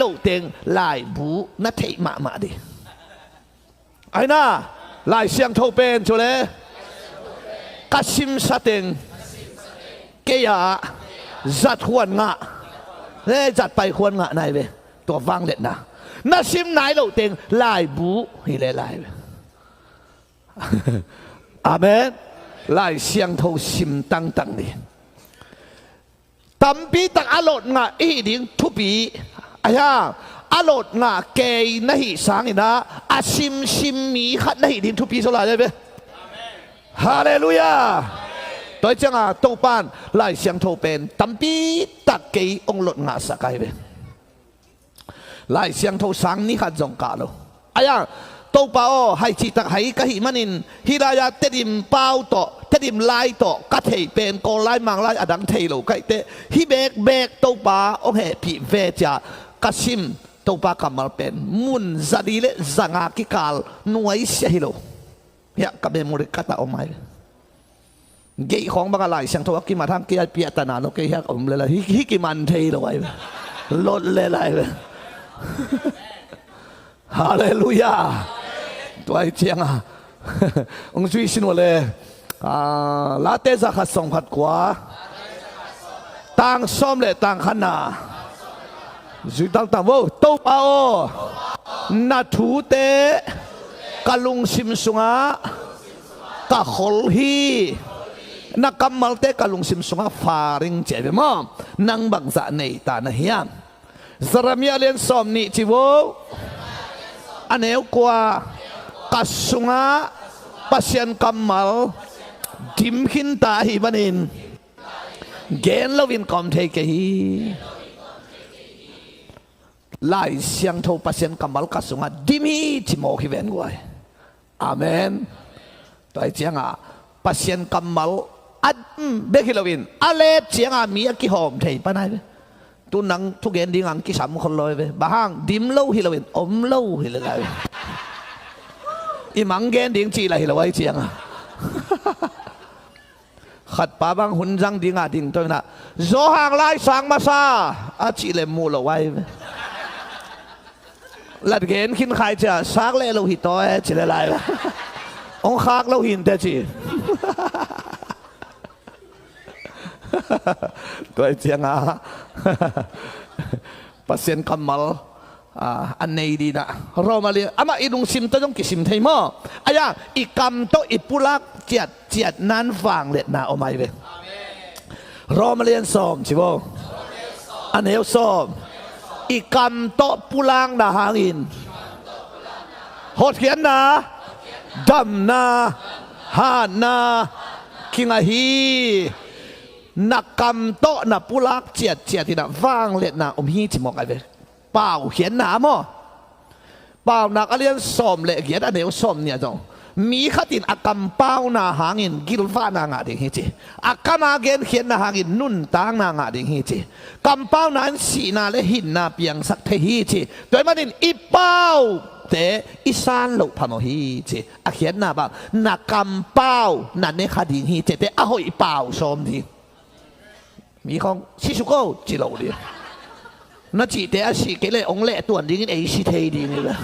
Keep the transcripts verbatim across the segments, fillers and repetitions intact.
loh teng laibu na theih mahmah dih. Aina, Lai Siangtho pen cu le ka simsa teng kei ah zat huan ngah le zat pai huan ngah nai ve. Tua vangliatna na sim nai loh teng laibu hi le lai ve. Amen. Lai Siangtho sim tangtang ni. Tampi tak a lot ngah i hih ding thupi a hiang a lot ngah kei na hih sangin ah a simsim mi khat na hih ding thupi so lai ve. Halleluiah. Tua hi cianga Topan Lai Siangtho pen tampi tak kei hong lot ngahsak ai ve. Lai Siangtho sang ni khat zong kah lo. Aia, Topa aw, hai cihtak hai ka hih manin hih lai-ah Tedim pau tawh, Tedim lai tawh ka theih pen Kawl lai, Mang lai, a dang thei lo ka hih teh hih bekbek Topa hong hehpih ve cia ka sim Topa kammal pen mun zali le zanga kikal nuaisiah hi lo. Hiah ka memory card ah om ai. Geih khawng bangah Lai Siangtho a kimat hang kei a piahtana lo kei hiak om le lai hi, hi kiman thei lo ai. Lot le lai ve. Halleluiah. Tua hi cianga hong zui sin uh le. Late za khat sawm khat kua, tang sawm le tang khatna. Zui taltang vo. Topa aw, na thute ka lungsim sungah ka khol hi. Na kammalte ka lungsim sungah faring ci ai ve maw? Nang bangzah nei ta na hiam? Jeremiah lian sawm nih ci vo. A neu kua, ka sungah Pasian kammal dim khin ta ahi manin gen loin ka om thei kei hi. Lai Siangtho Pasian kammal ka sungah dim hi ci mawk hi ven guai. Amen. Tua hi cianga Pasian kammal a dim bek hi loin a let cianga mi a kihawm thei pan ai ve. Tu nang thugen ding ang kisam khol lo ai ve. Bang hang dim lo hi loin om lo hi le lai ve. I mang gen ding cih la hi lo ai cianga. Khatpa bang hun zang dinga ding tawh inah Johan lai sang masa a cih le muh lo ai ve. Latgen khin khai cia sak leh lo hi taw e ci le lai ve. Hong khak lo hinte ci. Tua hi cianga Pasian kammal a nei dinah Roma lian amah i lungsim tawh zong kisim thei maw? Aia i kam tawh i pulak ciatciat nan vangliatna om ai ve. Roma lian sawm ci vo. A neu sawm. I kam tawh pulakna hangin hotkhiatna, damna, hatna kingah hi. Na kam tawh na pulak ciatciat inah vangliatna om hi ci mawk ai ve. Paukhiatna maw? Paunak a lian sawm le giat a neu sawm nih ah zong mi khat in a kampauna hangin gilvahna ngah ding hi ci. A kam a genkhiatna hangin nuntakna ngah ding hi ci. Kampauna in sihna le hinna piangsak thei hi ci. Tua hi manin i paute i san loh phamawh hi ci. A khiatna bang na kampau na ne kha ding hi ci te a hoih pau sawm ding. Mi khawng si suk o ci lo ding. Na cihte a sih kei le hong leh tuan dingin ei si thei ding hi ve.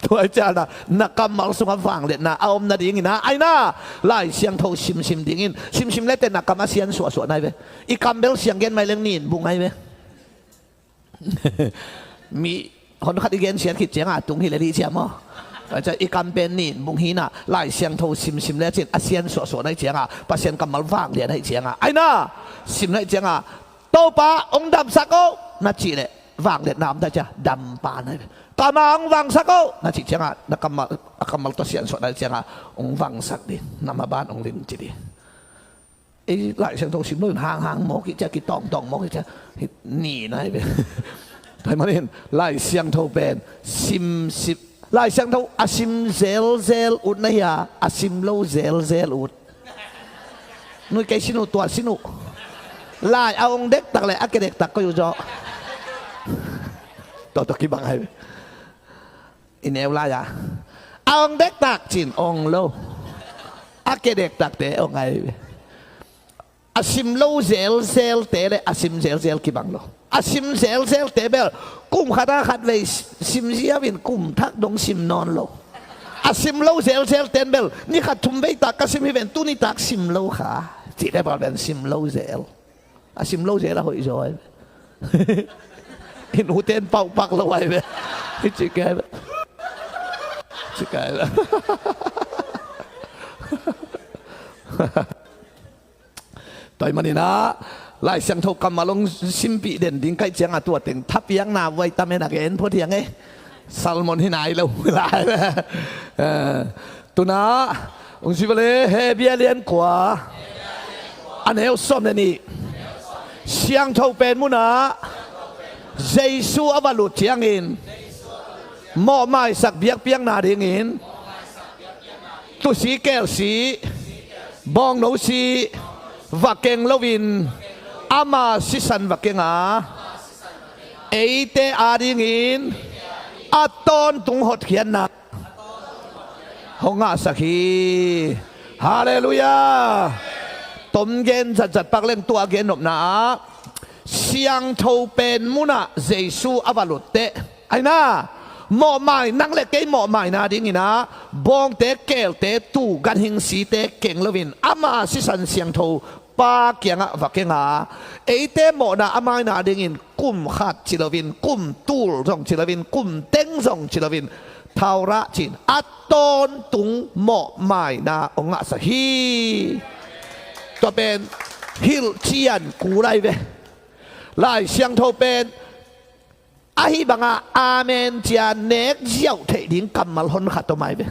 Tua hi ciana na kammal sungah vangliatna a om nadingin ah aina Lai Siangtho simsim dingin simsim lete na kam a sian suahsuah nai ve. I kam bel siang gen mai leng nin bung ai ve. Mi hon khat i gensiat khit cianga tung hi le dih cia maw? Tua ciah i kam pen nin bung hinah Lai Siangtho simsim le cin a sian suahsuah nai cianga Pasian kammal vangliat nai cianga aina sim nai cianga Topa hong damsak o na cih leh vangliatna om ta cia dampa nai ve. Kama hong vangsak o na cih cianga na kammal a kammal tawh sian suah nai cianga hong vangsak dih na maban hong lim ci dih. Ei Lai Siangtho sim lo in hanghang mawk hi cia kitawngtawng mawk hi cia hi ni nai ve. Tua hi manin Lai Siangtho pen simsim Lai Siangtho a sim zelzel ut na hia a sim lo zelzel ut. Nui kei sin uh tuat sin uh. Lai a ong dektak le a ke dektak koi uh zaw. Tawh tawh kibang ai ve. I neu lai-a a ong dektak cin ong lo. A ke dektakte ong ai ve. A sim lo zelzelte le a sim zelzel kibang lo. A sim zelzelte bel kum khat a khat vei sim ziau in kum thak dong sim nawn lo. A sim lo zelzelte in bel ni khat thum vei tak ka sim hi ven, tuni tak sim lo kha. Cih le bel ven sim lo zel. A sim lo zel a hoih zaw ai ve. In ute in pauh pak lo ai ve. I ci kei ve. Ci kei ve. Tua ahih manin ah Lai Siangtho kammal hong simpih den ding ka hih ciangah tua teng thapiakna vitamin a gen phot hiang e. Salmon hi nai lo lai. Eh, tu-in ah hong zui vo le, Hebru a lian kua, a neu sawm le nih. Siangtho pen munah Jesu a va lut ciangin mawhmaisak biakpiakna dingin tusi kelsi, bawngno si va keng loin ama sisan va keng a, eite adingin a tawntung hotkhiatna hong ngahsak hi. Halleluiah. Tom gen zatzat pak leng tua gen nopna ah Siangtho pen munah Jesu a va lut teh, aina, mawhmai, nang le kei mawhmaina dingin ah bawngte, keelte, tuu, ganhing site keng loin ama sisan siangtho Pa kiangah va keng a, eite mawhna a maina dingin kum khat ci loin, kum tul zong ci loin, kum teng zong ci loin, Torah ci-in a tawntung mawhmaina hong ngahsak hi. Tua pen hilhcian kul ai ve. Lai Siangtho pen ahi banga amen ci-a nek ziau theih ding kammal honkhat om ai ve.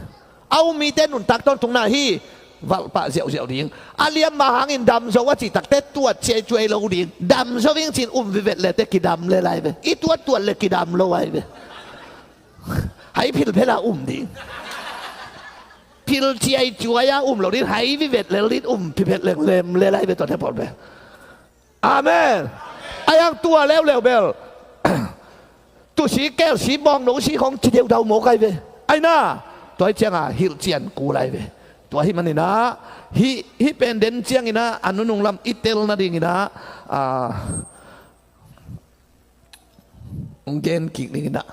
A um mite nuntak tawntungna hi. Valhpah ziauziau ding. A liamma hangin dam zo a cih takteh tuat ciaicuai lo ding. Dam zo ing ci-in um vivet le teh kidam lel ai ve. I tuattuat le kidam lo ai ve. Hai philphel a um ding. Phil ciaicuai a um lo ding, hai vivet lel ding, um philphel leng lem lel ai ve tua teh pawl ve. Amen. Ai ang tua leuleu bel tusi kelsi bawngno si khong ci deudau mawk ai ve. Aina, tua hi cianga hilhcian kul ai ve. Tua hi maninah hih, hih pen den cianginah a nunung lam i tel nadinginah, ah, hong gen kik ding inah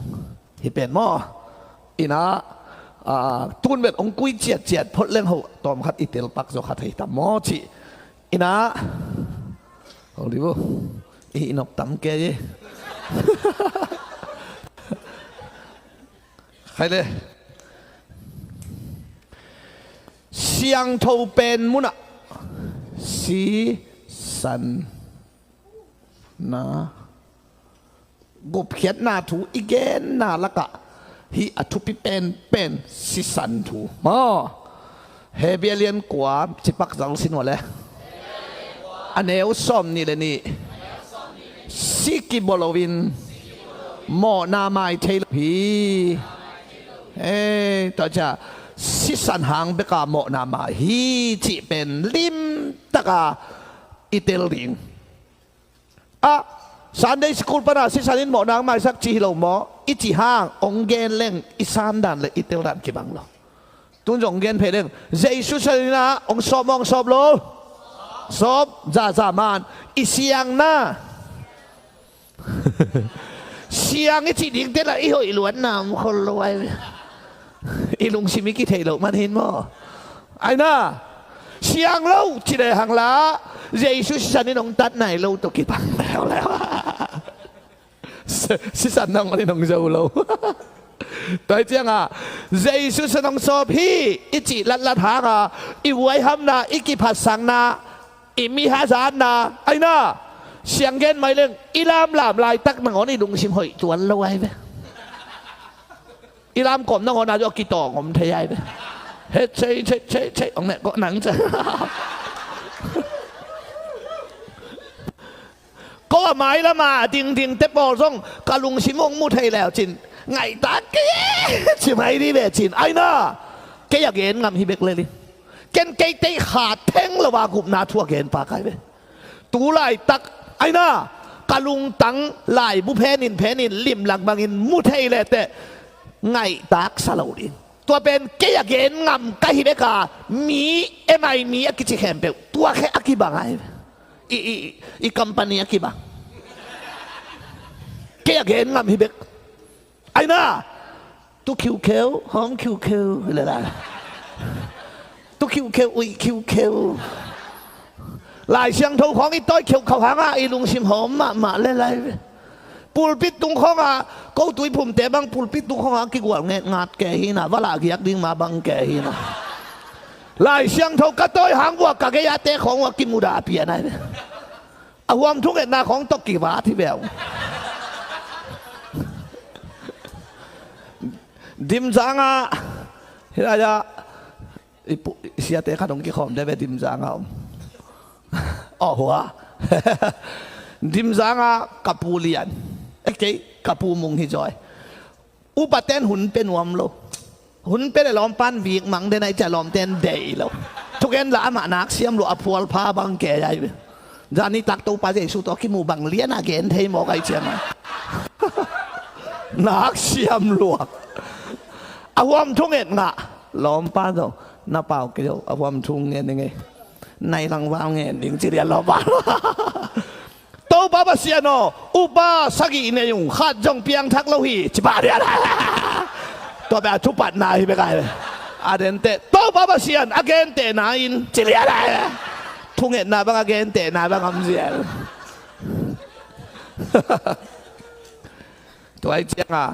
hih pen maw? Inah, ah, tun vet hong kui ciatciat phot leng ho tawm khat i tel pak zaw khat hei tam maw cih. Inah, ho li vo. I, i nop tam kei hi. Khai le. Siangtho pen munah sisan na gupkhiatna thu i genna lakah hih a thupi penpen sisan thu maw? Hebru a lian kua, cipak zal sin uh a le, a neu sawm nih le nih. Si kibawl loin mawhna mai thei lo hi. Hei, tua ciah sisan hang beka mawhna mai hi cih pen limtaka i tel ding. Ah, Sunday school pana sisan in mawhna hong maisak ci hi lo maw? I cih hang hong gen leng i sandan le i teldan kibang lo. Tun zong hong gen phei leng Jesu sisan in ah hong sawp maw, hong sawp lo? Sawp, zaza man. I siangna, siang i cih dingte lah i hoih luatna om khol lo ai ve. I lungsim i kithei loh man hin maw? Aina, siang lo ci lehang lah Jesu sisan in hong tat nai lo tawh kibang leuleu. Sisan nangawn in hong zo lo. Tua hi cianga Jesu sisan hong sawp hi i cih latlat hanga i vuaihamna, i kiphatsakna, i mi hazatna, aina, siang gen mai leng i lamlam laitak nangawn i lungsim hoih tuan lo ai ve. I lamkawm nangawn a zong a kitawng om thei ai ve. He cei cei cei cei ong ne ko nang cei. Ko a mailama dingdingte pawl zong ka lungsim hong mu thei leu cin ngaihtak kei ci mai dih ve cin aina. Kei a gen ngam hi bek lel in. Ken kei teikha theng lo a gupna thu a gen pa kai ve. Tu laitak aina ka lungtang laibu phenin phenin limlang bangin mu thei lehteh ngaihtak sa lo ding. Tua pen kei a gen ngam ka hi beka mi, M I mi a kici khempeuh tua khe a kibang ai ve. I, i, i company a kibang. Kei a gen ngam hi bek. Aina, tu khiukheu, hawm khiukheu, le lai. Tu khiukheu, uih khiukheu. Lai Siangtho khawng i tawi kheukhau hangah i lungsim hawm mahmah le lai ve. Pulpit tung khawngah, ko tuiphumte bang pulpit tung khawngah kigual nget ngat kei hi na, va lah giak ding mah bang kei hi na. Lai Siangtho ka tawi hang vua ka gei-a te khawng vua kimudah pian ai ve. A huam thungetna khawng tawh kivat hi beu. Dimzangah, hilai-ah, i pu-, i siate khat hong kikhawm de ve Dimzangah om. Aw hua. Dimzangah ka pu lian. Eh, kei, ka pu mung hi zaw. Upaten hun pe nuam lo. Hun pe le lawmpan vik mang den ai cia lawmten deih lo. Thugen la amah nak siam lo a phual pha bang kei ai. Zani tak Topa Jesu tawh kimu bang lian a gen thei mawk ai ciang a. Nak siam lo. A huam thunget ngah. Lawmpan zong na pau kei zo. A huam thunget ngei. Nai langval ngen ding ci lian lawmpan. Topa Pasian aw, upa sagih nei ung, khat zong piangthak lo hi, ci pah lian. Tua bek a thupatna hi bek a hi. A dente, Topa Pasian a gentehna in ci lian. Thungetna bang a gentehna bang am zial. Tua hi cianga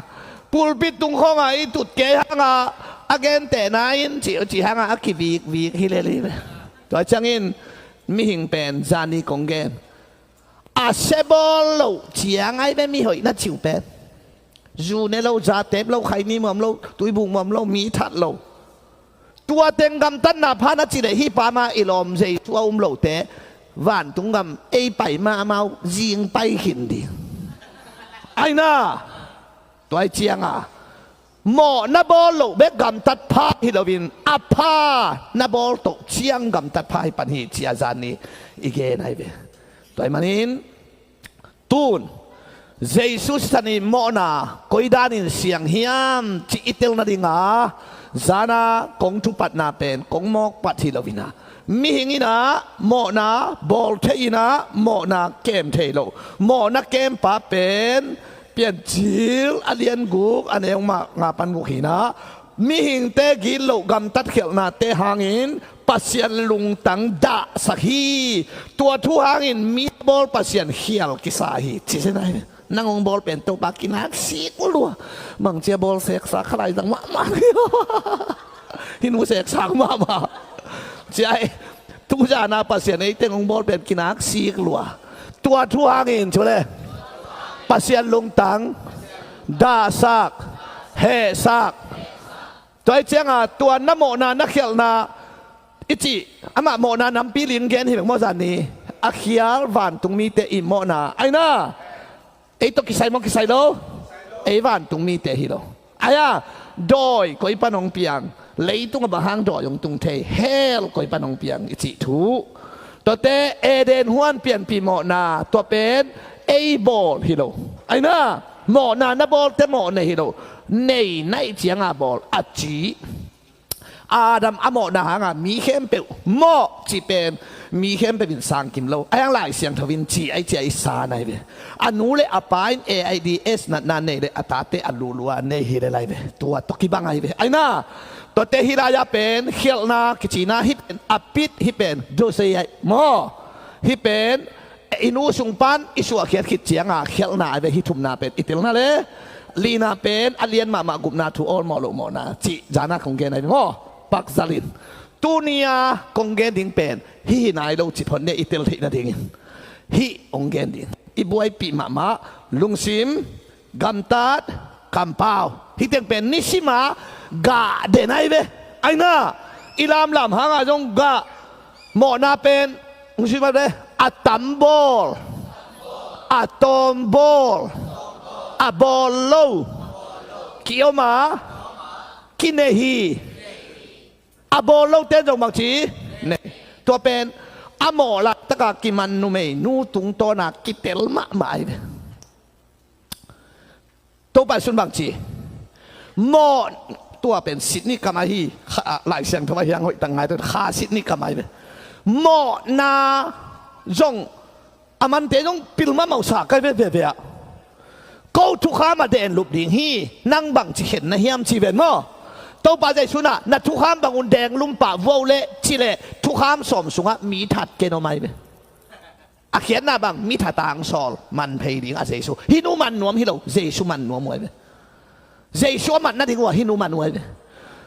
pulpit tung khawnga i tut kei hanga a gentehna in ci, ci hanga a kivikvik hi lel hi ve. Tua ciangin mihing pen zani kong gen. A se bawl loh ciang ai ve mi hoih na ciu pen. Zu ne lo, za tep lo, khaini muam lo, tuibuk muam lo, mi that lo. Tua teng gamtatna pha na ci leh hih pa ma i lawm Jesu a um lote vantung gam ei pai ma amau zing pai khin ding. Aina, tua hi cianga mawh na bawl loh bek gamtat pha hi loin a pha na bawl toh ciang gamtat pha hi pan hi cia zani i gen ai ve. Tua hi manin tun Jesu sisan i mawhna koi danin siang hiam cih i tel nadinga zana kong thupatna pen kong mawkpat hi loinah mihing inah mawhna bawl thei inah mawhna kem thei lo. Mawhna kempa pen Piancil a lian guk a neu mah nga pan guk hinah mihingte gitloh gamtat khialhnate hangin Pasian lungtang dahsak hi. Tua thu hangin mi bawl Pasian khial kisa hi. Ci sena hi. Nang hong bawl pen Topa kinak sik lua. Mangcia bawl seksa khalai zang mahmah. Hinu seksak mahmah. Ciai. Tuzana Pasian ei teng hong bawl pen kinak sik lua. Tua thu hangin cu le Pasian lungtang dahsak, hehsak. Tua hi cianga tua na mawhna na khialhna i cih amah mawhna nampi ling gen hi bek maw zani a khial vantung mite i mawhna aina. Ei tawh kisai maw kisai lo? Ei vantung mite hi lo. Aia dawi koi pan hong piang, leitung a bang hang dawi hong tung thei, hell koi pan hong piang i cih thu. Tuate Eden huan pianpih mawhna tua pen ei bawl hi lo. Aina mawhna na bawlte mawh nei hi lo. Nei naih cianga bawl a cih. Adam a mawhna hanga mi khempeuh mawh cih pen mi khempeuh in sangkim lo. A hiang Lai Siangtho in ci ai cia i sa nai ve. A nu le a pa in AIDS natna nei le a tate a lulua nei hi le lai ve. Tua tawh kibang ai ve. Aina tuate hi lai-a pen khialhna kicina hi pen a pit hi pen dosei ai maw? Hi pen i nu sung pan i suahkhiat khit cianga khialhna ai ve hi thumna pen i telna le lina pen a lian mahmah gupna thu awlmawh loh mawhna cih zana kong gen ai ve maw? Pakzalin tunia kong gen ding pen hi hi nai lo cih phot ne i tel theih nadingin hih kong gen ding i buaipih mahmah lungsim gamtat kampau. Hih teng pen nisima gah den ai ve. Aina i lamlam hanga zong gah mawhna pen hong sima ve a tambawl a tawmbawl a bawl lo ki-om a kinei hi. A bawl lote zong bangci nei tua pen a mawh laitaka kiman numei nu tungtawna kitel mahmah ai ve. Topa sun bangci mawh tua pen sit ni kam ahi. Kha, Lai Siangtho a hiang hoih tang ngai tua kha sit ni kam ahi ve. Mawhna zong a mante zong pil mahmah uh sa kai ve ve ve ah. Ko thukham a denglup ding hi. Nang bangci khen na hiam ci ven maw? Topa Jesu in ah na thukham bangun denglum pah vuau leh ci leh thukham sawm sungah mi that ken om ai ve. A khiatna bang, mi that tangsawl man phei ding a Jesu. Hih nu man nuam hi lo, Jesu man nuam uh ai ve. Jesu a mat nading uh a hih nu man uh ai ve.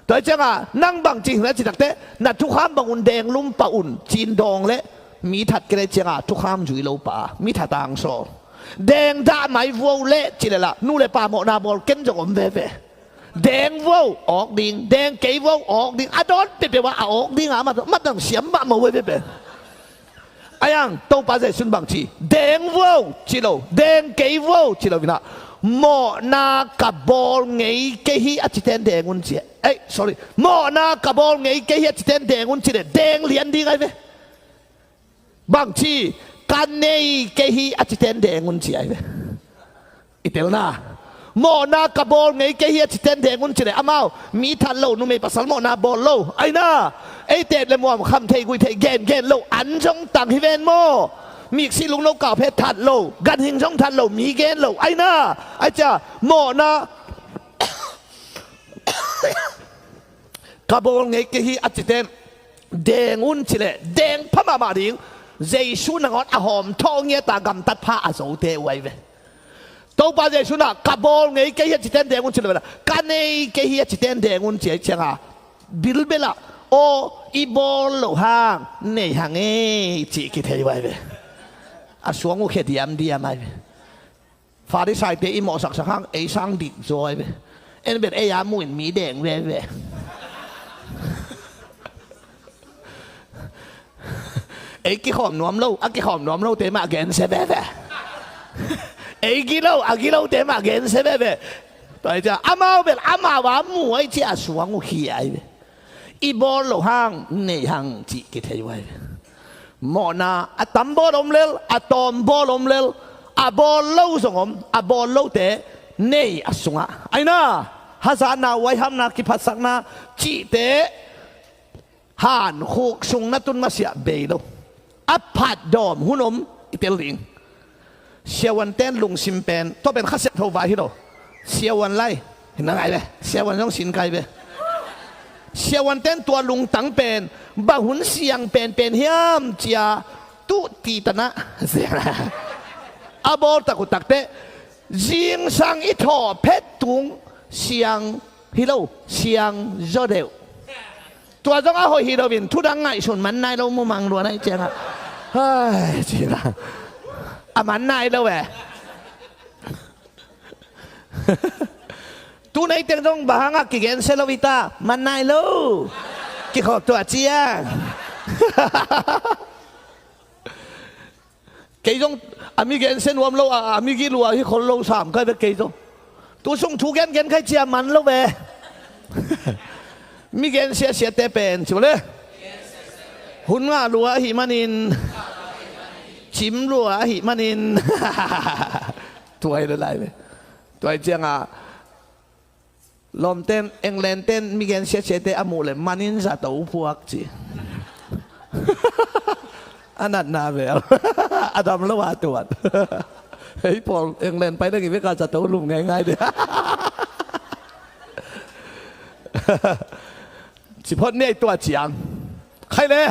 Tua hi ciangah nang bangci hi na ci takteh na thukham bangun denglum pah un ci-in dawng leh mi that ken leh ciangah thukham zui lo pah a mi that tangsawl. Deng dah mai vuau leh ci leh lah nu le pa mawhna bawl ken zong om veve. Deng vuau awk ding, deng kei vuau awk ding, a dawn peuhpeuh ah a awk ding a mat, mat dang siam mahmah uh ai veve. Ai ang, Topa Jesu in bangci, deng vuau ci lo, deng kei vuau ci lo in ah, mawhna ka bawl ngei kei hi a citen deng un ci. Ei, sorry, mawhna ka bawl ngei kei hi a citen deng un ci leh deng lian ding ai ve. Bangci, ka nei kei hi a citen deng un ci ai ve. I telna, mawhna ka bawl ngei kei hi a citen deng un ci leh amau mi that lo, numei pasal mawhna bawl lo ai na. Ei tep le muam, kham thei gui thei, gen gen lo, an zong tang hi ven maw? Miksi lungno kau phet that lo, ganhing zong that lo, mi gen lo ai na. Ai cia mawhna ka bawl ngei kei hi a citen deng un ci leh deng pha mahmah ding. Jesu nangawn a hawm thawh ngiat a gamtat pha a zote uh ai ve. Topa Jesu in ah ka bawl ngei kei hi a citen deng un ci lo ve lah, ka nei kei hi a citen deng un ci ai ciangah bilbel ah, aw, i bawl loh hang nei hang ei cih kithei uh ai ve. A suang uh khia diamdiam ai ve. Farisaite i mawhsaksak hang ei sang dik zaw ai ve. En bel ei a muin mi deng veve. Ei kikhawm nuam lo, a kikhawm nuam lote mah gensia veve. Ei gilo, a gilote mah gensia veve. Tua hi ciah amau bel amau a mu ai ciah a suang uh hi ai ve. I bawl loh hang nei hang cih kithei uh ai ve. Mawhna a tam bawl om lel, a tawm bawl om lel, a bawl lo zong om, a bawl lote nei a sungah ai na, hazatna, huaihamna, kiphatsakna cihte hankhuk sung na tun masiah bei lo. A phatdawm hun om i tel ding. Siavuanten lungsim pen, tua pen Kha Siangtho vai hi lo. Siavuan lai hi na ngai ve. Siavuan zong sin kai ve. Siavuanten tua lungtang pen bang hun siang penpen hiam cia tuh titanah a bawl tak uh takteh zingsang i thawh phet tung siang hi lo, siang zaw deuh. Tua zong a hoih hi loin thudang ngaihsun man nai lo, mumang lua nai ciangah, hai, cina a man nai lo e. Tu neiteng zong bang hangah kigensia lo hi ta, man nai lo. Kikhop tua ciang. Kei zong a mi gensia nuam lo, a, a mi gih lua hi khol lo sam kai ve kei zong. Tu sung thu gengen kai cia man lo ve. Mi gensia siate pen ci le hun ngah lua ahi manin, cim lua ahi manin. Tua hi le lai ve. Tua hi ciangah lawmten, England ten mi gensia siate a muh le manin zato phuak ci. A natna vel a dam lo a tuat. Hei pawl, England pai dang i veka zato lum ngaingai de. Ci phot ni ai tua ciang. Khai le.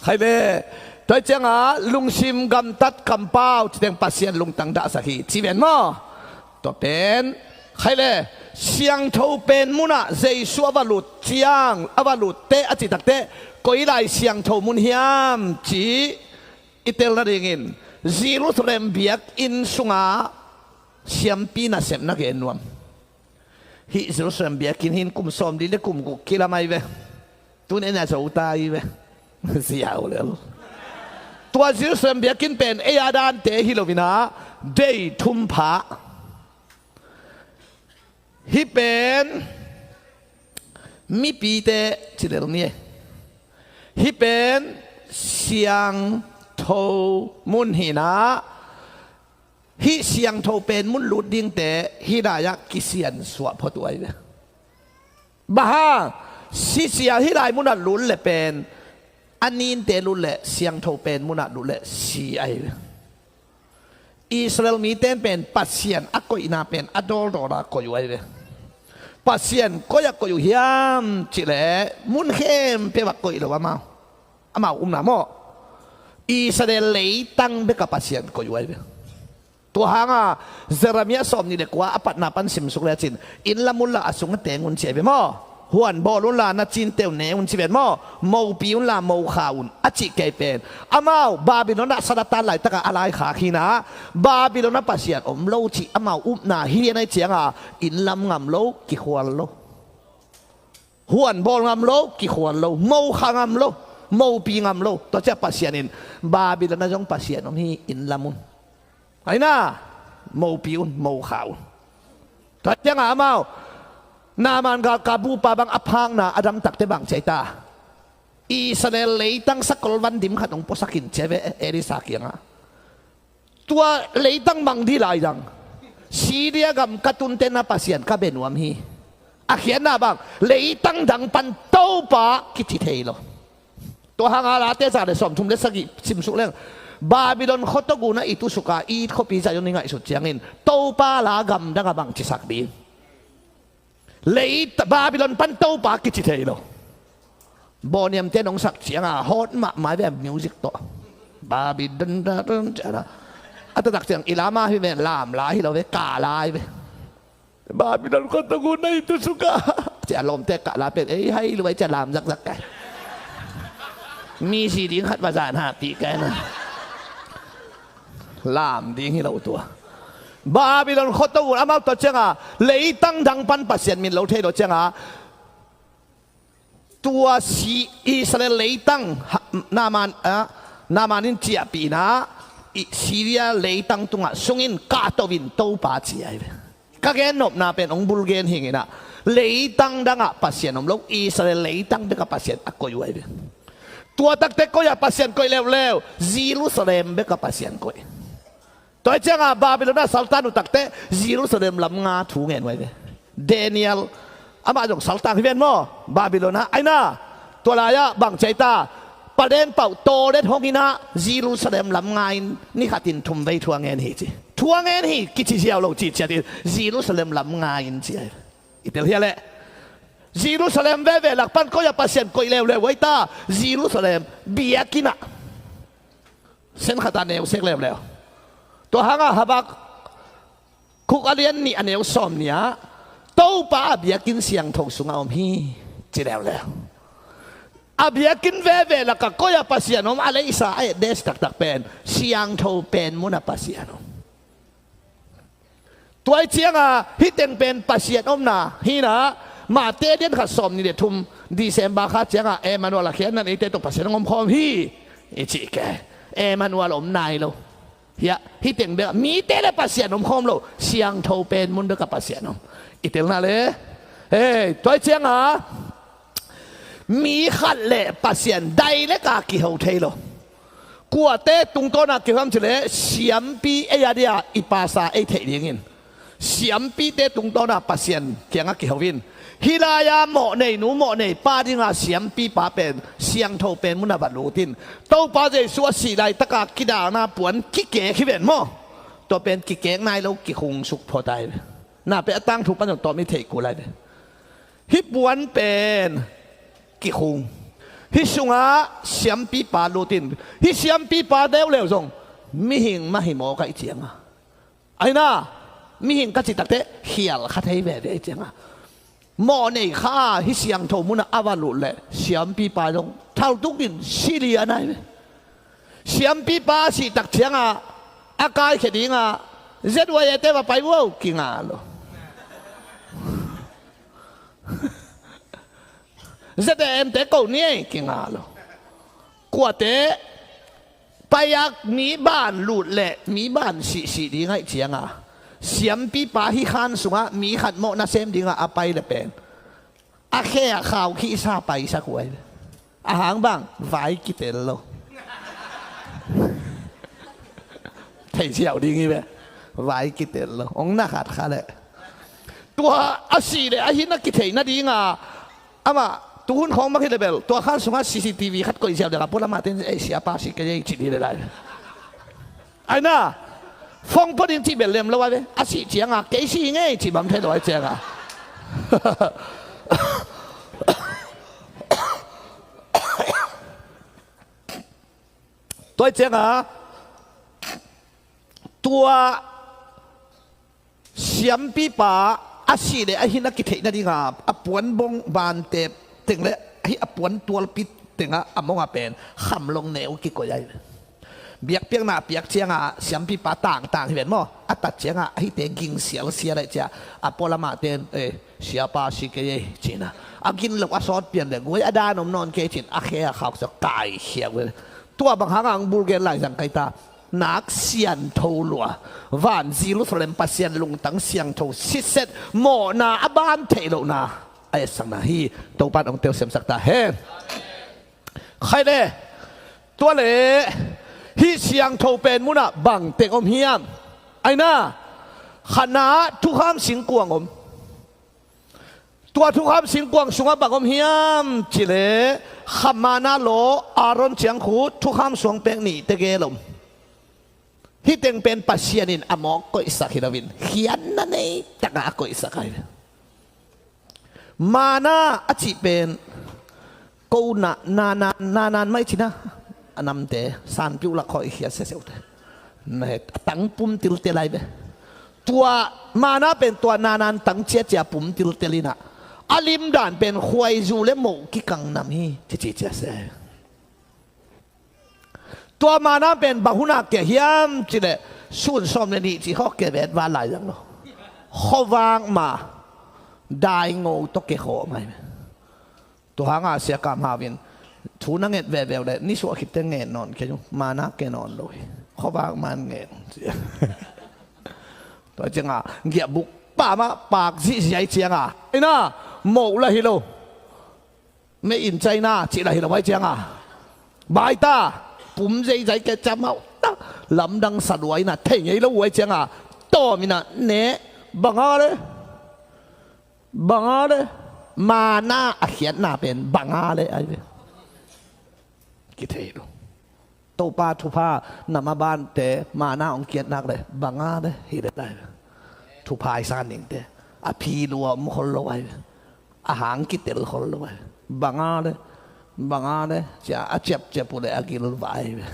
Khai le, tua ciangah lungsim gamtat kampau citeng Pasian lungtang dahsak hi ci ven maw? Tua pen khai le, siangtho pen munah Jesu a va lut ciang, a va lutte a cih takteh koi lai siangtho mun hiam ci i tel nadingin Jerusalem biakinn sungah siampi nasepna gen nuam. Hih Jerusalem biakinn hi in kum sawmli le kum guk kilam ai ve. Tun en a zo ta ai ve. Ziau lel. Tua Jerusalem biakinn pen ei a dante hi loinah dei thum pha. Hih pen mipite ci lel ni. Hih pen siangtho mun hinah hih siangtho pen mun lut dingte hih lai-ah kisiansuah phot uh ai ve. Bang hang, si sia hih lai munah lut le pen a ninte lut le siangtho pen munah lut le si ai ve. Israel mite pen Pasian a koihna pen a dawldawla koih uh ahi ve. Pasian koi-ah koih uh hiam cihleh mun khempeuh ah koih lo amau. Amau umna maw? Israel leitang bekah Pasian koih uh ahi ve. Tua hanga Jeremiah sawm nih le kua a patna pan simsuk lecin, inn lam unla a sung a teng un ci ahi ve maw? Huan bawl unla na cinte uh ne un ci ven maw? Mopi unla mokha un a cih kei pen, amau Babylon ah salatan laitaka a laikhak hinah, Babylon ah Pasian om lo cih amau upna hi lian ahi cianga, inn lam ngam lo, kikhual lo. Huan bawl ngam lo, kikhual lo. Mokha ngam lo, mopi ngam lo. Tua ciah Pasian in, Babylon ah zong Pasian om hi, inn lam un. Aina, mopi un, mokha un. Tua cianga amau Naaman galkap bupa bang a phakna a damtakte bang ci ahi ta? Israel leitang sakol van dim khat hong puasakin ci ahi ve Elisha kiangah. Tua leitang bang dih lai dang, Syria gam ka tunte na Pasian ka be nuam hi. A khiatna bang, leitang dang pan Topa kici thei lo. Tua hanga Late za le sawmthum le sagih simsuk leng, Babylon khuatok unah i tusuka i it khuapi Zion i ngaihsut ciangin Topa la gamdang a bang cisak ding? Lei Babylon pan Topa kici thei lo. Bawniamte nong sak cianga hawt mahmah ve music tawh. Babylon da dun ciana. A taktak ciang i lama hi ve, lam lai hi lo ve, ka lai ve. Babylon khuatok unah i tusuka. Cia lawmte kah la pen ei hai luai cia lam zakzak kai. Mi si ding khat va zan hahpih kai na. Lam ding hi lo tua. Babylon khuatok un amau tua cianga leitang dang pan Pasian min lo thei lo cianga, tua si Israel leitang ha, Naaman, ah, Naaman in ciahpihna, i, Syria leitang tungah sungin kahtoh in Topa ci ahi ve. Ka gennopna pen hong bul gen hinginah, leitang dangah Pasian om lo, Israel leitang bekah Pasian a koih uh ahi ve. Tua takte koi-ah Pasian koih leuleu, Jerusalem bekah Pasian koih. Tua hi cianga Babylon ah saltan uh takte Jerusalem lam nga thu ngen uh ahi ve. Daniel amah zong saltan hi ven maw? Babylon ah aina. Tua lai-ah bang ci ahi ta? Palen pauh tawlet hong inah Jerusalem lam nga in ni khatin thum vei thua ngen hi ci. Thua ngen hi kici ziau lo ci ciatin Jerusalem lam nga in ci ahi. I tel hia leh Jerusalem veve lak pan koi-ah Pasian koih leuleu uh ahi ta? Jerusalem biakinn ah. Sen khat a neu sek leuleu. Tua hangah Habakkuk a lian nih a neu sawm nih ah, Topa a biakinn siangtho sungah om hi, ci leuleu. A biakinn veve lakah koi-ah Pasian om, a leisa a et desi taktak pen siangtho pen munah Pasian om. Tua hi cianga hih teng pen Pasian omna hinah, Mate lian khat sawm nih le thum, December kha cianga Emmanuel a khiatna eite tawh Pasian hong omkhawm hi, i cih ke. Emmanuel om nai lo. Hiah hih teng bekah mite le Pasian omkhawm lo, siangtho pen mun bekah Pasian om. I telna le, hei, tua hi cianga mi khat le Pasian direct a kiho thei lo. Kuate tungtawna kiho hiam cileh siampi ei a dia i pasa ei theih dingin siampite tungtawna Pasian kiangah kiho in. Hih lai-a mawhnei nu mawhnei pa dinga siampipa pen siangtho pen munah va lut in. Topa Jesu a sih laitaka kidalna puan kikek hi ven maw? Tua pen kikek nai lo, kikhungsuk phot ai ve. Na pen a tangthu pan zong tawm i theih kul ai ve. Hih puan pen kikhung. Hih sungah siampipa lut in. Hih siampipa leuleu zong mihing mah hi mawk aih cianga. Aina, mihing ka cih takte khial kha thei veve aih cianga. Mawhnei kha hih siangtho munah a va lut leh siampipa zong thaltukin si lian ai ve. Siampipa a sih tak cianga a kaikhia dinga Z Y A te va pai uh aw, kinga lo. Z A M te ko ni ei, kinga lo. Kuate paiak mi ban lut leh mi ban sihsih ding aih cianga siampipa hih khan sungah mi khat mawh nasem dinga a pai le pen a khe a khau khihsa paisak uh ai. A hang bang vai kitel lo. Thei siau ding hi ve. Vai kitel lo. Ong na khat kha leh tua a si le ahi na kithei nadinga amah tuhun khawng mak hi le bel tua khan sungah C C T V khat koih ziau dela pula mah ten ei siapa si kei ei cih hi le lai. Aina, Fong pho ding cih bel lem lo a ve. A sih cianga kei sih hi ngei cih bang thei lo a cianga. Tua cianga tua siampipa a sih le a hin a kitheih nadinga a puan bong bantep teng le hih a puan tualpi tenga a monga pen khamlong neu kikoih ahi. Biakpiakna a piak cianga siampipa tangtang hi ven maw, a tat cianga a hihte ging sialsial ahi cia a pualamah ten, eh, siapa si kei ei cina a gin lo a sawt pian le guai a dan om nawn kei cin a khe a khauk cia kaikhiak ve. Tua bang hanga ang bulgen lai zang kai ta. Nak siangtho lua, van Jerusalem Pasian lungtang siangtho siset, mawhna a ban theih lohna a etsakna hi. Topan ong teu semsak ta hen. Khai le tua le hih siangtho pen munah bangteng om hiam? Aina khatna thukham singkuang om. Tua thukham singkuang sungah bang om hiam cileh khamana law Aaron ciangkhut thukham suang pek nih tegel om. Hih teng pen Pasian in a mawk koihsak hi loin khiatna nei takah a koihsak ahi. Mana a cih pen ko na nanan nanan mai cina a namte sanpiuh lak khawh i khiat seseuhte na het a tang pum tiltel ai ve. Tua mana pen tua nanan tang ciacia pum tiltel inah a limdan pen khuaizu le moh kikang nam hi cici cia se. Tua mana pen bang huna kia hiam cileh sun sawm le nih cih khawh kia vet va lai zang lo. Khuavak ma daingo tawh kia khawh mai. Tua hanga siakam hau in thu na nget veveu le nisuah khipte nget nawn kei uh mana kia nawn lo hi. Khuavak man nget. Tua cianga giahbuk pamah pak zihziai cianga ina moh la hi lo. Made in China cih la hi lo ai cianga baita pum zeizai ke camau ta lamdang saluai na thei ngei lo uai cianga tawm ina ne banga le banga le mana a khiatna pen banga le ai ve. Kithei lo. Topa thupha nam a bante mana hong kiatnak le banga le hi le lai ve. Thupha i san ningte a phi lua om khol lo ai ve. A hang kitel khol lo ai ve. Banga le banga le cia a ciapciap uh le a gil vai ve.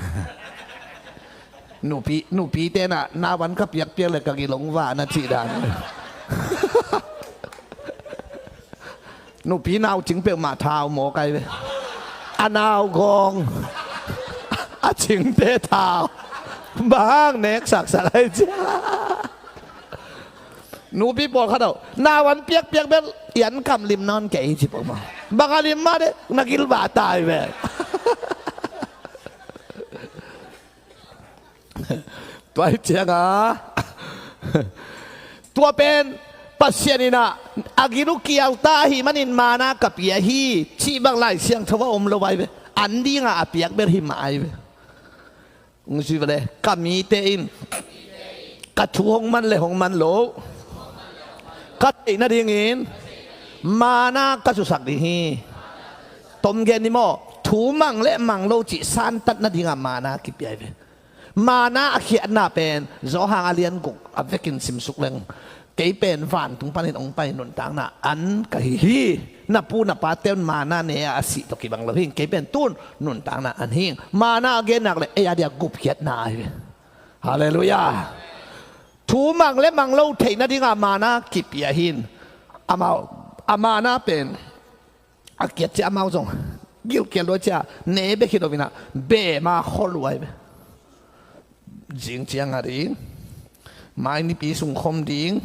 Nupi nupi tena navan ka piakpiak le ka gil hong va na cih dan. Nupi nau cing peuhmah thau mawk ai ve. A nau gawng a cingte thau bang nek saksak ai cia. Nupi pawlkhat au nau an piakpiak bel ian kam lim nawn kei ci peuhmah bang a lim mah de na gilbah tai ve. Tua hi cianga tua pen Pasian inah a gil uh kiauta ahi manin mana ka pia hi cih bang Lai Siangtho a om lo ai ve. An dinga a piak ber hi mah ai ve. Ung zui vele ka mite in ka thu hong man le hong man lo ka theih nadingin mana ka susak ding hi. Tom gen ni maw? Thu mang le mang lo cih santat nadinga mana kipia ai ve. Mana a khiatna pen Zawhang a lian guk a vekin simsuk leng kei pen vantung panin hong pai nuntakna an ka hi hi. Na pu na pate un mana ne a a sih tawh kibang lo hing kei pen tun nuntakna an hing. Mana a gennak le ei a dia gupkhiatna ahi ve. Halleluiah. Thu mang le mang lo theih nadinga mana kipia hin amau a mana pen a kiat cia amau zong gilkial lua cia ne bek hi lo inah bema khol uh ai ve. Zing cianga ding mai nipi sung khom ding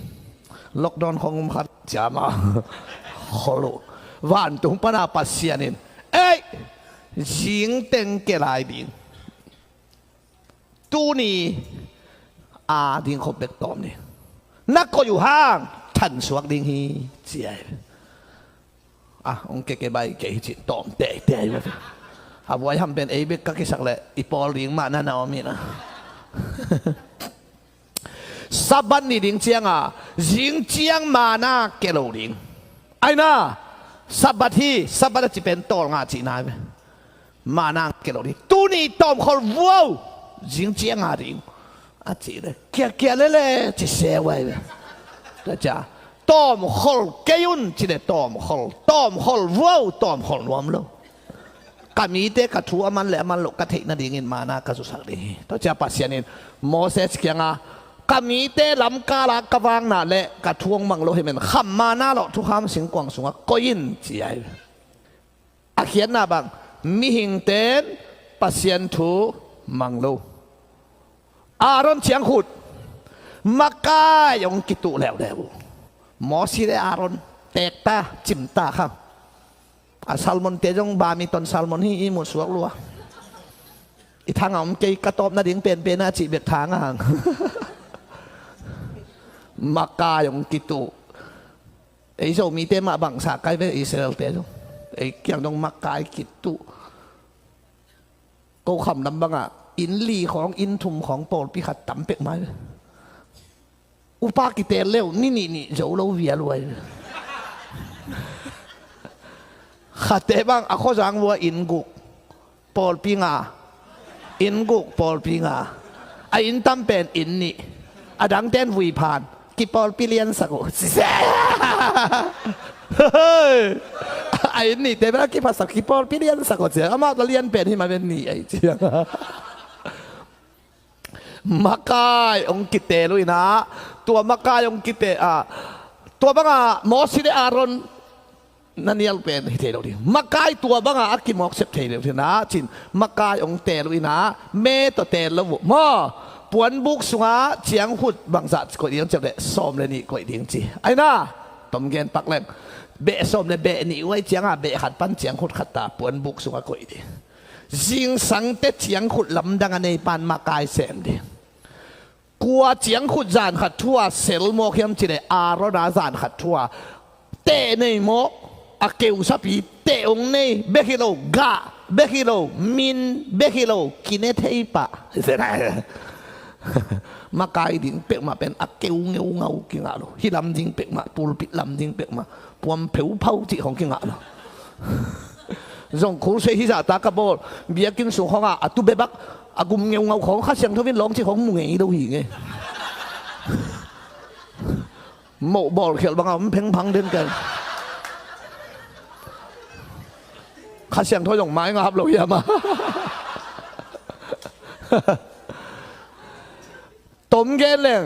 lockdown khong um khat cia amau khol uh. Vantung pana Pasian in ei zing teng ke lai ding. Tuni a ding khop bek tawm ni na koih uh hang thansuak ding hi ci ai. A hong keke bai kei hi cin tawm teitei mate. A buai ham pen ei bek ka kisak leh i pawl ding mah na na om hi na. Sabbath ni ding cianga zing ciang mana ke lo ding. Aina Sabbath hi, Sabbath a ci pen tawlnga cihna hi ve. Mana ke lo ding. Tuni tawmkhol vuau zing cianga ding. A cih le, kiakia lele ci seu ai ve. Tua cia, tawmkhol kei un ci le tawmkhol, tawmkhol vuau, tawmkhol nuam lo. Ka mite ka thu a man le a man loh ka theih nadingin mana ka zusak ding hi. Tua cia Pasian in Moses kianga, ka mite lamkala ka vakna le ka thu hong mang lo hi men kham mana lawh thukham singkuang sungah koih in ci ai ve. A khiatna bang, mihingten Pasian thu mang lo. Aaron ciangkhut makai hong kituh leuleu uh. Mosi le Aaron tekta, cimta kha. A salmon te zong bamiton salmon hi i musuak lua. I thanga om kei ka tawp nading penpen a cih bek thang a hang. Makai hong kituh. Ei Zomite mah bangsa kai ve Israel te zong. Ei kiang dong makai kituh. Ko kham lam bangah inn li khawng, inn thum khawng pawlpi khat tam pek mai ve. Upa kitel leu ni nih nih zo lo vial uai ve. Khate bang a khuazang vua inn guk. Pawlpi nga. Inn guk pawlpi nga. A inn tam pen inn nih. A dangten vui phan. Kipawlpi liansak uh. A inn nihte bel a kiphasak kipawlpi liansak uh cia. Amau ta lian pen hi ma ven nih ai cia. Makai hong kitel uh inah. Tua makai hong kitel ah. Tua bangah Mosi le Aaron na nial pen hi thei lo ding. Makai tua banga a kimawk sep thei lo ding na cin makai hong tel uh inah me tawh tel lo uh maw? Puanbuk sungah ciangkhut bangzah koih ding ciang le sawm le nih koih ding ci. Aina tom gen pak leng beh sawm le beh nih uai cianga beh khat pan ciangkhut khat ta puanbuk sungah koih ding. Zingsangte ciangkhut lamdang a nei pan makai sem ding. Kua ciangkhut zan khat thu-a sel mawk hiam cileh Aaron-a zan khat thu-a teh nei mawk a keusapi teh hong nei bek hi lo gah bek hi lo min bek hi lo kine thei pah. Makai ding peuhmah pen a keu ngeungau kingah lo hi lam ding peuhmah pulpit lam ding peuhmah puam pheuphau cih hong kingah lo. Zong khulsei hizahta ka bawl biakinn sung khawngah a tu bebak a gum ngeungau khawng Kha Siangtho in lawng cih khawng mu ngei lo hi ngei. Moh bawl khialh bangah om phengphang den kai. Kha Siangtho zong mai ngap lo hiam a. Tom gen leng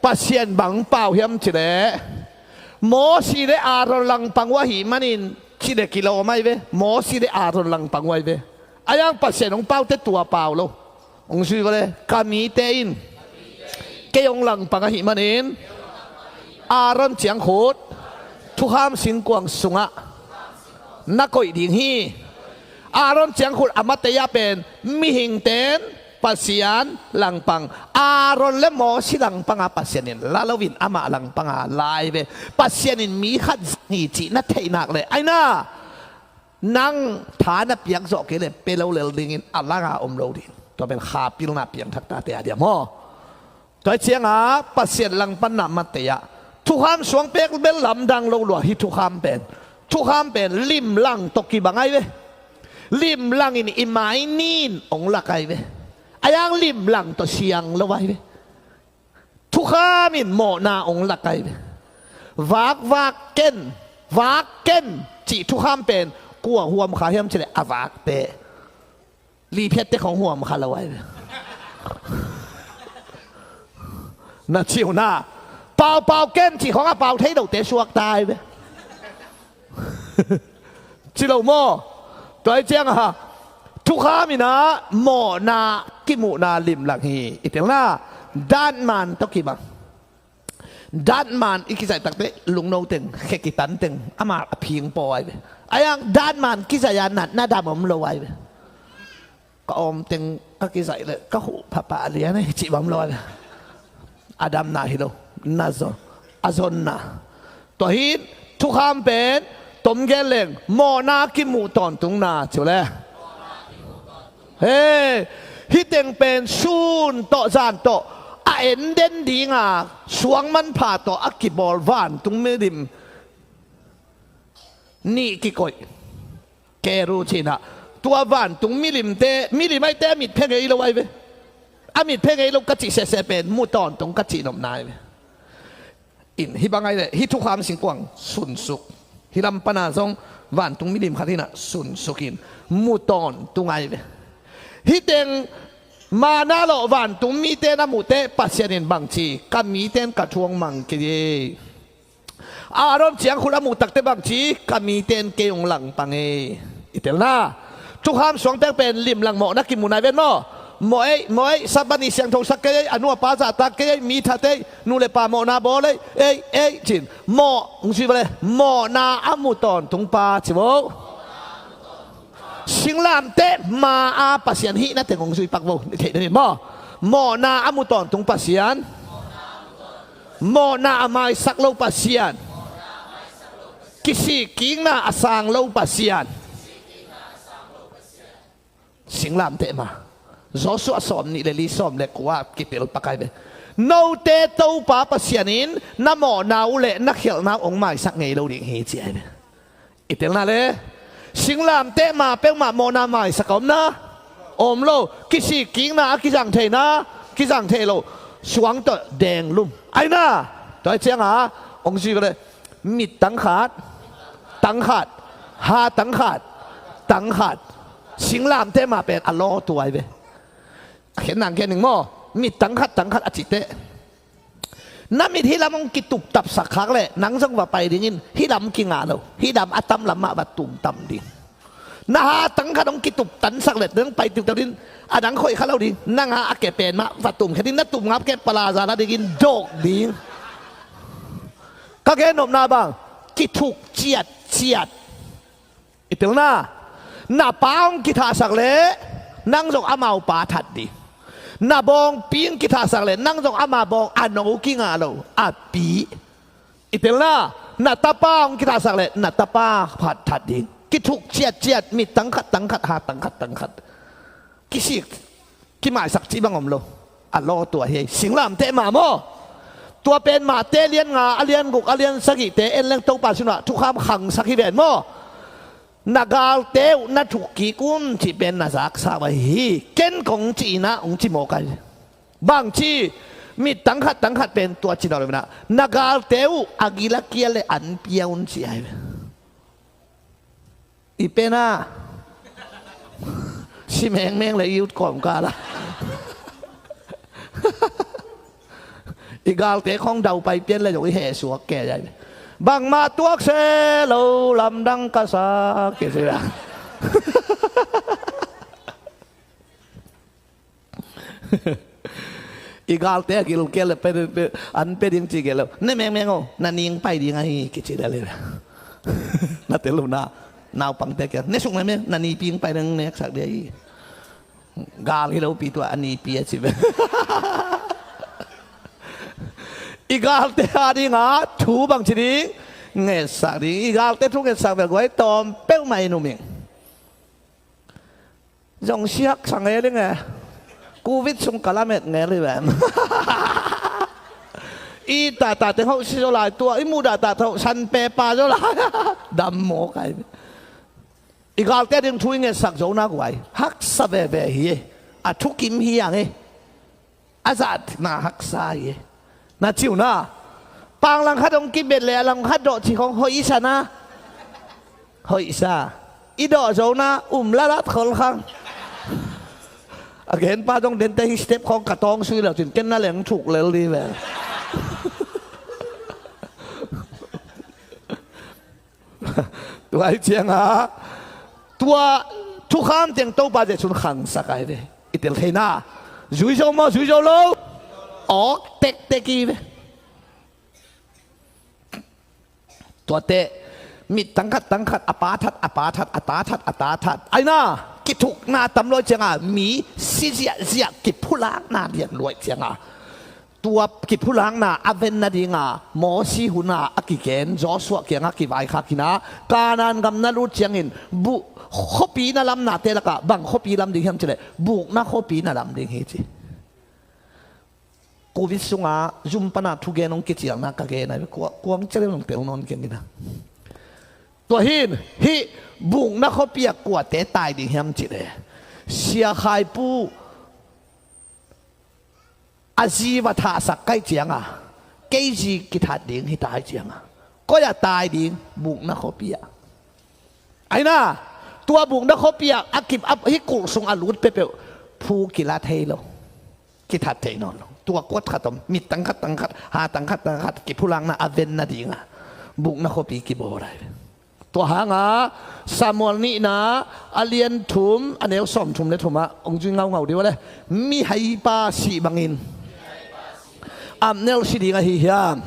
Pasian bang pau hiam cileh Mosi le Aaron langpang uh ahih manin cileh kilawm ahi ve. Mosi le Aaron langpang uh ahi ve. A yang Pasian hong paute tua pau lo. Hong zui vale ka mite in kei hong langpang ahih manin Aaron ciangkhut thukham singkuang sungah na koih ding hi. Aaron ciangkhut a matei ah pen mihingten Pasian langpang Aaron le Mosi langpanga Pasian in la loin amah langpanga lai ve. Pasian in mi khat zang hi cih na theih nak leh aina nang tha na piak zawh kei leh pe lo lel dingin a langa om lo ding. Tua pen kha pilna piangthak tate a diam haw. Tua hi cianga Pasian langpanna matei ah thukham suang pek bel lamdang lo lua hi. Thukham pen thukham pen limlang tawh kibang ahi ve. Limlang in i mai nin hong lak ahi ve. A yang limlang tawh siang lo ahi ve. Thukham in mawhna hong lak ahi ve. Vakvak ken, vak ken cih thukham pen kua huam kha hiam cileh a vakte. Liphiatte khong huam kha lo ai ve. Na ciu na paupau ken cih khong a pau thei lote suak ta ai ve. Ci lo maw? Tua ai ciang a thukham inah mawhna kimuhna limlang hi. I telna datman tawh kibang. Datman i kizaih takte lungno teng khe kitan teng ama a phing paw ai ve. A yang datman kizaih a natna dam om lo ai ve. Ka awm teng ka kizaih le ka huh phapah lian e cih bang lo ai ve. A damna hi lo na zon a zonna. Tua hi thukham pen tom gen leng mawhna kimuh tawntungna ci uh le. He, hih teng pen sun tawh zan tawh a en den dinga suang manpha tawh a kibawl vantung milim nih kikoih. Keru cinah tua vantung milimte milim aite a mitphe ngei lo ai ve. A mit phe ngei lo ka cih sehseh pen mu tawntung ka cih nopna hi ve. In hih bang ahi leh hih thukham singkuang sunsuk, hih lam pana zong vantung milim khat hinah sunsuk in mu tawntung ahi ve. Hih teng mana lawh vantung mite na muhteh Pasian in bangci, ka mite in ka thu hong mang kei ei. Aaron ciangkhul a muh takteh bangci, ka mite in kei hong langpang ei. I telna, thukham suangteng pen limlang mawhna kimu nai ven maw? Mawh ei, mawh ei, Sabbath ni siangthosak kei ei, a nu a pa zahtak kei ei, mi that ei, nu le pa mawhna bawl ei, ei, ei, cin. Mawh, hong zui vale, mawhna a mu tawntung pa ci vo. Singlamteh ma-a Pasian hihna teng hong zui pak vo. Theih na ni maw? Mawhna a mu tawntung Pasian. Mawhna a maisak lo Pasian. Kisikkikna a sang lo Pasian. Singlamteh ma. Joshua sawm nih le li, sawm le kua kipil pakai ve. Note Topa Pasian in na mawhna uh le na khialhna uh hong maisak ngei lo ding hi ci ahi ve. I telna le, singlamteh ma peuhmah mawhna maisak a om na? Om lo. Kisikkikna a kizang thei na? Kizang thei lo. Suang tawh denglum ahi na. Tua hi cianga hong zui vale, mit tang khat, tang khat, ha tang khat, tang khat. Singlamteh ma pen a lawtu ahi ve. A khen nang khen ning maw? Mit tang khat, tang khat a citeh, na mit hih lam hong kituptapsak khak leh nang zong va pai dingin, hih lam kingah lo, hih lam a tam lam mah va tumtam ding. Na ha tang khat hong kituptansak leh nang pai tuptap ding, a dang khoih kha lo ding. Nang ha a ke pen mah va tumkhia ding, na tum ngap kei palaza na dingin dawk ding. Ka gen nopna bang, kithuk ciatciat. I telna, na pa hong kithahsak leh nang zong amau pa that ding. Na bawngpi hong kithahsak leh nang zong ama bawng, a no kingah lo, a pi. I telna, na tapa hong kithahsak leh na tapa phat that ding. Kithuk ciatciat, mit tang khat, tang khat, ha tang khat, tang khat. Kisik, kimaisak cih bang om lo. A lawtu ahi, singlamteh ma maw? Tua pen Mate lian nga, a lian guk, a lian sagihte en leng Topa sunah thukham khangsak hi ven maw? Na galte uh na thuk kik un cih pen na zaksa uh ahi hi. Ken kong cih inah hong ci mawk ahi. Bangci, mit tang khat, tang khat pen tua ci nawn lo inah, na galte uh a gil a kial le an pia un ci ahi. I pen a si mengmeng le i ut kawmkal a i galte khong daupai pian le zong i hehsuak ke zai. Bangmah tuak se lo lamdang ka sa ke si a. I galte a gilkel le pe, pe, an pe ding ci gel lo. Ne mengmeng o, na ning pai ding ahi kici le le. Na tel lo na, naupangte kia. Ne suk mengmeng, na nipi pai ding neksak ding ahi. Gal hi lo pi tua a nipi a ci ve. I galte a dinga thu bang ci ding, ngetsak ding. I galte thu ngetsak ve guai tawm peuhmah i numing. Zong siak sang e ling e. Covid sung ka lamet ngel hi ven. I tata teng hoh si zo lai tua, i muh dah tata hoh san pepa zo lai. Dam maw kai. I galte ding thu i ngetsak zo na guai. Haksa veve hi e. A thukim hi ang e. A zahna haksa hi e. Na ciu na. Panglang khat hong kibet le a lang khat dawh ci khong hoih i sa na. Hoih i sa. I dawh zo na um lalat khol khang. A genpa dong dente hi step khong ka tawng sui lo cin ken na leng thuk lel di ve. Tua hi cianga tua thukham teng Topa Jesu'n khangsak ai ve. I tel theina. Zui zo maw, zui zo lo? Awk tektek i ve. Tuate mit tangkhat tangkhat a pa that, a pa that, a ta that, a ta that. Aina kithukna tam lo cianga mi si ziahziah kiphulakna lian luai cianga tua kiphulakna a ven nadinga Mosi huna a kigen Joshua kianga kivaikhak hina Kanaan gam na lut ciangin buh khuapi na lamnate lakah bang khuapi lam ding hiam cileh bukna khuapi na lam ding hi ci. Covid sunga zum pana thugen hong kicialna ka gen a kuang cialin hong tel nawn keng ina. Tua hin hih bukna khuapi a kuate tai ding hiam cileh Sia Khaipu A zi va thahsak ka hih cianga, kei zi kithat ding hi ta hih cianga, koi ah tai ding? Bukna khuapi ah. Aina, tua bukna khuapi ah a kip, a, hih kulh sung a lut peuhpeuh phu kila thei lo. Kithat thei nawn lo. Tua kuat khat om, mit tang khat, tang khat, ha tang khat, tang khat, kiphulakna a venna dinga bukna khuapi kibawl lai ve. Tua hanga Samuel nihna a lian thum, a neu sawm thum le thumah hong zui ngaungau dih uh le. Mihaipa sih bangin Abner si ding ahi hiam?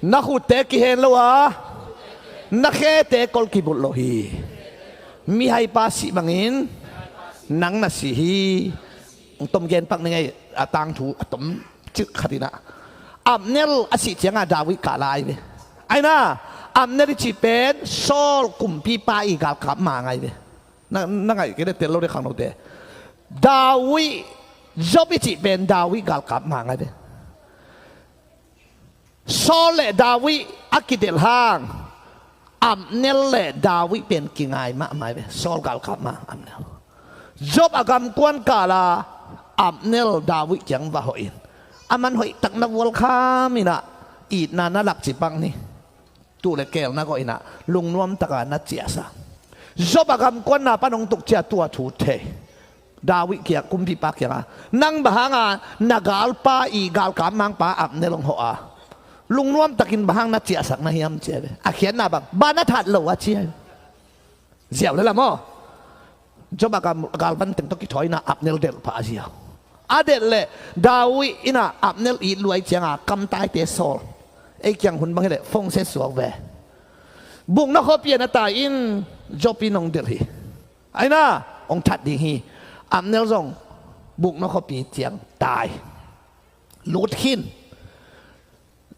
Na khutte kihen lo a, na khete kol kibulh lo hi. Mihaipa sih bangin nang na si hi. Hong tom gen pak ning ei, a tangthu a tom cik khat inah, Abner a sih cianga David kah lai ve. Aina, Abner i cih pen Saul kumpipa i galkap ma ngai ve. Na, na ngaih kei le tel lo de khang lote. David, Job i cih pen David galkap ma ngai ve. Saul le David a kidelh hang, Abner le David pen kingai mahmah hi ve. Saul galkap ma Abner. Job a gamkuan kala Abner David kiang va hoih in, a man hoih tak na vualkham inah, itna na lakci pak ni. Tuh le keel na gawh inah, lungnuam taka na ciahsak. Job a gamkuanna pan hong tuk cia tua thu thei. David kiang, kumpipa kianga, nang bang hanga na galpa i galkap mangpa Abner hong hawh a, lungnuam takin bang hang na ciahsak na hiam cia ve. A khiatna bang, bang na that lo a cia ve. Ziau le la maw? Job a gal, galvan teng tawh kithawi inah Abner delh pah a ziau. A delh leh David inah Abner it luai cianga kamtaite sawl. Ei kiang hun bang hileh phongset suak ve. Bukna khuapi ah na tai in Job in hong delh hi. Aina, hong that ding hi. Abner zong bukna khuapi ciang tai. Lut khin.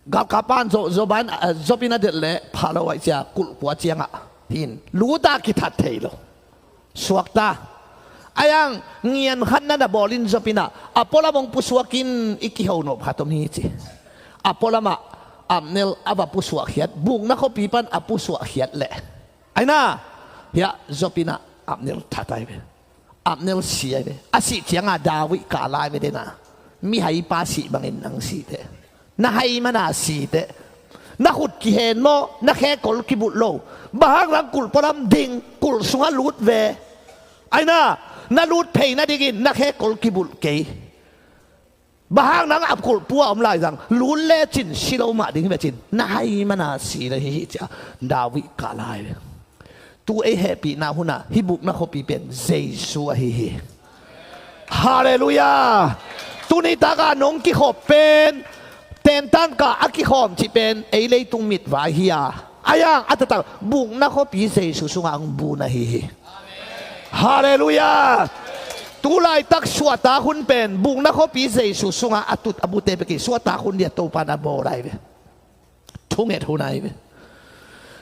Galkap pan Zo-, Zoban, eh, Job in a delh leh pha lo aih cia kulh pua ciangah hin lut a kithat thei lo. Suakta. Aihang ngian khat na na bawl in Job inah a pualam hong pusuak in i kiho nop khat om hi ci. A pualamah Abner a va pusuak khiat, bukna khuapi pan a pusuak khiat leh. Aina, hiah Job inah Abner that ai ve. Abner si ai ve. A sih cianga David kah lai ve dena. Mihaipa sih bangin nang si teh. Na hai mana si teh. Na khut kihen maw, na khe kol kibulh lo. Bang hang nang kulh pualam ding, kulh sungah lut ve. Aina, na lut phei nadingin na khe kol kibulh kei. Bang hang nang a kulh pua om lai zang, lut lecin si lo mah ding hi ve cin, na hai mana si na hi hi cia David kah lai ve. Tu ei hehpihna hunah hih bukna khuapi pen Jesu ahi hi. Halleluiah. Tuni taka nong kikhop pen, tentan kah a kikhawm cih pen ei leitung mitvai hi a, aihang a taktak bukna khuapi Jesu sungah ang bu na hi hi. Halleluiah. Tu laitak suahtak hun pen bukna khuapi Jesu sungah a tut a bute peki suahtak hun dia Topa na bawl ai ve. Thunget hun ai ve.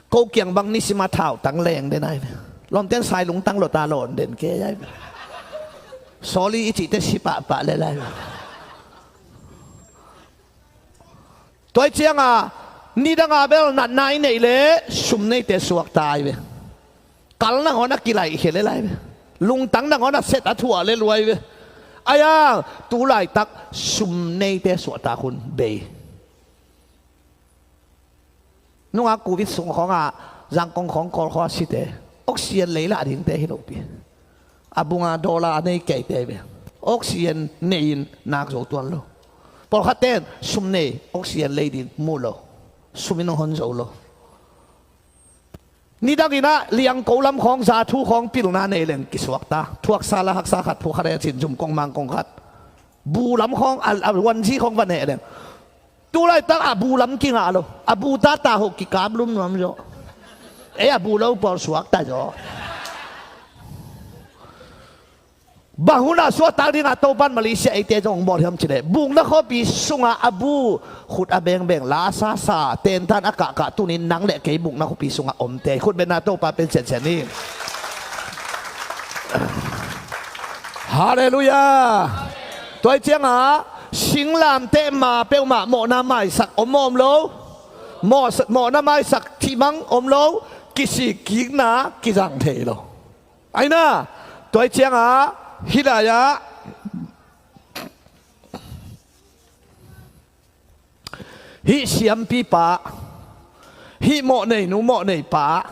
Ko kiang bang nisim a thautang leng den ai ve. Lawmten sai lungtang lota lawn den kei ai ve. Sawli i cihte si pahpah lel ai ve. Tua cianga nidanga bel natna i neih le sum neite suakta ai ve. Kal nangawn a kilaihkhia le lai ve. Lungtang nangawn a set a thuah le luai ve. Aihang tu laitak sum neite suahtak hun bei. Nunga covid sung khawnga Zangkong khawng Kawl khawng a site oxygen lei lah dingte hi lopi. A bunga dollar a nei keite ve. Oxygen nei-in nak zo tuan lo. Pawlkhatte in sum nei oxygen lei ding mu lo. Sum in hong hon zo lo. Nidang inah Liangko lam khawng zathu khawng pilna nei leng kisuakta. Thuaksa la haksa khat phukhat e cin zum kong mang kong khat. Bu lam khawng a, a wanzi khawng va neh leng. Tu laitak a bu lam kingah lo. A bu tata ho kikap lum nuam zaw. Ei a bu lo pawl suakta zaw. Bang hunah suahtak dingah Topan Malaysia eite zong bawl hiam cileh bukna khuapi sungah a bu khut a bengbeng la sasa tentan a kahkah tunin nang le kei bukna khuapi sungah omte khut benna Topa pen siansian ni. Halleluiah. Tua ciangah singlamteh ma peuhmah mawhna maisak om maw om lo? Mawh, mawhna maisak thihmang om lo? Kisikkikna kizang thei lo. Aina, tua ciangah hih lai-ah Hih siampipa, hih mawhneinu mawhneipa,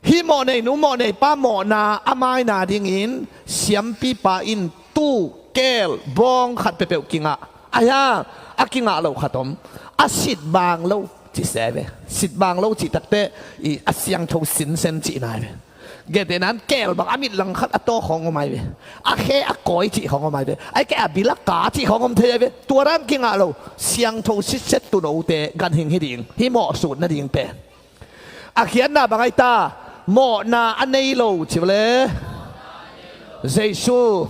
hih mawhneinu mawhneipa mawhna a maina dingin siampipa in tuu, keel, bawng khat peuhpeuh kingah. Ahi hang a kingah lo khat om, a sitbang lo cih se ve. Sitbang lo cih takteh i a siangtho sinsen cihna hi ve. Gentehna in keel bang a mitlang khat a tawk khawng om ahi ve. A khe a kawi cih khawng om ahi ve. Ahih kei a bil a ka cih khawng om thei ahi ve. Tua dan kingah lo, siangtho sitset tuunote ganhing hi ding, hih mawh sut nading pen. A khiatna bang ahi ta? Mawhna a nei lo ci uh le. Jesu,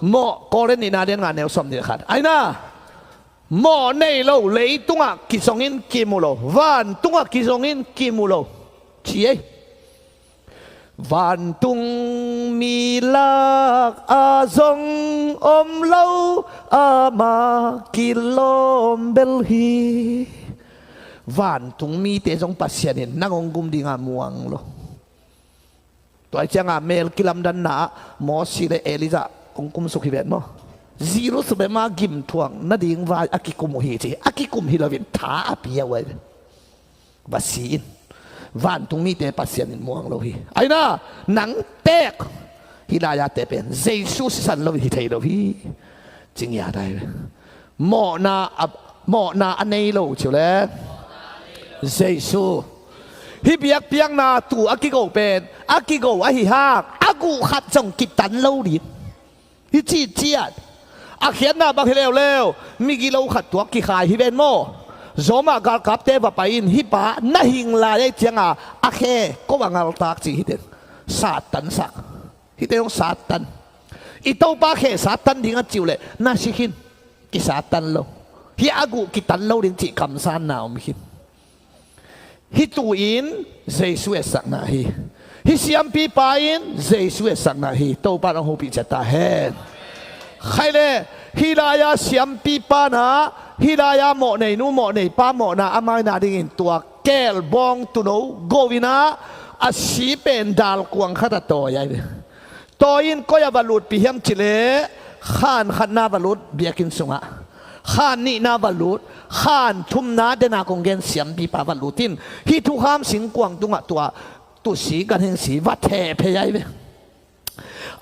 mawh, Korin nihna lian nga neu sawmnih le khat. Ahi na, mawh nei lo, leitungah kizongin kimu lo, vantungah kizongin kimu lo ci ei. Vantung mi lak a zong om lo, ama kilawm bel hi. Vantung mite zong Pasian in nang hong gum dinga muang lo. Tua hi cianga mel kilamdanna ah Mosi le Elijah hong kumsuk hi ven maw? Jerusalem a gimthuak nading vai a kikum uh hi ci. A kikum hi loin tha a pia uh ahi ve. Va si in. Vantung mite Pasian in muang lo hi. Ahi na, nang tek hih lai-ate pen Jesu sisan lo hi thei lo hi. Ci ngiat ahi ve. Mawhna a, mawhna a nei lo ci uh le. Jesu. Hih biakpiakna tuu a kigo pen a kigo ahi hang a guh khat zong kitan lo ding. Hi cihciat. A khiatna bang hi leuleu, migilo khat tuak kikhai hi ven maw? Zawmah galkapte va pai in, hih pa na hing lai ahih cianga a khe ko a ngaltak ci hi teng. Satan sak. Hihte hong satan. I Topa khe satan ding a ci uh leh na si khin. Kisatan lo. Hih a guh kitan lo ding cih kamsanna om khin. Hih tuu in Jesu etsakna hi. Hih siampipa in Jesu etsakna hi. Topa in hong hopih ciat ta hen. Khaile, hih lai-a siampipa na, hih lai-a mawhneinu mawhneipa mawhna a maina dingin tua keel bawng tuuno go in ah, a si pen dalkuang khat a tawi ahi ve. Tawi in koi ah va lutpih hiam cih leh, khan khatna va lut biakinn sungah, khan nihna va lut, khan thumna dena kong gen siampipa va lut in, hih thukham singkuang tungah tua tuusi ganhing si va theh phei ahi ve.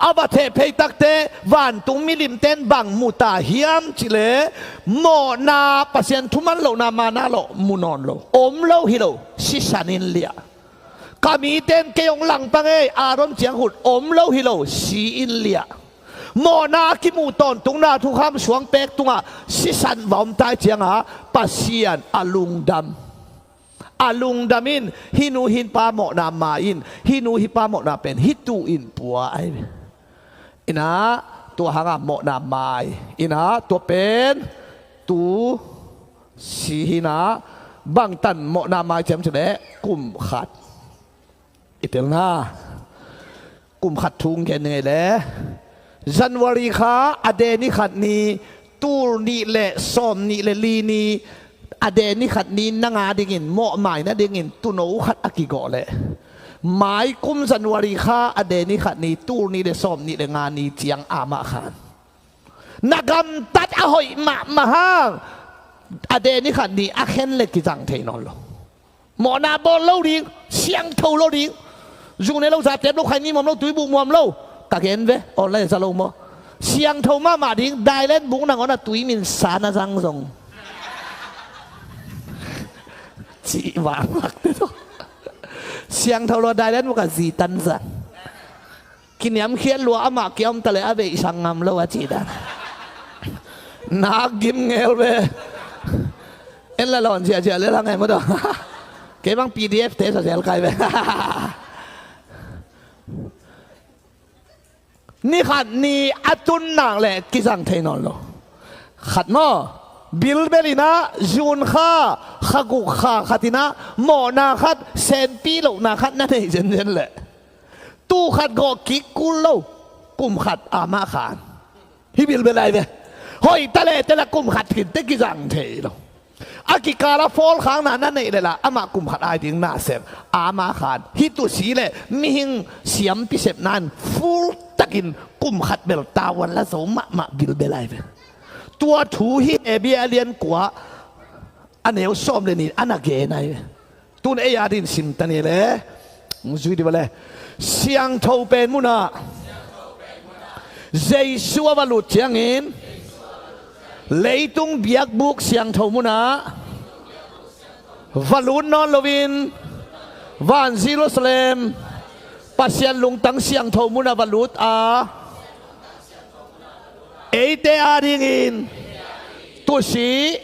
A va theh phei takteh vantung milimte in bang mu ta hiam cih leh, mawhna, Pasian thuman lohna mana lawh mu nawn lo, om lo hi lo, sisan in liah. Ka mite in kei hong langpang ei, Aaron ciangkhut om lo hi lo, si in liah. Mawhna a kimuh tawntungna thukham suang pek tungah sisan va om ta ahih cianga Pasian a lungdam. A lungdam in hih nu hih pa mawhna ma in, hih nu hih pa mawhna pen hih tuu in pua ahi ve. Inah tua hanga mawhna mai. Inah tua pen tuu si hi inah, bangtan mawhna mai ciam cih leh kum khat. I telna kum khat thu hong gen ning ei le. January kha a de ni khat ni, tul nih le sawm nih le li ni, a de ni khat ni nang a dingin mawh mai nadingin tuuno khat a kigawh leh, mai kum January kha a de ni khat ni, tul nih le sawm nih le nga ni ciang amah khan na gamtat a hoih mahmah hang, a de ni khat ni a khen le kizang thei nawn lo. Mawhna bawl lo ding, siangtho lo ding. Zu ne lo, za tep lo, khaini muam lo, tui buh muam lo. Ka gen ve, online za lo maw? Siangtho mahmah ding, dailen buk nangawn a tui min sa na zang zong. Cih vang lak te tawh. Siangtho lo dailen buk a zi tan zang. Kiniamkhiat lua, amah kia om ta leh a veih sang ngam lo a cih dan. Nak gim ngel ve. En la lawn ziahziah le la ngai maw tawh. Kei bang P D F te sa zel kai ve. Ni khat ni a tun nak leh kizang thei nawn lo. Khat maw, bilbel inah, June kha, kha guk kha khat inah mawhna khat, senpi lohna khat na neih zenzen leh, tuu khat gawh kik kul lo, kum khat amah khan. Hih bilbel ahi ve. Hoih ta leh te la kum khat khin te kizang thei lo. A kikal a fawlkhakna na neih leh la amah kum khat ai ding na sem. Amah khan hih tuusi le mihing siampi sepna in full takin kum khat bel tavuan la zo mahmah bilbel ahi ve. Tua thu hi Hebru a lian kua, a neu sawm le nih a na gen ahi ve. Tun ei a din sim ta ni le. Zui di va le. Siangtho pen munah Jesu a va lut ciangin leitung biakbuk siangtho munah va lut nawn loin van Jerusalem Pasian lungtang siangtho munah va lut a, eite adingin tusih,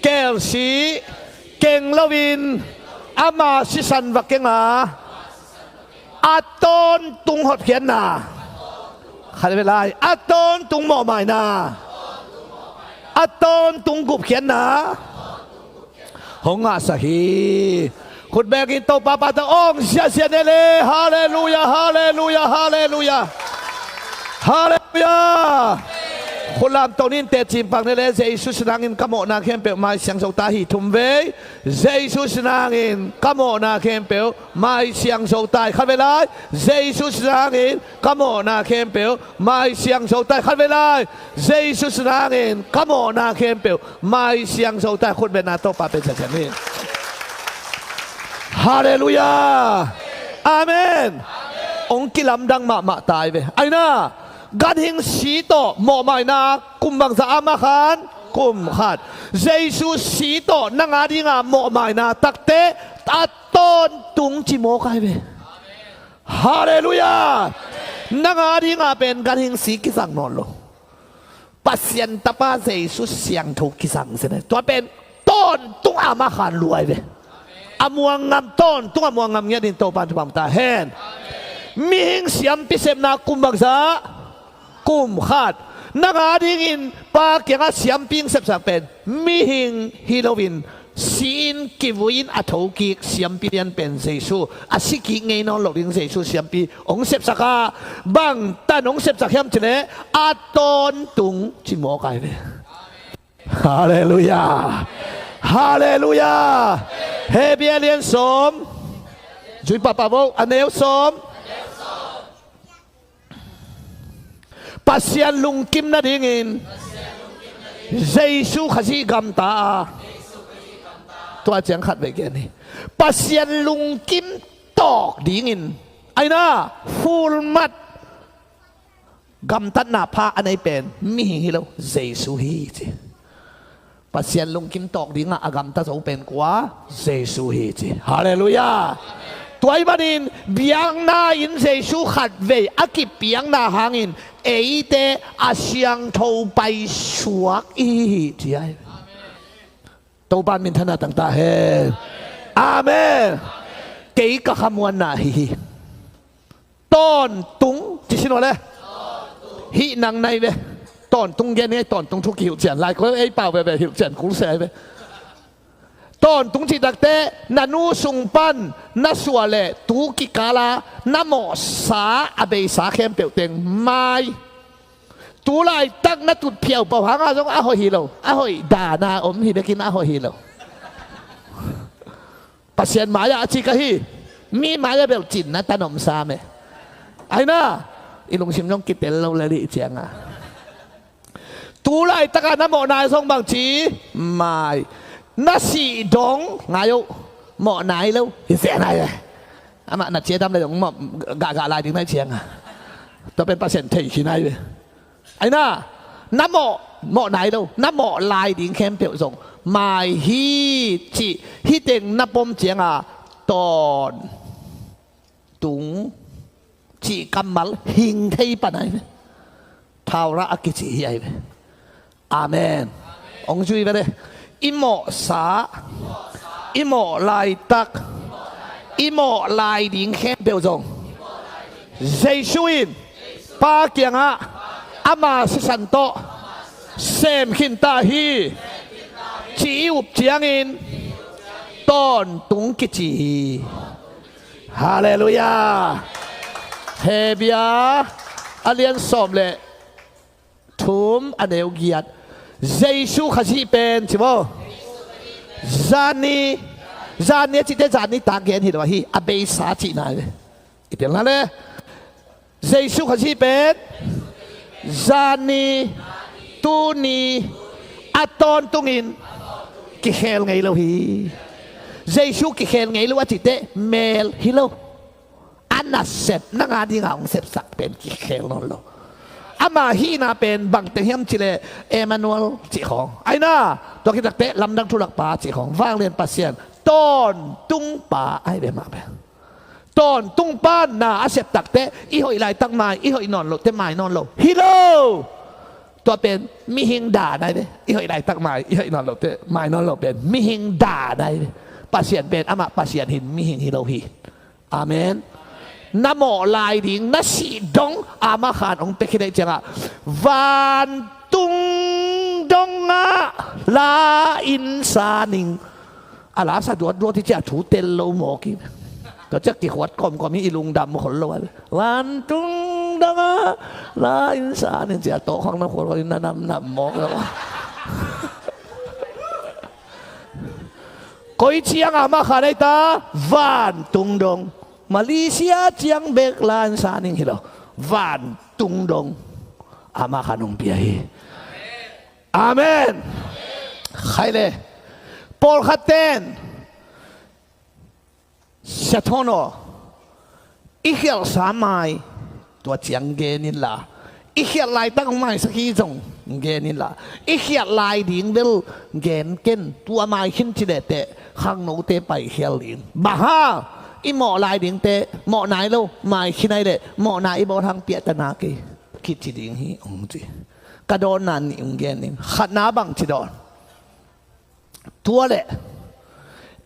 kelsih keng loin ama sisan va keng a, a tawntung hotkhiatna, khat ve lai, a tawntung mawhmaina, a tawntung gupkhiatna hong ngahsak hi. Khut bekin Topa pahtak ong siasia ne le. Halleluia, halleluia, halleluia. Halleluia. Khut lamto nin, teci pak ne le. Jesu sin nangin ka mawhna khempeuh mai siang zo ta hi. Thum vei. Jesu sin nangin ka mawhna khempeuh mai siang zo ta hi. Khat vei lai. Jesu sin nangin ka mawhna khempeuh mai siang zo ta hi. Khat vei lai. Jesu sin nangin ka mawhna khempeuh mai siang zo ta hi. Khut beng a, Topa pen siasia ni. Halleluia. Amen. Ong kilamdang mahmah ta hi ve. Aina, ganhing si tawh mawhmaina kum bangzah a om a khan? Kum khat. Jesu si tawh nang a dinga mawhmaina takte a tawntung ci mawk ahi ve. Halleluia. Nang a dinga pen ganhing si kizang nawn lo. Pasian Tapa Jesu siangtho kizang zen ahi. Tua pen tawntung a om a khan lua ahi ve. A muang ngam, tawntung a muang ngam ngiat in Topa in thupha pia ta hen. Mihing siampi sepna kum bangzah? Kum khat. Nang a dingin Pa kiangah siampi hong sepsak pen mihing hi loin, si-in kivui-in a thokik siampi lian pen Jesu, a sikik ngei nawn loh ding Jesu siampi hong sepsak a, bangtan hong sepsak hiam cih leh a tawntung ci mawk ahi ve. Halleluia. Halleluia. Hebru a lian sawm. Zui pahpah vo, a neu sawm. Pasian lungkim nadingin Jesu Khazih gamta a, tua ciang khat vei gen hi. Pasian lungkim tawk dingin, aina, fulmat gamtatna pha a nei pen mihing hi lo, Jesu hi ci. Pasian lungkim tawk dingah a gamta zo pen kua? Jesu hi ci. Halleluia. Tua ahih manin biakna-in Jesu khat vei a kipiakna hangin eite a siangtho paisuak i hi hi ci ahi. Topa in minthanna tang ta hen. Amen. Kei ka khamuanna ahi hi. Tawntung ci sin aw le. Hih nang nai ve. Tawntung gen ngai, tawntung thu kihilhcian lai ko ei pau veve, hilhcian kul se ai ve. Tawntung cih takte na nu sung pan na suah leh tu kikala na mawhsa a beisa khempeuh teng mai. Tu laitak na tutphiau pau hanga zong a hoih hi lo. A hoih dana om hi bekin a hoih hi lo. Pasian mai-ah a cik ahi. Mi mai-ah bel cinna tan om sam e. Aina, i lungsim zong kitel lo lel hi cianga. Tu laitaka na mawh nai zong bangci mai. Na sih dong ngai uh. Mawh nai lo hi zia nai e. Amah na ciadam le zong mawh gahgah lai ding nai cianga. Tua pen Pasian thei hi nai ve. Aina, na mawh, mawh nai lo, na mawh lai ding khempeuh zong mai hi cih, hih teng na pom cianga tawntung cih kammal hing thei pan ai ve. Thaura a kici hi ai ve. Amen. Ong zui ve le. I mawhsa, i mawh laitak, i mawh lai ding khempeuh zong Jesu in Pa kiangah ama sisan tawh sem khin ta hi, ci i up ciangin tawntung kici hi. Halleluia. Hebru a lian sawm le thum a neu giat. Jesu Khazih pen ci maw? Zanni, zanni a cihte zanni tak gen hi lo ahi, a beisa cihna hi ve. I telna le Jesu Khazih pen zanni, tuni, a tawntungin kikhel ngei lo hi. Jesu kikhel ngei lo a cih teh mel hi lo. A nasep nang a dinga hong sepsak pen kikhel nawn lo. Ama hihna pen bangteng hiam cih leh Emmanuel cih khawng. Aina, tua khit tak teh Lamdang Thulakpa cih khawng. Vanglian Pasian, Tawntung Pa ahi ve mah pen. Tawntung Pa na a sep tak teh i hoih laitak mai, i hoih nawn loh teh mai nawn lo hi lo. Tua pen mihing dan ahi ve. I hoih laitak mai, i hoih nawn loh teh mai nawn lo pen mihing dan ahi ve. Pasian pen amah Pasian hi in, mihing hi lo hi. Amen. Na mawh lai ding, na sih dong, amah khan hong pia khit ahih ciangah, vantung dongah la in sa ning. A la sa duatduat hi ciah thu tel lo mawk hi. Tua ciah kikhuat kawmkawm hi, i lungdam khol lo a. Vantung dongah la in sa ning ciah tawh khang na khuat khol in na namnam mawk lo. Koi ciang amah khan ahi ta, vantung dong. Malaysia ciang bek la in sa ning hi lo. Vantung dong. Amah khan hong pia hi. Amen. Khai le. Pawlkhat ten, Sia Thawn aw, i khialhsa mai tua ciang gen inla, i khialh laitak maisak hi zong gen inla, i khialh lai ding bel gen ken, tua mai khin ci leh teh khangnote pai khial ding. Bang hang, i mawh lai ding teh mawh nai lo, mai khin ai leh mawhna i bawl hang piahta na kei, kici ding hi hong ci. Ka dawnna nih hong gen ding. Khatna bang ci dawn. Tua leh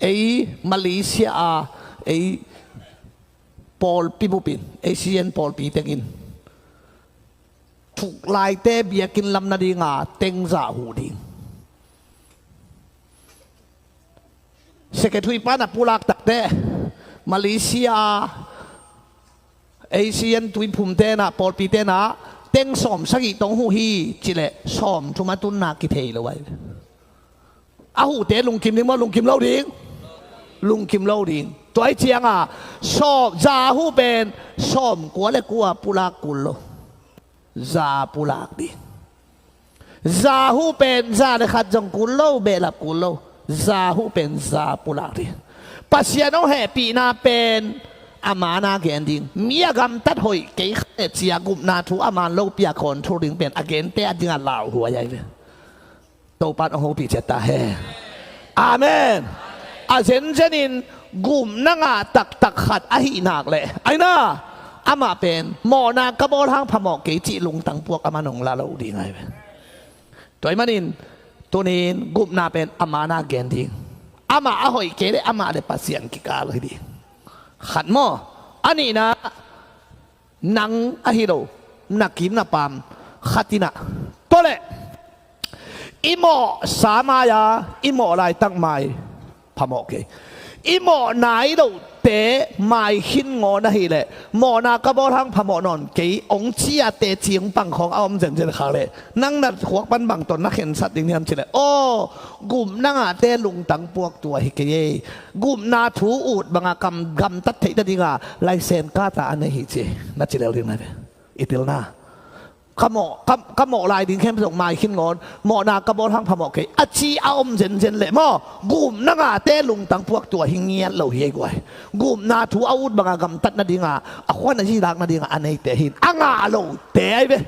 ei Malaysia a ei pawlpi bupin, ei Asian pawlpi tengin thuk laite biakinn lam nadinga teng za huh ding. Secretary pa na pulak tak teh Malaysia a Asian tuiphum tenah, pawlpi tenah teng sawm sagih tong huh hi ci leh sawm thum a tunna kithei lo ai. A huhte lungkim ding maw, lungkim lo ding? Lungkim lo ding. Tua ahih cianga sawm, za huh pen sawm kua le kua pulak kul lo. Za pulak ding. Za huh pen za le khat zong kul lo, behlap kul lo. Za huh pen za pulak ding. Pasian hong hehpihna pen a man a gen ding. Mi a gamtat hoih kei kha le cia gupna thu a man lo piak khawn thul ding pen a gente a dingah lauhuai ai ve. Topan hong hopih ciat ta hen. Amen. A zenzenin gupna ngah taktak khat ahih nak leh, aina, amah pen mawhna ka bawl hang phamawh kei cih lungtang puak amah nong la lo ding ai ve. Tua ahih manin tunin gupna pen amah na gen ding. Amah a hoih kei leh amah le Pasian kikal hi ding. Khat maw? A nihna, nang ahi lo, na kim na pam khat inah. Tua leh i mawhsa mai-a i mawh laitak mai phamawh kei. I mawh nai lohte mai khin ngawn ahih leh mawhna ka bawl hang phamawh nawn kei hong ciate cing pangkhawng a om zenzen khak leh nang na khuak pan bang tawh na khensat ding hiam cih leh, aw, gupna ngahte lungtang puak tua hi kei ei. Gupna thu ut banga kam gamtat theih nadinga laisen kata a nei hi ci na ci lel ding na ve. I pilna ka mawh, ka, ka mawh lai ding khempeuh zong mai khin ngawn, mawhna ka bawl hang phamawh kei a ci a om zenzen leh maw, gupna ngahte lungtang puak tua hi ngiat lo hi ei guai. Gupna thu a ut banga gamtat nadinga, a khuan a zilak nadinga a neite hin a ngah lote ai ve.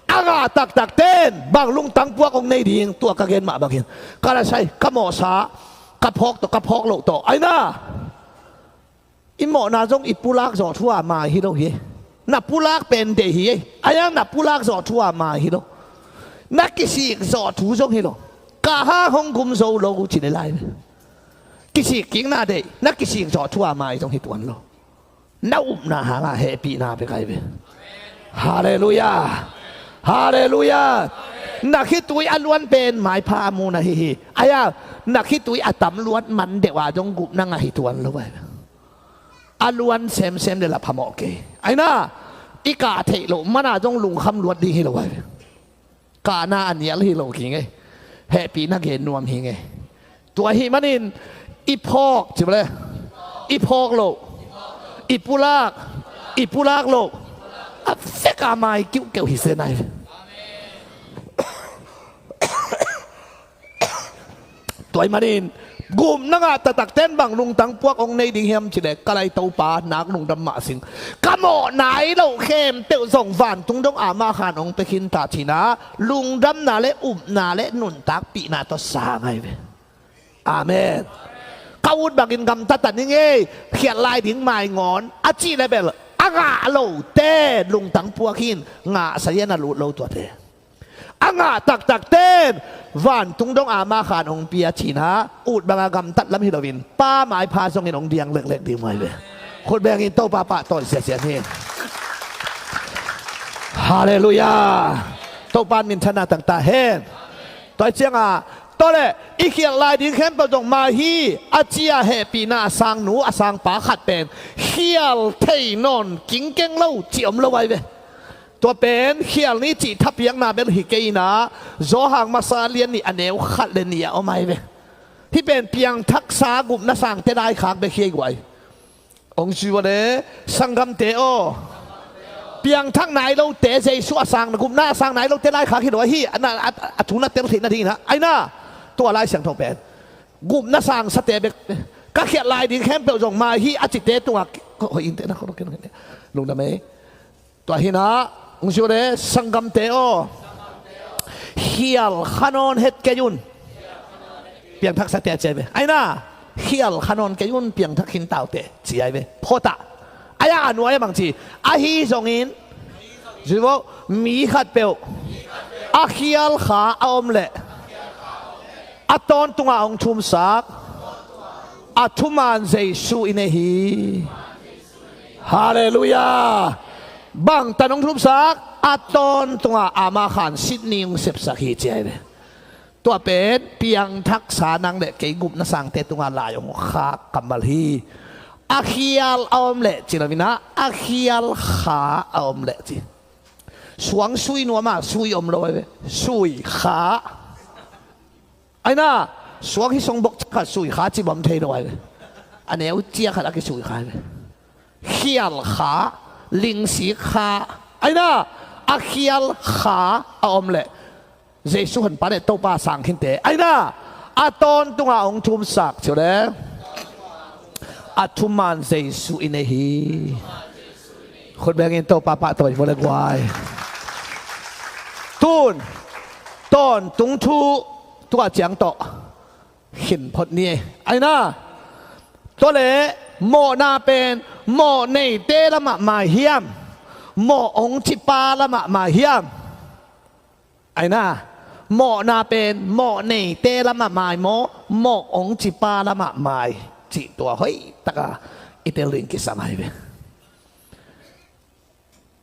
A ngah taktak ten bang lungtang puak hong nei ding, tua ka gen mah bangin ka la sai, ka mawhsa, ka phawk tawh, ka phawk loh tawh, aina. I mawhna zong i pulak zawh thu a mai hi lo hi. Na pulak pen deih hi. Aia na pulak zawh thu a mai hi lo. Na kisik zawh thu zong hi lo. Kah hang hong gum zo lo ci le lai. Kisik kikna deih, na kisik zawh thu a mai zong hi tuan lo. Na upna hanga hehpihna pe kai ve. Halleluiah. Halleluiah. Na khitui a luan pen maipha a mu na hi hi. Aia na khitui a tam luat man deuh a zong gupna ngah hi tuan lo ai. A luan semsem le la phamawh kei. Aina, i kah theih loh mana zong lungkham luat ding hi lo ai. Kahna a nial hi lo ki ngei. Hehpihna gen nuam hi ngei. Tua hi manin i phawk ci bale. I phawk loh, i pulak, i pulak loh a fek a mai kiuhkeuh hi se nai. Tua ahih manin gupna ngah taktakte'n bang lungtang puak hong nei ding hiam cih leh, ka lai Topa nak lungdam mah sing, ka mawh nai loh khempeuh zong vantung dong ama khan hong pia khin ta, ci-in ah lungdamna le upna le nuntakpihna tawh sang ahi ve. Amen. Ka ut bangin gamta ta ning ei, khialh lai ding maingawn a cih leh bel, a ngah lote lungtang puak hi-in, ngahsa in a lut lo tuate. A ngah taktakte'n vantung dong ama khan hong pia, ci-in ah ut banga gamtat lam hi loin, Pa maipha zongin hong diang leklek ding mai ve. Khut bengin Topa pahtawi siasia ni. Halleluiah. Topa'n minthanna tang ta hen. Tua hi ciangah, tua leh i khialh lai ding khempeuh zong mai hi, a ci-a hehpihna a sang nu a sang pa khat pen khial thei nawn kingkeng lo cih om lo ahi ve. Tua pen khial ni cih thapiakna bel hi kei in ah, Johan masa lian nih a neu khat le nih ah om ahi ve. Hih pen piangthaksa gupna sangte laikhak bek hi ei guai. Hong zui ua leh, sanggamte aw, piangthak nai lote Jesu a sang, gupna a sang nai lote laikhak hi lo ahi, a, a, a thu na tel theih nadingin ah. Ahi na, tua Lai Siangtho pen gupna sangsate bek, ka khialh lai ding khempeuh zong mai hi a cite tungah, hoih in te na, lungdam ei. Tua hi-in ah, hong zui ua leh, sanggamte aw, khial kha nawn het kei un. Piangthaksate a ci ahi ve. Ahi na, khial kha nawn kei un, piangthak khin ta uh teh, ci ahi ve. Phawt ah. Ahi a, a nuai ah bang ci, ahi zongin, zui vo, mi khatpeuh a khial kha a om leh, a tawntungah hong thumsak, a thuman Jesu i nei hi. Halleluiah. Bang tan hong thumsak, a tawntungah ama khan Sydney hong sepsak hi, ci ahi ve. Tua pen piangthaksa nang le kei gupna sangte tungah lai hong khak kammal hi. A khial a om leh ci lo-in ah, a khial kha a om leh ci. Suang sui nuam ah, sui om lo ahi ve. Sui kha. Ahi na, suang hi song bok ciang khat sui kha ci bang thei lo ahi ve. A neu ciang khat a kisui kha ahi ve. Khial kha, lingsik kha. Ahi na, a khial kha a om leh, Jesu Honpa le Topa sang khinte. Ahi na, a tawntungah hong thumsak, ci ua leh, a thuman Jesu i nei hi. Khut bengin Topa pahtawi vo le guai. Tun, tawntung thu, tua ciang tawh khin phot ni. Ahi na, tua leh, mawhna pen mawh neite lamah mai hiam, mawh hong cipa lamah mai hiam? Ahi na, mawhna pen mawh neite lamah mai maw, mawh hong cipa lamah mai, cih tua hoih taka i tel ding kisam ahi ve.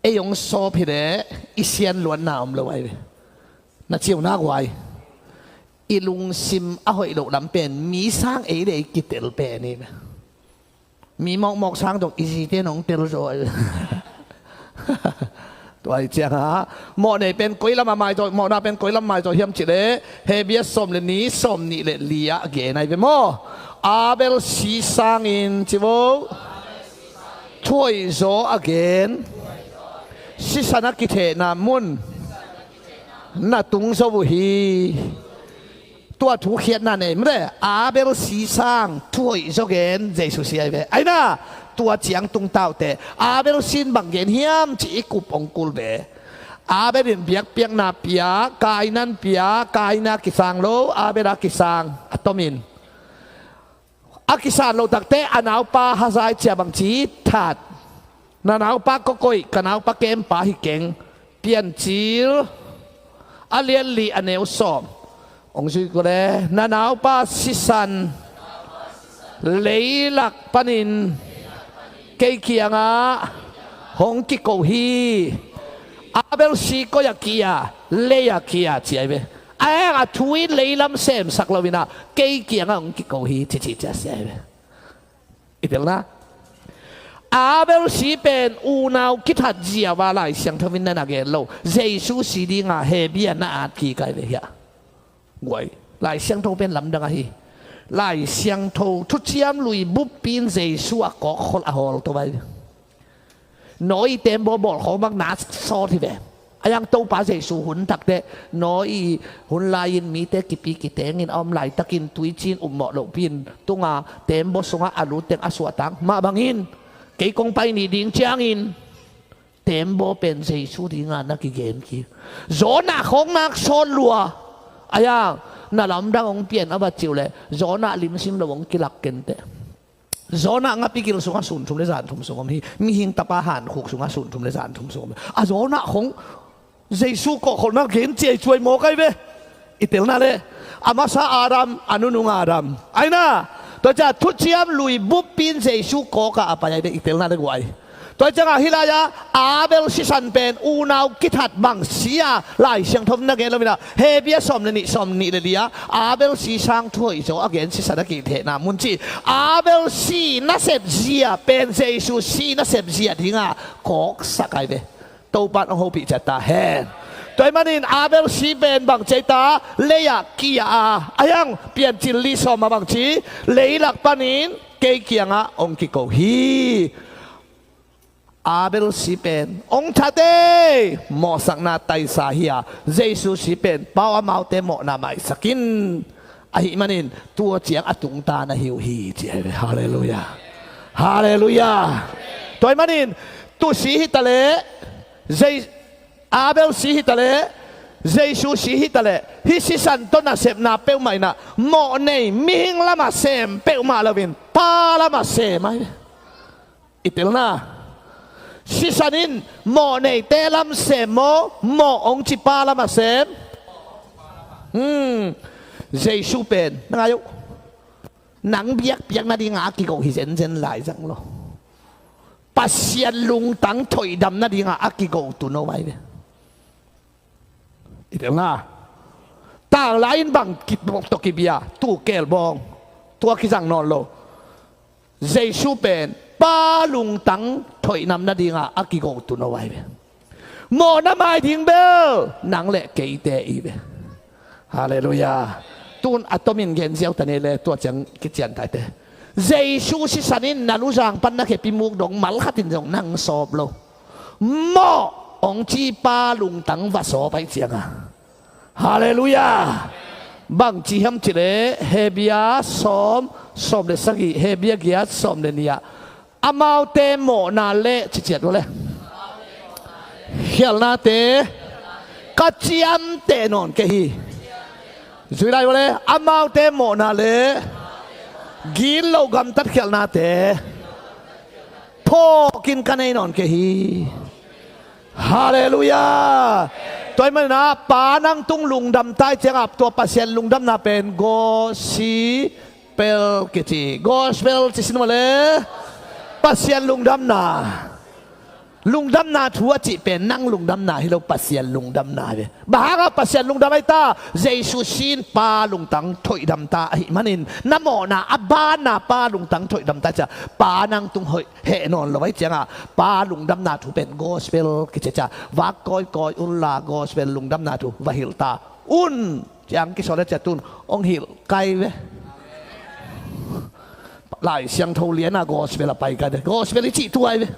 Ei hong sawp hi leh i sianluatna om lo ahi ve. Na ciu na guai. I lungsim a hoih loh lam pen mi sang ei le ei kitel pen hi ve. Mi mawkmawk sang zong i zite in hong tel zaw ahi ve. Tua hi ciangah, mawh nei pen koi lamah mai zaw, mawhna pen koi lamah mai zaw hiam cih leh, Hebru sawm le nih, sawm nih le li ah a gen ahi ve maw. Abel si sangin ci vo, thuhoih zaw a gen, sisan a kithehna mun na tung zo uh hi. Tua thu khiatna nei mah le, Abel si sang thuhoih zaw gen Jesu si ahi ve. Ahi na, tua ciang tung ta uh teh, Abel sin bang gen hiam cih i kup hong kul ve. Abel in biakpiakna pia, Kaina in pia, Kaina kisang lo, Abel a kisang, a tomin. A kisan loh takte a naupa hazai cia bangci that. Na naupa kawkoih, ka naupa kempa hi keng. Piancil a lianli a neu sawm. Hong zui kul e, na naupa sisan leilak panin kei kiangah hong kiko hi. Abel si koi a kia, lei a kia ci ahi ve. A eng a thu in leilam semsak lo inah kei kiangah hong kiko hi, cici cia sia ahi ve. I telna Abel si pen unau kithat ziau a Lai Siangtho in na na gen lo. Jesu si dinga Hebia na at kik ahi ve hiah. Guai, Lai Siangtho pen lamdang ahi. Lai Siangtho thuciam lui buppi in Jesu a kawkkhol a hawlto ahi ve. Nawi tembaw bawlkhawm bang na sawt hi ve. A yang Topa Jesu hun takteh, Noah i hun lai-in mite kipi kitengin a om laitakin tuicin upmawh lohpi-in tunga tembaw sungah a lutteng a suahtang mah bangin, kei kong pai ni ding ciangin tembaw pen Jesu dinga na kigen ki. Jonah khawng nak sawn lua. A yang na lamdang hong pian a va ciuh leh Jonah limsim lo hong kilak kenteh. Jonah ngapi gil sungah sun thum le zan thum sung om hi. Mihing tapa hankhuk sungah sun thum le zan thum sung om hi. A Jonah khong Jesu kawhkholhna gen ciaicuai mawk ai ve. I telna le a masa Adam, a nunung Adam. Aina, tua cia thuciam lui bup pin Jesu kawka a pai ai ve. I telna le guai. Tua ciangah hih lai-ah Abel sisan pen unau kithat bang si-a Lai Siangtho na gen lo inah Hebru sawm le nih, sawm nih le li-ah Abel si sang thuhoih zaw a gen sisan a kithehna mun ci. Abel si nasep zia pen Jesu si nasep zia dinga kawksak ai ve. Topan hong hopih ciat ta hen. Tua ahih manin Abel si pen bang ci ai ta, lei-ah kia a, a yang Piancil li sawm a bang ci, leilak panin kei kiangah hong kiko hi. Abel si pen hong thate mawhsakna taisa hi a, Jesu si pen pau amaute mawhna maisak in. Ahih manin tua ciang a tungta na hi uh hi ci ai ve. Halleluiah. Halleluiah. Tua ahih manin tu si hi taleh, Jei- Abel si hi taleh, Jesu si hi taleh, hih sisan tawh nasepna peuhmah inah mawhnei mihing lamah sem peuhmah loin pa lamah sem ai ve. I telna, sisan in mawhneite lam sem maw, mawh hong ci pa lamah sem? Hmm. Jesu pen na ngai uh, nang biakpiak nadinga a kigo hi zenzen lai zang lo. Pasian lungtang thoihdam nadinga a kigo tu no ai ve. I telna, tanglai in bang ki- tawh kibia, tu kelbawng, tua kizang nawn lo. Jesu pen pa lungtang thoihnam nadinga a kigo tu no ai ve. Mawhna mai ding bel nang le keite i ve. Halleluiah. Tun a tomin gen ziau ta ni le tua ciang kician taite. Jesu sisan in na luzang pan na khepi muk dong malkhat in zong nang sawp lo. Mawh hong ci pa lungtang va sawp ai cianga. Halleluiah. Bang ci hiam ci le Hebru sawm, sawm le sagih, Hebru giat sawm le nih-ah amaute mawhna le ciciat vua le khialhnate ka ciamteh nawn kei hi. Zui lai vua le amaute mawhna le gitloh gamtat khialhnate phawkin ka nei nawn kei hi. Halleluiah. Tua ahih manin ah pa nang tung lungdam ta i ciangah tua Pasian lungdamna pen gospel kici. Gospel ci sin mawle. Pasian lungdamna. Lungdamna thu a cih pen nang lungdamna hi lo, Pasian lungdamna hi ve. Bang hangah Pasian lungdam ai ta? Jesu sin pa lungtang thoihdam ta ahih manin na mawhna a banna pa lungtang thoihdam ta ciah pa nang tung hoih heh nawn lo ai ciangah pa lungdamna thu pen gospel kici ciah vak kawikawi unla gospel lungdamna thu va hilh ta un. Ciang kisawlh le ciah tun hong hilh kai ve. Lai Siangtho liana gospel a pai kai ve. Gospel i cih tuai ve.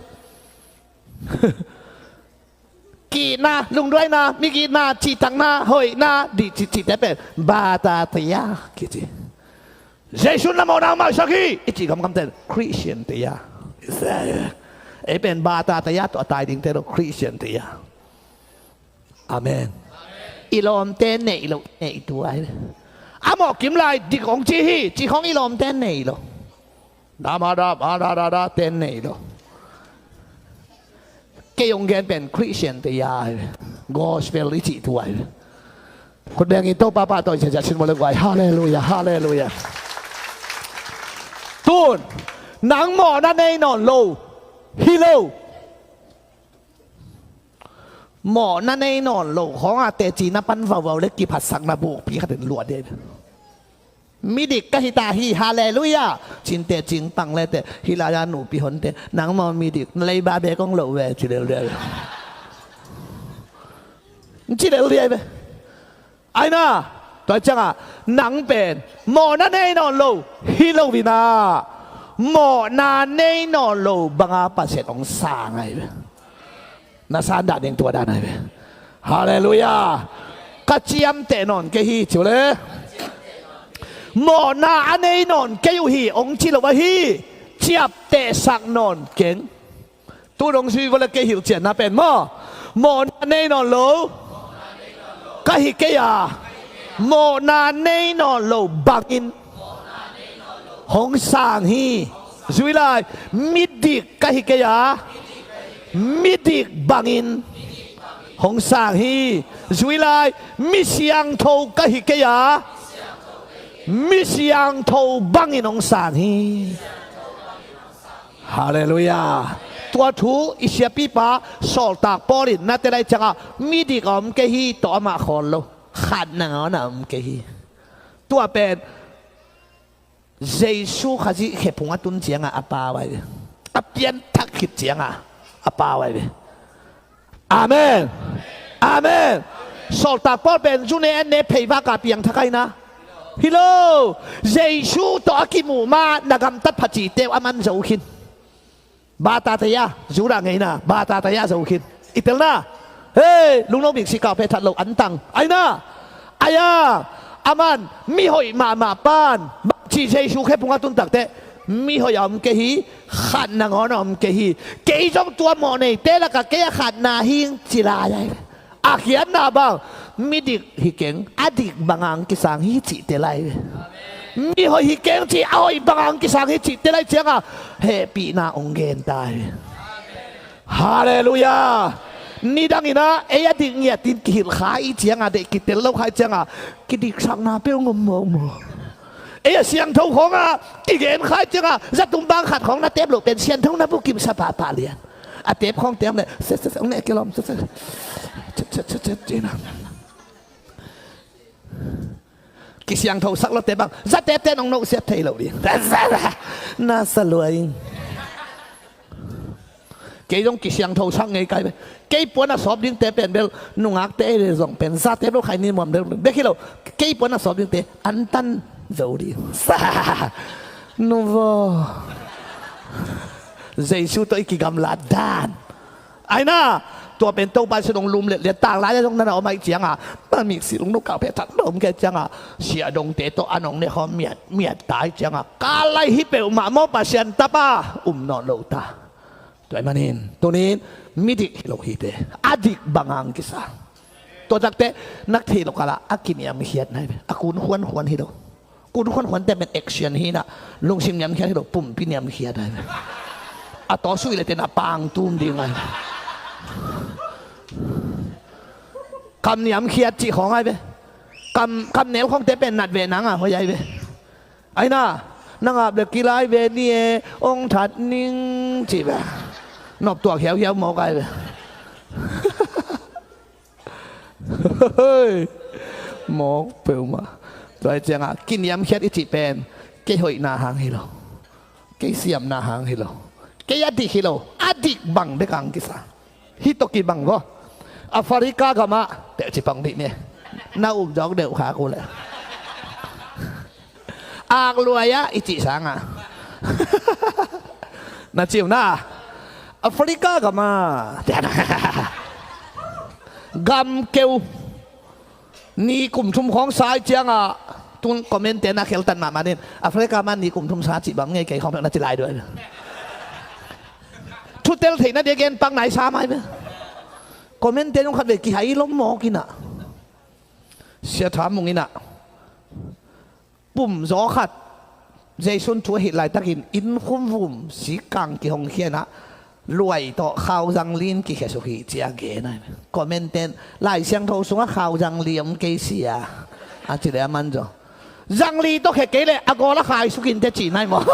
Kihna, lungduaina, migitna, cihtakna, hoihna, dih cihcihte pen Batatea kici. Jesu na mawhna maisak hi i cih gamgamte Christian tea. Ei pen Batatea tawh a tai dingte lo, Christian tea. Amen. I lawmte neih lo, neih tuai. A mawh kim lai dik hong ci hi ci khong i lawmte neih lo. Dama da ba da da da ten nei lo. Kei hong gen pen Christian te ia hi ve. Gospel i cih tu ai ve. Khut bengin Topa pahtawi ciacia sin mawle guai. Halleluia, halleluia. Tun nang mawhna nei nawn lo hi lo. Mawhna nei nawn lo khawngah teci na pan vauvau le kiphatsakna bukpi khatin luah dih. Midik ka hita hi, halleluia. Cinte cingpang lete hih lai-a nupi honte nangmah midik na leiba bek hong loh ve ci lel dih. Ci lel dih ve. Aina tua ciangah nang pen mawhna nei nawn lo hi lo vina, mawhna nei nawn lo banga Pasian hong sang ai ve. Na san dah ding tua dan ai ve. Halleluiah. Ka ciamteh nawn kei hi, ci uh le. Mawhna a nei nawn kei uh hi, hong ci lo ahi. Ciaptehsak nawn keng. Tu dong zui vua le kei hilhcianna pen maw. Mawhna nei nawn lo ka hi kei a, mawhna nei nawn lo bangin hong sang hi. Zui lai, midik ka hi kei a, midik bangin hong sang hi. Zui lai, mi siangtho ka hi kei a, mi siangtho bangin hong sang hi. Halleluiah. Tua thu i siapipa sawltak Paul in na tel lai ciangah midik a om kei hi tawh amah khawl lo. Khatna ngawn a om kei hi. Tua pen Jesu Khazih khephung a tun ciangah a pau ahi ve. A pianthak khit ciangah a pau ahi ve. Amen. Amen. Sawltak Paul pen zu ne an ne pheivak a piangthak ahi na. Hi lo. Jesu tawh a kimuh ma na gamtat pha cihte uh a man zo khin. Bata taya, Judah ngeina, bata taya zo khin. I telna. Hei, lungno biksi kau phe that lo antang. Aina. Aya. Aman, mi hoih mahmah pan. Bangci Jesu khephung a tun takteh. Mi hoih a om kei hi, khatna ngawn a om kei hi. Kei zong tua mawh neite lakah kei a khatna hing ci lai ai. A khiatna bang, midik hi keng, a dik banga hong kisang hi cihte lai ve. Mi hoih hi keng ci, a hoih banga hong kisang hi cihte lai cianga hehpihna hong gen ta hi. Halleluiah. Nidang inah ei a dik ngiatin kihilh kha i cianga deih kitel lo kha i cianga kidiksakna peuh ngom mawkmawk. Ei a siangtho khawngah kigen kha i cianga zatum bang khat khawng na tep loh pen siangtho na bukim sa pahpah lian. A tep khawng tep le se se se ong ne kilom se se se se se se cina. Kisiangtho sak lo tep bang za tep ten ong no siat thei lo ding. Na sa luai. Kei zong kisiangtho sak ngei kai ve. Kei puan a sawp dingte pen bel nungakte ei le zong pen za tep lo khai ni muam bel bek hi lo. Kei puan a sawp dingte an tan zo ding. Sa. Nuvo. Jesu tawh i kigamlat dan. Aina, tua pen Topa Jesu dong lum letliat tanglai a zong nana om ahi cianga, ma miksi lungno kau phe that dong kei cianga, sia dongte tawh a nong ne khawm miat miat ta ahi cianga, ka lai hi peuhmah maw Pasian tapa um nawn lo ta. Tua ahi manin tunin midik hi lo hite, a dik banga hong kisa. Tua takte nak thei lo kala a kiniamkhiat nai ve, a kun khuankhuan hi lo. Kun khuankhuante pen action hi na, lungsim niamkhiat hi lo, pumpi niamkhiat ai ve. A tawsui le tena pang tum ding ai ve. Kam niamkhiat cih khawng ai ve. Kam, kam nel khawngte pen nat ve nanga hoih ai ve. Aina, nangap le kilai ve ni e, ong that ning cih ve. Nop tuak hiauhiau mawk ai ve. Mawk peuhmah. Tua hi cianga kiniamkhiat i cih pen kei hoihna hang hi lo, kei siamna hang hi lo, kei a dik hi lo, a dik bang bek hang kisa. Hih tawh kibang vaw. Africa gamah teh cipang dih ni. Na updawk deuh khak uh leh. Akluai ah i cih sangah na ciu na. Africa gama gamkeu ni kum thum khawng sa i ciangah tun comment-te na kheltan mahmah nin Africa man ni kum thum sa cih bang ngei kei khawng na ci lai duai. Thutel theihna dia gen pak nai sa mai be. Comment-te nung khat ve kihai lom mawk inah. Sia Tham Mung inah pum zaw khat Jesu in thu a hilh laitakin inn khum vum sikkang kihong khianah luai tawh khau zangli in kikhia suk hi cia gen ai. Comment-ten Lai Siangtho sungah khau zangli om kei sia a ci le a man zaw. Zangli tawh khia kei leh a gawl a khai sukin te ci nai maw?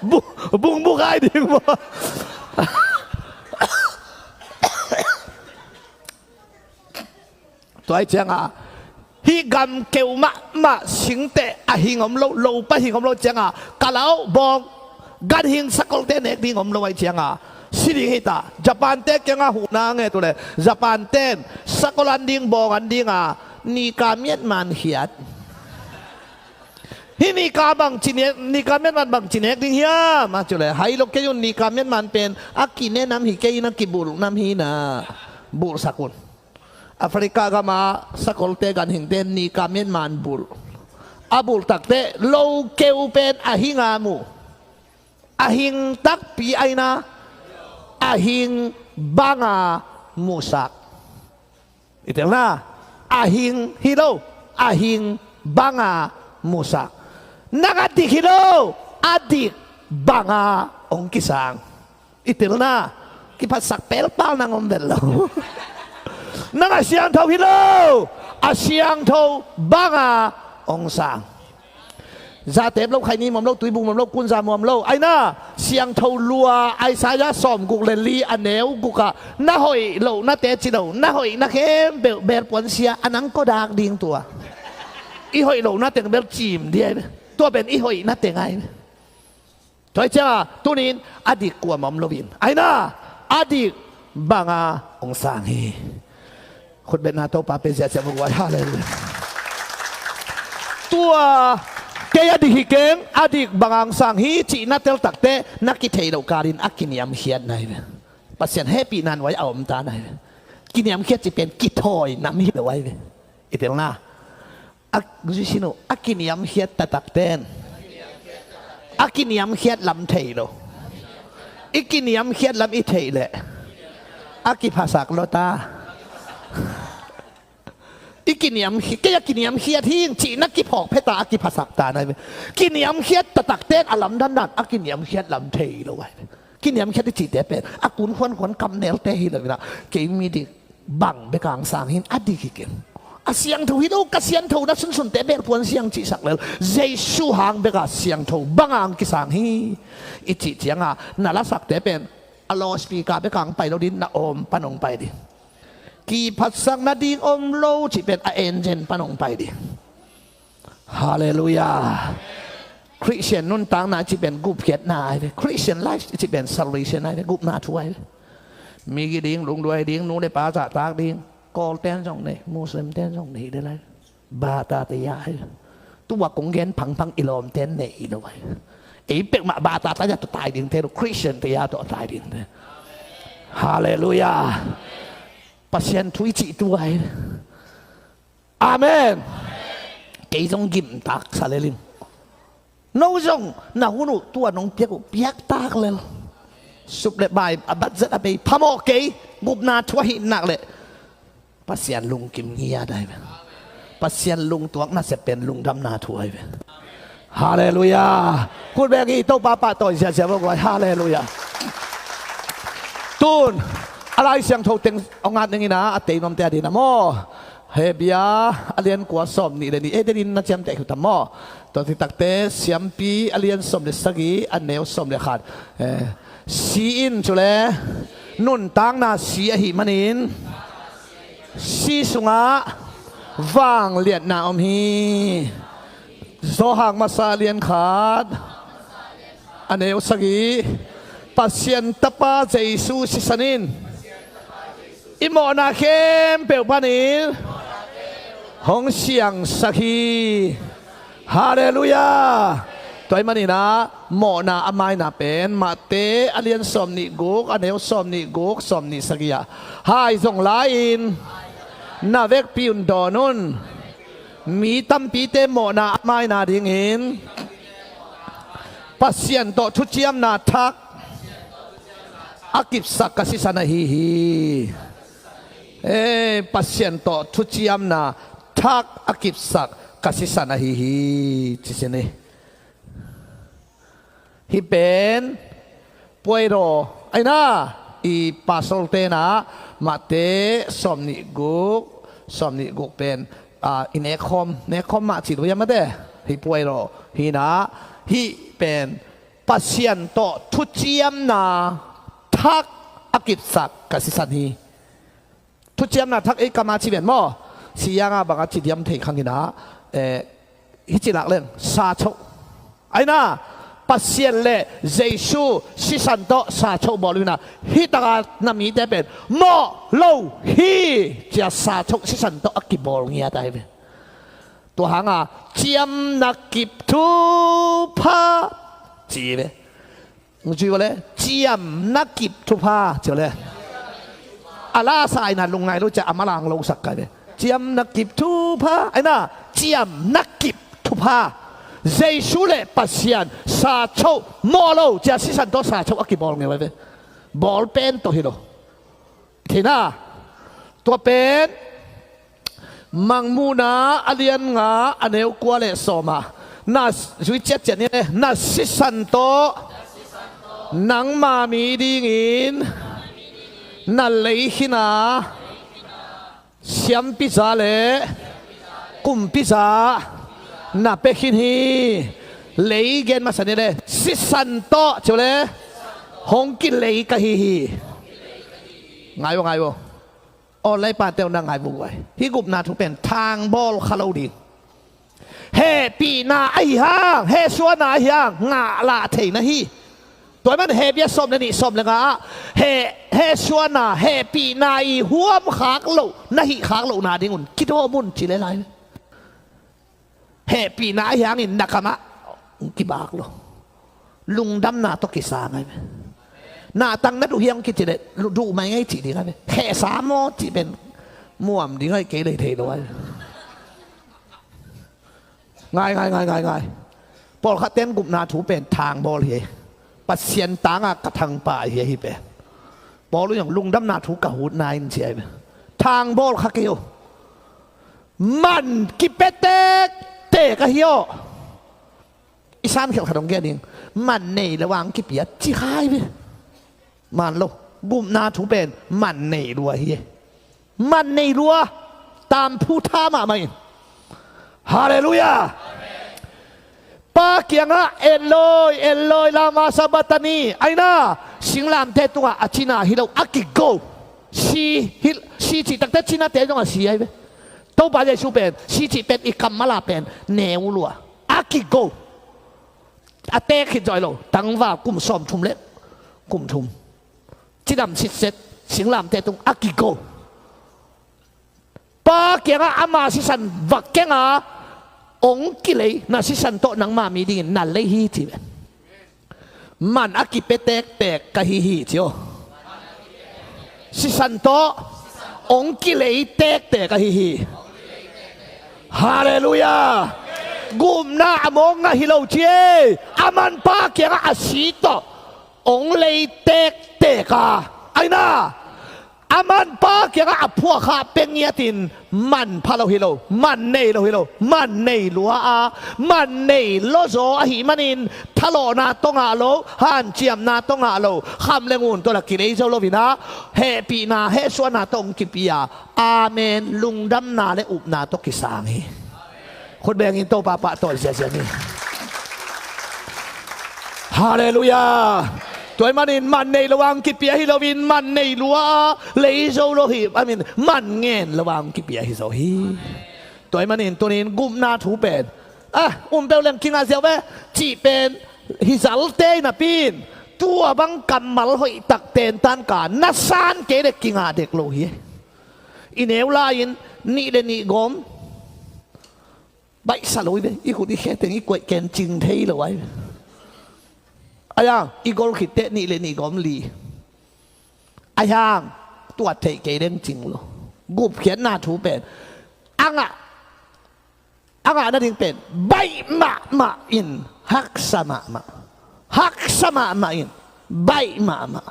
Bung, bung bu khai ding maw? Tua hi cianga hih gam keu mahmah singteh a hing om lo, lopa hing om lo cianga ka lau bawng gan hing sakolte nek ding om lo ahi cianga si ding hita. Japan-te kianga huhna nget uh le Japan-ten sakol an ding bawng an dinga nika miat man khiat. Hih nika bang ci nek, nika miatman bang ci nek ding hiam? A ci uh leh, hai lo kei un, nika miatman pen a kine nam hi kei in, a kibulh nam hi na, bulhsak un. Africa gama sakolte ganhingte nika miatman bulh. A bulh takteh lokeu pen a hinga mu. A hing takpi aina, a hing banga musak. I tel na, a hing hi lo, a hing banga musak. Nang a dik hi lo, a dik banga hong kisang. I tel na, kiphatsak pelpal nang om vet lo. Nang a siangtho hi lo, a siangtho banga hong sang. Zatep lo, khaini muam lo, tuibu muam lo, kunza muam lo. Aina, siangtho lua, Isaiah sawmguk le li a neu gukah, na hoih lohnate ci lo, na hoihna khempeuh belpuan sia a nang kodak ding tua. I hoih lohnate bel cim dia. Tua pen i hoihnate ngai. Tua hi cianga, tunin a dik kuamah om loin. Aina, a dik banga hong sang hi. Khutbetna Topa pe ziahziah vua guai. Halleluiah. Tua, kei a dik hi keng, a dik banga hong sang hi cih na tel takteh, na kithei loh kalin a kiniamkhiatna hi ve. Pasian hehpihna nuai a om ta na hi ve. Kiniamkhiat cih pen kithawi nam hi lo ahi ve. I tel na. A, zuisin uh, a kiniamkhiat taktakten a kiniamkhiat lam thei lo. I kiniamkhiat lam i theih leh a kiphasak lo ta. I kiniamkhiat, kei a kiniamkhiat hing cihna kiphawk pheta a kiphasak ta na hi ve. Kiniamkhiat taktakten a lamdandan a kiniamkhiat lam thei lo ahi ve. Kiniamkhiat i cihte pen a kun khuankhuan kamnelte hi lo inah, kei mi dik bang bek hong sang hi in, a dik hi keng. A siangtho hi lo, ka siangtho na sunsunte belpuan siang cihsak lel. Jesu hang beka siangtho banga hong kisang hi. I cih cianga na lasakte pen a loudspeaker beka hong pai lo ding, na awm pan hong pai ding. Kiphatsakna ding om lo cih pen a engine pan hong pai ding. Halleluiah. Christian nuntakna i cih pen gupkhiatna ahi ve. Christian life i cih pen salvation ahi ve. Gupna thu ahi ve. Migi ding, lungduai ding, nu le pa zahtak ding. Kawlten zong nei, Muslimten zong nei de lai. Bata te ya ahi ve. Tua kong gen phangphang i lawmten nei lo ahi ve. Ei pek mah bata te ya tawh tai ding te lo, Christian te ya tawh tai ding te. Halleluiah. Pasian thu i cih tua ahi ve. Amen. Kei zong gimtak sa lel ing. No zong na hun uh tua nong piak uh piaktak lel. Sup le bai a bat zat a bei phamawh kei, gupna thu ahih nak leh Pasian lungkim ngiat ahi ve. Pasian lungtuak nasep pen lungdamna thu ahi ve. Halleluiah. Khut beng hi, Topa pahtawi ziahziah vua guai. Halleluiah. Tun a Lai Siangtho teng hong at ning inah a tei nuamte a dingin ah maw. Hebru a lian kua sawm nih le nih, eh, denin na ciamteh hi uh tam maw. Tua taktakte Siampi a lian sawm le sagih a neu sawm le khat. Eh, si in cu le nuntakna si ahih manin si sungah vangliatna om hi. Johan masa a lian khat a neu sagih, Pasian Tapa Jesu sisan in i mawhna khempeuh panin hong siangsak hi. Halleluiah. Tua ahih manin ah mawhna a maina pen Mate a lian sawm nih guk a neu sawm nih guk, sawm nih sagih ah, hai zong la-in na vekpi un dawn un. Mi tampite mawhna a maina dingin Pasian tawh thuciamna thak a kipsak ka sisan ahi hi. Eh, Pasian tawh thuciamna thak a kipsak ka sisan ahi hi, ci sin hi. Hih pen puairaw aina, i pastor tenah Mate sawm nih guk, sawm nih guk pen, ah, i nekkhawm, nekkhawm mah cih lo hiam Mate? Hih puairaw hi inah, hih pen Pasian tawh thuciamna thak a kipsak ka sisan hi. Thuciamna thak ei kam a ci ven maw? Siyanga bang a ci diam thei khang inah, eh, hih ci lak leng, sa choh. Aina, Pasian le Jesu sisan tawh sa choh bawl uh inah, hih taka na mite pen mawh lo hi, cia sa choh sisan tawh a kibawl ngiat ahi ve. Tua hanga ciamna kip thupha ci ve. Ci ve le, ciamna kip thupha ci ve le. A lasa ina lungngai lo cia a malang lo sak kai ve. Ciamna kip thupha, aina ciamna kip thupha. Jesu le Pasian sa cho maw lo cia sisan tawh sa cho a kibawl ngei ve. Bawl pen tawh hi lo. Theina, tua pen Mangmuhna a lian nga a neu kua le sawma na zui ciatciat ni le, na sisan tawh nangma mi dingin na lei khina siampiza le kumpiza na pia khin hi. Lei gen masa ni le, sisan tawh ci ve le, hong kilei ka hi hi. Ngai vo, ngai vo. Online pate uh na ngai vo guai. Hih gupna thu pen thangbawl kha lo ding. Hehpihna ahi hang, hehsuana ahi hang ngah lah theina hi. Tua ahih man Hebru sawm le nih, sawm le nga ah, heh, hehsuana, hehpihna i huam khak loh, na hih khak lohna dingun kidawm un ci le lai. Hehpihna ahi hangin na kamah kibak lo. Lungdamna tawh kisang ahi ve. Nahtang na duh hiam kici le, duh mai ngai cih ding ahi ve. Khehsa maw cih pen muam ding ahi kei lei thei lo ahi ve. Ngai, ngai, ngai, ngai, ngai. Pawlkhat ten gupna thu pen thangbawl hi. Pasian tanga ka thangpa hi, hi pen. Paul in lungdamna thu ka hutna in ci ahi ve. Thangbawl kha kei o. Man kipia tektek ahi aw. I san khial khat hong gen ding. Man nei le vang kipia ci khai ve. Man lo. Gupna thu pen man nei lua hi. Man nei lua. Tamphu tha mahmah in. Halleluiah. Pa kiangah Eloi, Eloi, lama sabachthani. Aina singlamteh tungah a cina hi lo, a kigo. Si, hi, si cih takte cinate zongah si ahi ve. Topa Jesu pen si cih pen i kammal ah pen neu lua. A kigo. A teek khit zaw hi lo. Tangval kum sawmthum le kum thum. Cidam sitset. Singlamteh tung a kigo. Pa kiangah ama sisan va keng a, hong kilei, na sisan tawh nangma mi dingin na lei hi ci ve. Man a kipia tektek ka hi hi ci aw. Sisan tawh hong kilei tektek ka hi hi. Halleluiah. Gupna a mawng ngah hi lo ci e. A man pa kiangah a si tawh hong lei tektek a. Aina a man pa kiangah a phuakha pia ngiatin man pha lo hi lo, man nei lo hi lo, man nei lua a, man nei lo zaw ahih manin thalawhna tawh ngah lo, hanciamna tawh ngah lo, kham le ngun tawh la kilei zo lo in a, hehpihna, hehsuahna tawh hong kipia. Amen. Lungdamna le upna tawh kisang hi. Khut bengin Topa pahtawi ziazia ni. Halleluiah. Tua ahih manin man nei lo a hong kipia hi loin man nei lua a, lei zo lo hi, I mean, man ngen lo a hong kipia hi zaw hi. Tua ahih manin tunin gupna thu pen, ah, um peuh leng kingah ziau ve cih pen hi zalte in a pin, tua bang kammal hoih tak tentan ka na san kei le kingah dek lo hi. I neu lai-in nih le nih gawm baihsa lo hi ve. I khut i khe teng i kuaih ken cing thei lo ahi ve. Ahi hang i gol khit teh nih le nih gawm li. Ahi hang tuat theih kei deng cing lo. Gupkhiatna thu pen a ngah, a ngah nading pen baih mahmah in haksa mahmah. Haksa mahmah in baih mahmah.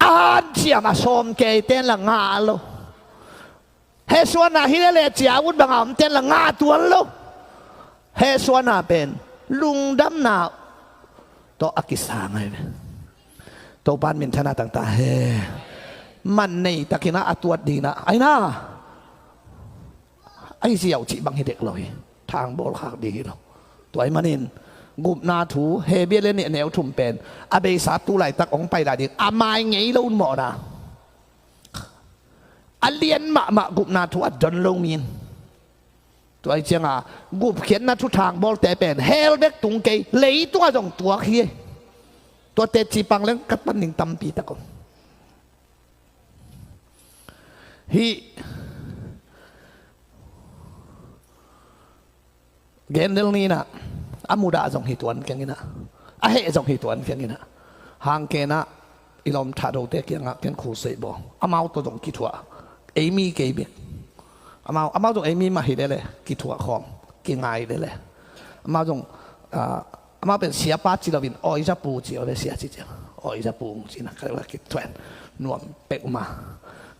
A hanciam a sawm kei ten la ngah lo. Hehsuahna hi lele cia ut banga om ten la ngah tuan lo. Hehsuahna pen lungdamna tawh a kisang ahi ve. Topan minthanna tangta he. Man nei takin a tuat dingin a, aina, ahi ziau cih bang hi dek lo hi. Thangbawl khak ding hi lo. Tua ahih manin gupna thu Hebru le nih neu thum pen a beisa tu laitak hong pai lai ding a mai ngei lo un mawhna. A lian mahmah gupna thu a don lo mi in. Tua ahih cianga gupkhiatna thu thangbawlte pen hell bek tung kei, leitungah zong tuak hi. Tuate cipang leng ka pan ding tampi tak om. Hih Gen del ni inah, a mudah zong hi tuan keng inah, a heh zong hi tuan keng inah, hang kei inah i lawm Thahdote kiangah ken crusade bawl, amau tawh zong kithuah, ei mi kei bek. Amau, amau zong ei mi mah hi lele, kithuah khawm, kingai lele. Amau zong, ah, amau pen siapa ci loin awizapu ci aw ve, sia ci ciang awizapu ci na ka kithuah nuam pek mah.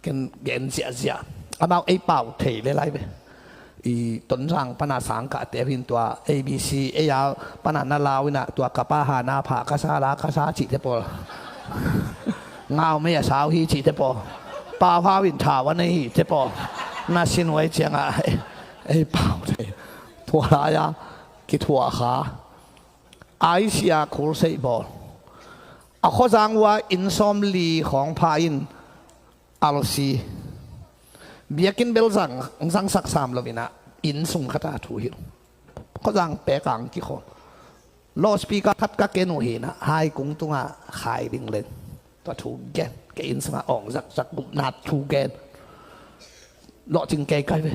Ken gen ziahziah, amau ei pau thei le lai ve. I Tonzang pana sangkahte uh hin tua A B C, ei a pana na lau inah tua ka pa ha na pha ka sa la ka sa cihte pawl, ngau mei a sau hi cihte pawl, pau hau in thau a nei hite pawl na sin huai ciangah ei pau thei. Tua lai-a kithuah kha, aisia crusade bawl. A khuazang uh a inn sawmli khawng pha in alsi, biakinn bel zang, zangsak sam lo inah, inn sung khat a thu hilh. Khuazang pek ang kikhawl. Loudspeaker khat ka ken uh hi inah, hai kung tungah khai ding leng tua thu gen, kei inn sungah awng zakzak gupna thu gen. Lawhcing kei kai ve.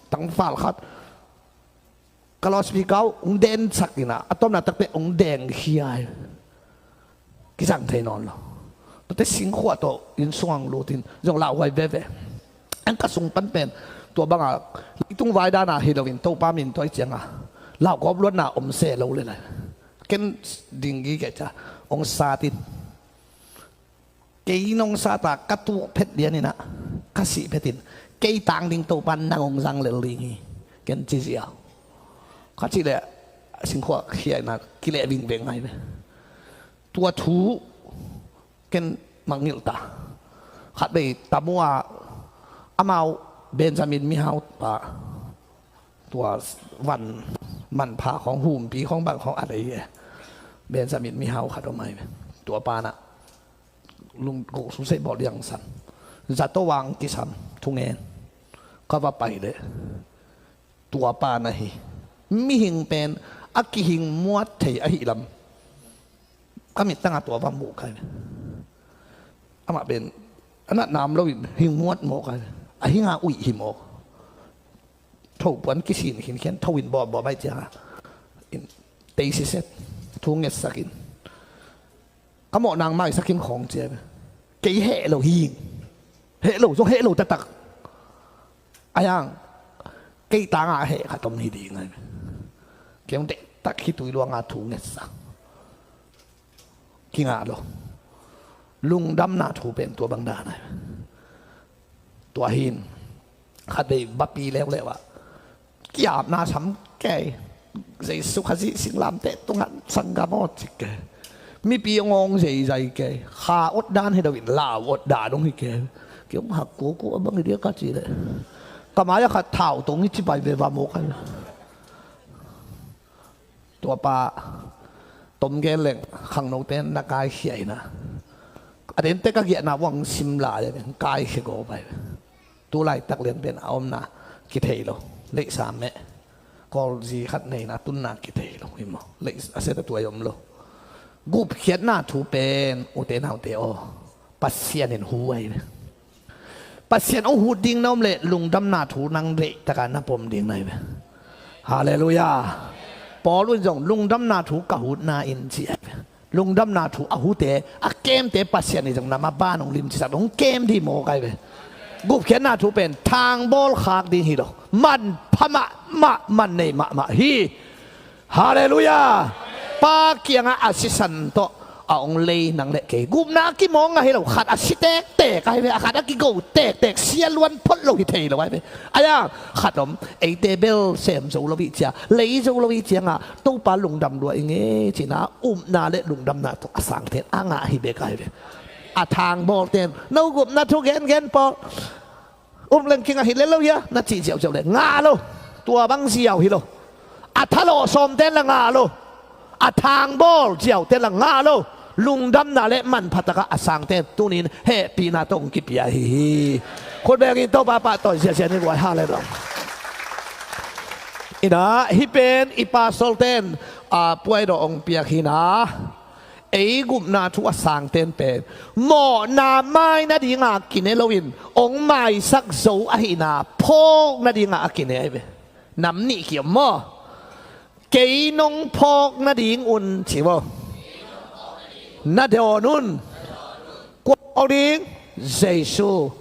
Tangfal khat ka loudspeaker uh hong densak inah, a tomna takte hong dengkhia hi. Kizang thei nawn lo. Tuate singkhuah tawh inn sungah hong lut in zong lauhuai veve. An ka sung pan pen tua banga leitung vai dana hi loin Topa min tawh i cianga laugawp luatna om se lo le lai. Ken dinggi kei ca hong sat in, kei nong sata ka tuk phet lian inah, ka sih phetin, kei tang ding Topa nang hong zang lel ding hi, ken ci ziau. Ka cih leh singkhuah khia inah kileh vingveng ngai ve. Tua thu ken mangngilh ta. Khatvei tamu a amau Benjamin mihau pa, tua van manpha khawng, humpi khawng bang khawng a lei e. Benjamin mihau khat om ai ve. Tua panah lungkuk suse bawl diang san, zato vang kisam thungen. Ka va pai leh tua pa na hi. Mihing pen a kihing muat thei ahi lam ka mittangah tua va muh kai. Amah pen a natnam loin hing muat mawk ai. A hinga uih hi mawk. Thopuan kisin khinkhian thoin bawmbawm ai cianga teisiset thu ngetsakin ka mawh nang maisakin khawng cia ve. Kei heh lo hi. Heh lo zong heh lo taktak. Aiang kei tanga heh khat om hi ding ai ve. Kei hong dektak hi tui luanga thu ngetsak. Kingah lo. Lungdamna thu pen tua bang dan ai ve. Tua hin khatvei bapi leuleu ah kiapna sam kei. Jesu Khazih singlamteh tungah sanggam aw cik kei. Mipi hong awng zeizai kei. Kha awt dan hi loin lau awt dan hong hi kei. Kei hong hak kuku a bang hi dia ka ci leh ka mai-ah khat thau tong hi ci pai ve va mawk ai. Tua pa tom gen leng khangnote na kaikhia inah, a dente ka giahna uang sim lai a kaikhia go pai. Tu laitak lian pen a omna kithei lo. Leihsa meh kawlzi khat neina tunna kithei lo hi maw? Leih a set a tuai om lo. Gupkhiatna thu pen ute naute aw, Pasian in hu ai ve. Pasian hong hut ding na om leh lungdamna thu nang deih taka na pom ding na hi ve. Halleluiah. Paul un zong lungdamna thu ka hutna in ci ai ve. Lungdamna thu a hute a kemte Pasian in zong na ma ban hong limcisak hong kem dih mawk ai ve. Gupkhiatna thu pen thangbawl khak ding hi lo. Manpha mahmah, man nei mahmah hi. Halleluiah. Pa kiangah a sisan tawh a hong lei nang le kei gupna a kimawng a hi lo. Khat a si tektek a hi ve, a khat a kigo tektek, sia luan phot lo hi thei lo a hi ve. Aia khat om, eite bel sem zo lo hi cia, lei zo lo hi cianga Topa lungdam lua i ngei cina upna le lungdamna tawh a sangten a ngah hi bek a hi ve. A thangbawlten no gupna thu gengen pawl um leng kingah hi le lo hia na cih ziauziau le ngah lo. Tua bang ziau hi lo. A thalawh sawmten la ngah lo. A thangbawl ziauten la ngah lo. Lungdamna le manpha takah a sangten tunin hehpihna tawh hong kipia hi hi. Khut bengin Topa pahtawi ziazia ni guai. Halleluiah. Inah hih pen i pastorten a puaidawh hong piak hi na. Ei gupna thu a sangten pen mawhna mai nadinga kine loin hong maisak zo ahihna phawk nadinga a kine ahi ve. Nam nih kiom maw? Kei nong phawk nading un, ci maw? Na dawn un. Kua phawk ding? Jesu.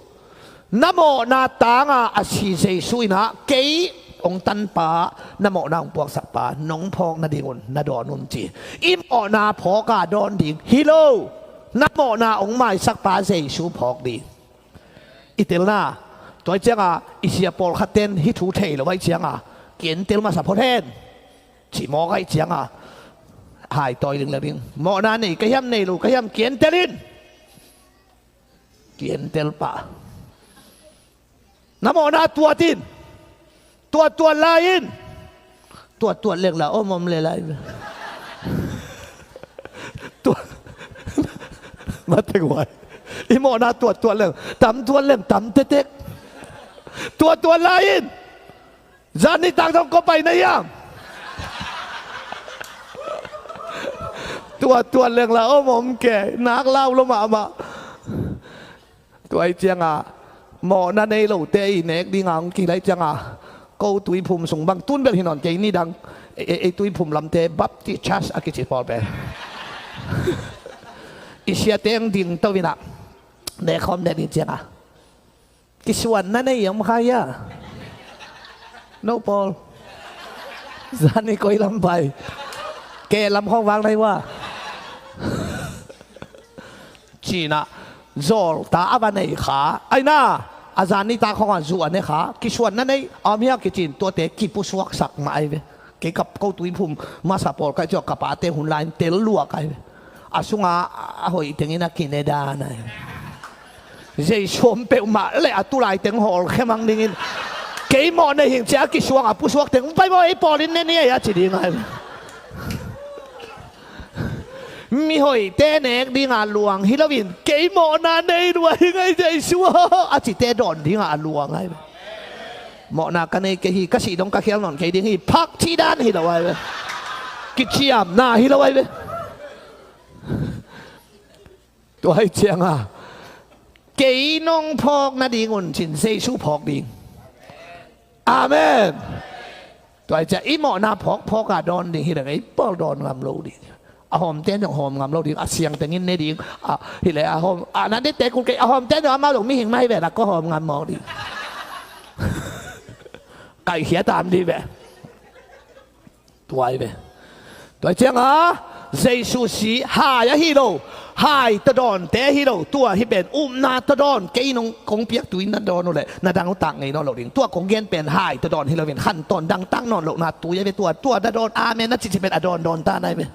Na mawhna tanga a si Jesu in ah, kei hong tanpa, na mawhna hong puaksakpa nong phawk nading un na dawn un, ci. I mawhna phawka dawn ding hi lo. Na mawhna hong maisakpa Jesu phawk ding. I telna, tua ih cianga i sia pawlkhat ten hih thu thei lo ahih cianga, ki-entel masa phot hen, cih mawk ahih cianga, hai tawi ding le ding. Mawhna nei ka hiam, nei lo ka hiam, ki-entel in. Ki-entel pah. Na mawhna tuat in. Tuat, tuat lai in. Tuat, tuat leng la om, om le lai. Tuat. Mate guai. I mawhna tuat, tuat leng. Tam tuat leng, tam tetek. Tuat, tuat lai in. Zan nitak zong kua pai na hiam? Tuat, tuat leng la om, om kei. Nak lau lo mahmah. Tua ih cianga mawhna nei lote i nek dinga hong kihilh ahih cianga, ko Tuiphum sung bang, tun bel hi nawn kei, nidang ei, ei, ei Tuiphum lamte Baptist Church a kici pawl pen i siate hong dingto in ah, nek khawm nek ding cianga, kisuanna nei om kha hia? No pawl. Zan ih koi lam pai? Kei lam khawng vang nai ua. Ci-in ah zawlta a va nei kha. Aina, a zan nitak khawngah zu a ne kha. Kisuanna nei om hia kici-in tuate kipusuaksak mah ahi ve. Kei ka, ko Tuiphum masa pawl ka hih ciang ka pate hun lai-in tel luak ahi ve. A sunga a hoih tengin a kine dan ahi ve. Jesu om peuhmah le a tulai teng hawlkhia mang dingin, kei mawh nei hing ci-a kisuang a pusuak teng, pai maw, ei pawlin ne ni ei a ci ding ahi ve. Mihoihte nek dinga luang hi loin, kei mawhna nei lua hi ngei Jesu aw, a cite dawn dinga a luang ahi ve. Mawhna ka nei kei hi, ka sih dong ka khial nawn kei ding hi, phak cih dan hi lo ahi ve. Kiciamna hi lo ahi ve. Tua ih cianga kei nong phawk nadingun cin Jesu phawk ding. Amen. Tua ih ciang i mawhna phawk phawka dawn ding hi leng ei pawl dawn ngam lo ding. A hawmte zong hawm ngam lo ding, a siang tengin ne ding. A, hi leh a hawm, a, na dette kul kei, a hawmte zong amau zong mihing mah hi ve, na kua hawm ngam mawk ding. Kaihkhia tam ding ve. Tua hi ve. Tua hi cianga Jesu si hai ahi lo, hai tawdawnte ahi lo. Tua hi pen upna tawdawn, kei nong kong piak tui na dawn uh leh na dang uh tak ngei nawn lo ding. Tua kong gen pen hai tawdawn hi loin khantawn dangtak nawn lohna tui ahi ve. Tua, tua na dawn, amen na cihcih pen a dawndawn ta na hi ve.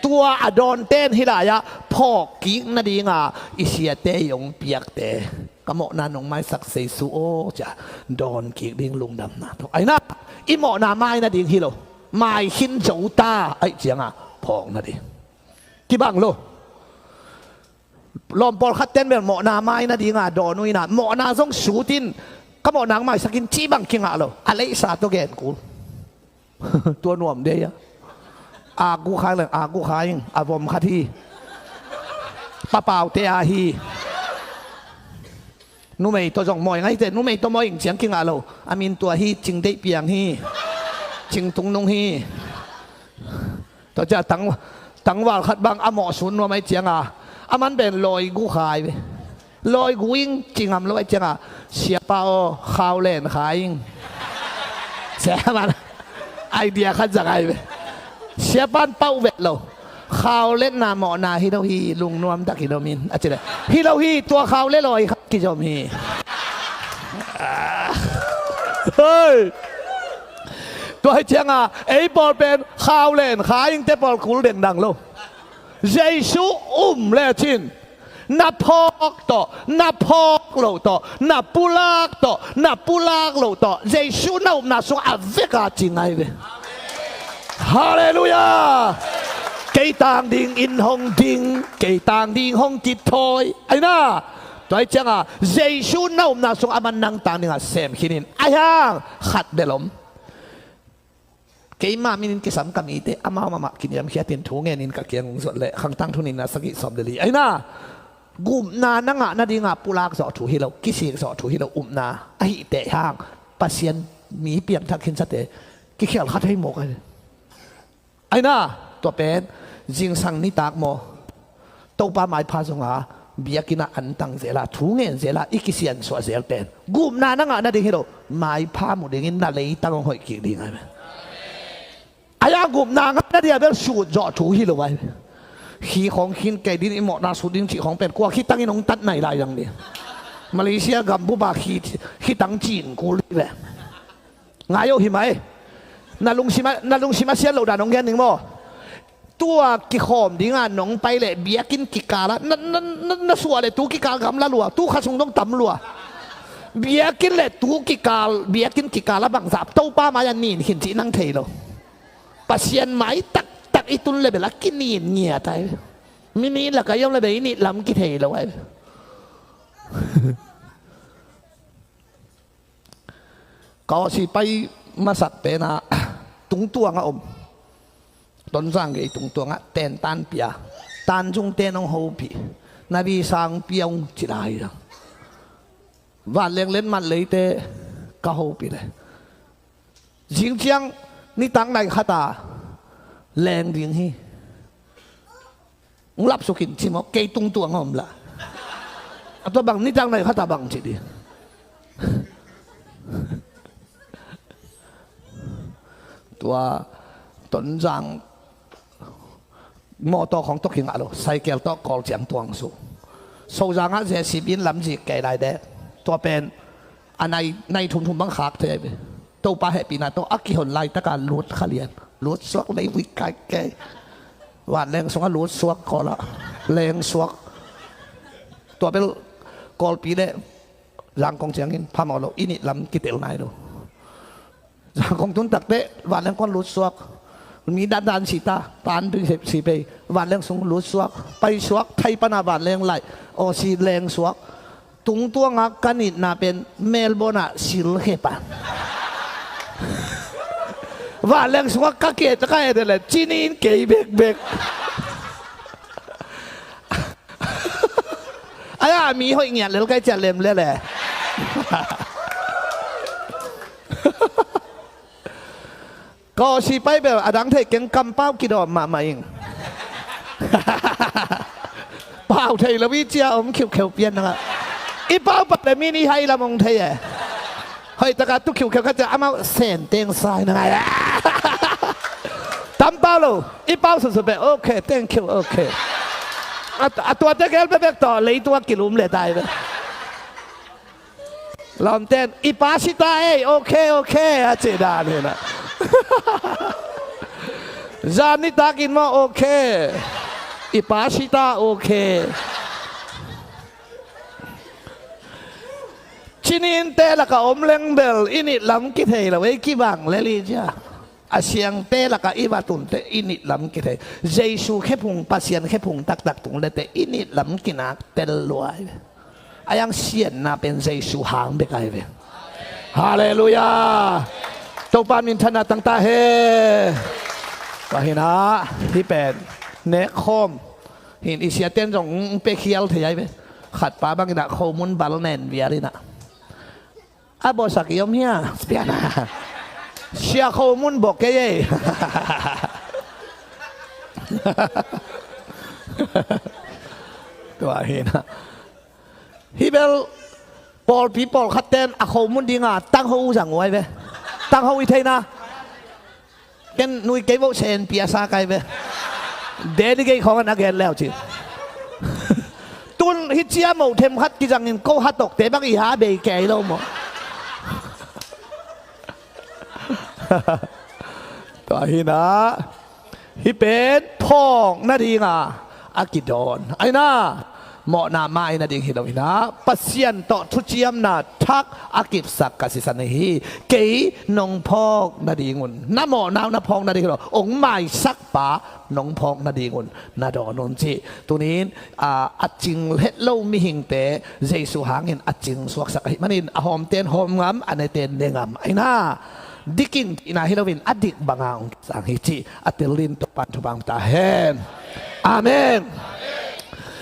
Tua a dawnte in hih lai-ah phawk kik nadinga i siate i hong piakte, ka mawhna nong maisak Jesu aw, ci-a dawn kik ding lungdamna tawh. Aina, i mawhna mai nading hi lo, mai khin zo ta ahih cianga phawk nading. Kibang lo. Lawm pawlkhat ten bel mawhna mai nadinga dawn uh inah, mawhna zong sut in, ka mawhna hong maisak in cih bang kingah lo. A leihsa tawh gen kul. Tua nuam dei a. Aa, gu khai leng, aa, gu khai ing, a vom khat hi. Papaute a hi. Numei tawh zong mawi ngai teh, numei tawh mawi ing ciang kingah lo. A min tua hi, Cing Deih Piang hi. Cing Tung Nung hi. Tua ciah tang, tangval khat bang a mawh sun nuam ahih cianga, a man pen lawi gu khai ve. Lawi gu ing ci ngam lo ahih cianga, siapa aw, khau len khai ing. Siapa, idea khat zang ai ve. Siapa in pauh vet lo. Khau letna mawhna hi lo hi, lungnuam tak hi lo min a ci leh, hi lo hi, tua khau le lawi khat kizom hi. Hei. Tua hi cianga ei pawl pen khau len khai ingte pawl kul dengdang lo. Jesu um lecin, na phawk tawh, na phawk loh tawh, na pulak tawh, na pulak loh tawh, Jesu na upna sung a veka ci ngai ve. Halleluiah. Kei tang dingin hong ding, kei tang ding hong kithawi. Aina, tua hi cianga Jesu na upna sung a man nang tang dinga sem khin in. Ahi hang khat bel om. Keima minin kisam ka mite amau mahmah kiniamkhiatin thu ngenin ka kiang hong zuat leh, Khangtang Thu nihna sagih sawm le li. Aina, gupna na ngah nadinga pulak zawh thu hi lo, kisik zawh thu hi lo, upna ahih teh hang Pasian mi piangthak khinsate kikhial kha thei mawk ahi. Aina, tua pen zingsang nitak maw, Topa maipha zonga biakinn ah antang zela, thu ngen zela, i kisiansuah zel pen gupna na ngah nading hi lo, maipha mu dingin na leitang hong hoih kik ding ai. Aia gupna ngah nadia bel sut zawh thu hi lo ai. Khi khong khin kei din, i mawhna sut ding cih khong pen kua khitang in hong tat nai lai dang ding. Malaysia gambup a khi, khitang cin kul hi ve. Ngai oh hi mai. Na lungsim a, na lungsim a siat loh dan hong gen ding maw? Tua kikhawm dinga nong pai leh biakinn kikal ah na, na, na, na suah leh tu kikal gamla lua, tu kha sung dong tam lua. Biakinn leh tu kikal, biakinn kikal ah bangzah Topa mai-ah nin khin cih nang thei lo. Pasian mai taktak i tun leh bel a kinin ngiat ai. Mi nih lakah i om leh bel i nih lam kithei lo ai. Ka awsi pai masak penah tungtuang a om Tonzang gei tungtuangah tentan pia, tanzungte nong hopih, na visa hong pia ung ci lai. Vanleng letmat leite ka hopih le, zingciang nitak nai khata leng ding hi. Hong lapsuk in ci maw, kei tungtuang a om lah. A tua bang nitak nai khata bang ci ding. Tua Tonzang mawtaw khong tawh kingah lo, saikel tawh Kawl ciang tuang su. Sozang ah J C B in lamzik kei lai deh. Tua pen a nai, nai thumthum bang khak thei ai ve. Topa hehpihna tawh a kihon laitaka lut kha lian. Lut suak lei vik kai kei. Vanleng sungah lut suak, Kawl ah leng suak. Tua bel Kawlpi le Zangkong ciangin phamawh lo, i nih lam kitel nai lo. Zangkong tun takteh vanleng kong lut suak. Mi dandan sita, tan dui si pei, vanleng sung lut suak, pai suak, thai pana vanleng laih, awsi leng suak. Tungtuanga ka nitna pen Melbourne ah silkhe pan. Vanleng sungah ka ke taka ete le cinin kei bekbek. Aia mi hoih ngiat lel kai ciat lem lele. Ka awsi pai bel a dang thei keng, kampau kidawm mahmah ing. Pau thei lo i cia om khiukheu pian nanga. I pau pah le mi ni hai lam ong thei e. Hoih taka tu khiukheu kha cia amau sen teng sai nanga. Tam pau lo, i pau sutsu pe, okay, thank you, okay. A, a tuate gel bebek tawh leitua kilum le tai be. Lawmten, i pa sita ei, okay, okay, a ci dan hi na. Zan nitakin maw, okay. I pa sita, okay. Cininte laka om leng bel i nitlam kithei lo ei, kibang lel i cia. A siangte lakah i va tunte i nitlam kithei. Jesu khephung, Pasian khephung taktak tung lete i nitlam kinak tel luai. A iang siatna pen Jesu hang bek ai ve. Halleluiah. Topa minthanna tangta he. Pahinah hih pen nekkhawm hin i siaten zong pekhial thei ai ve. Khatpa banginah khomun bal nen vialinah a bawlsak i om hia? Piana. Sia khomun bawk kei ei. Tua hina. Hibel pawlpi pawlkhat ten a khomun dinga tangho uh zang uh ai ve. Tangho i theina. Ken nui kei voh sen pia sa kai ve. Delegate khawng an a gen leu ci. Tun hi cia moh themkhat kizangin ko hatokte bang i ha bei kei lo maw? Tua hina. Hi pen phawk nadinga a kidawn aina. Mawhna mai nading hi lo hina, Pasian tawh thuciamna thak a kipsak ka sisan hi. Kei nong phawk nadingun, na mawhna uh na phawk nading hi lo, ong maisak pa nong phawk nadingun na dawn un ci. Tunin a, a cing het lo mihingte Jesu hangin a cing suaksak ahih manin a hawmten hawm ngam, a neten ne ngam aina. Dikin cihna hi loin a dik banga ong kisang hi cih a tildin Topan thupang ta hen. Amen.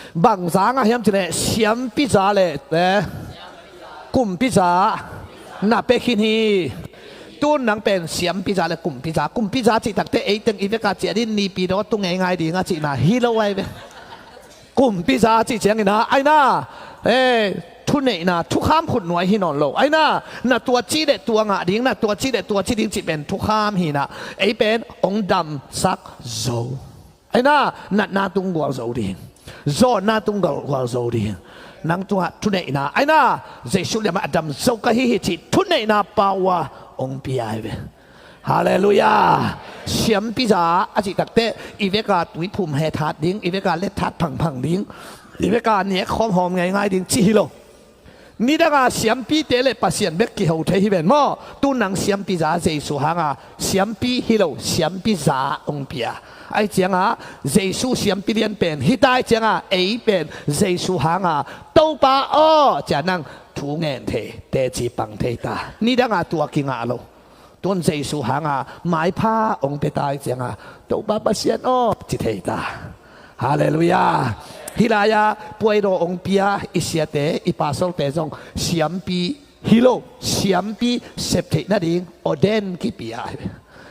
Bang zanga hiam cileh siampi za le kumpi za na pia khin hi. Tun nang pen siampiza le kumpiza, kumpiza cih takte eiteng i veka ciah ding Naypyidaw tu ngeingai ding a cihna hi lo ai ve. Kumpiza cih ciangin a, aina, eh, thuneihna, thukham khutnuai hi nawn lo. Aina, na tua ci le tua ngah ding, na tua ci le tua ci ding cih pen thukham hi na. Ei pen hong damsak zo. Aina, natna tung gual zo ding. Zawnna tung gual, gual zo ding. Nang tungah thuneihna. Aina, Jesu liamah a dam zo ka hi hi cih thuneihna power hong pia ai ve. Halleluiah. Siampiza a cih takte i veka tuiphum he that ding, i veka let that phangphang ding, i veka nek khawmhawm ngeingai ding cih hi lo. Nidanga siampite le Pasian bek kiho thei hi ven maw? Tu nang siampiza Jesu hanga siampi hi lo, siampiza hong pia. Ai cianga Jesu siampi lian pen hi tai cianga ei pen Jesu hanga Topa aw cia nang thu ngen thei, teci pang thei ta. Nidanga tua kingah lo. Tun Jesu hanga maipha hong pia tai cianga Topa Pasian aw ci thei ta. Halleluiah. Hih lai-a puaidaw hong pia i siate, i pastorte zong siampi hi lo, siampi sep theih nading ordain kipia.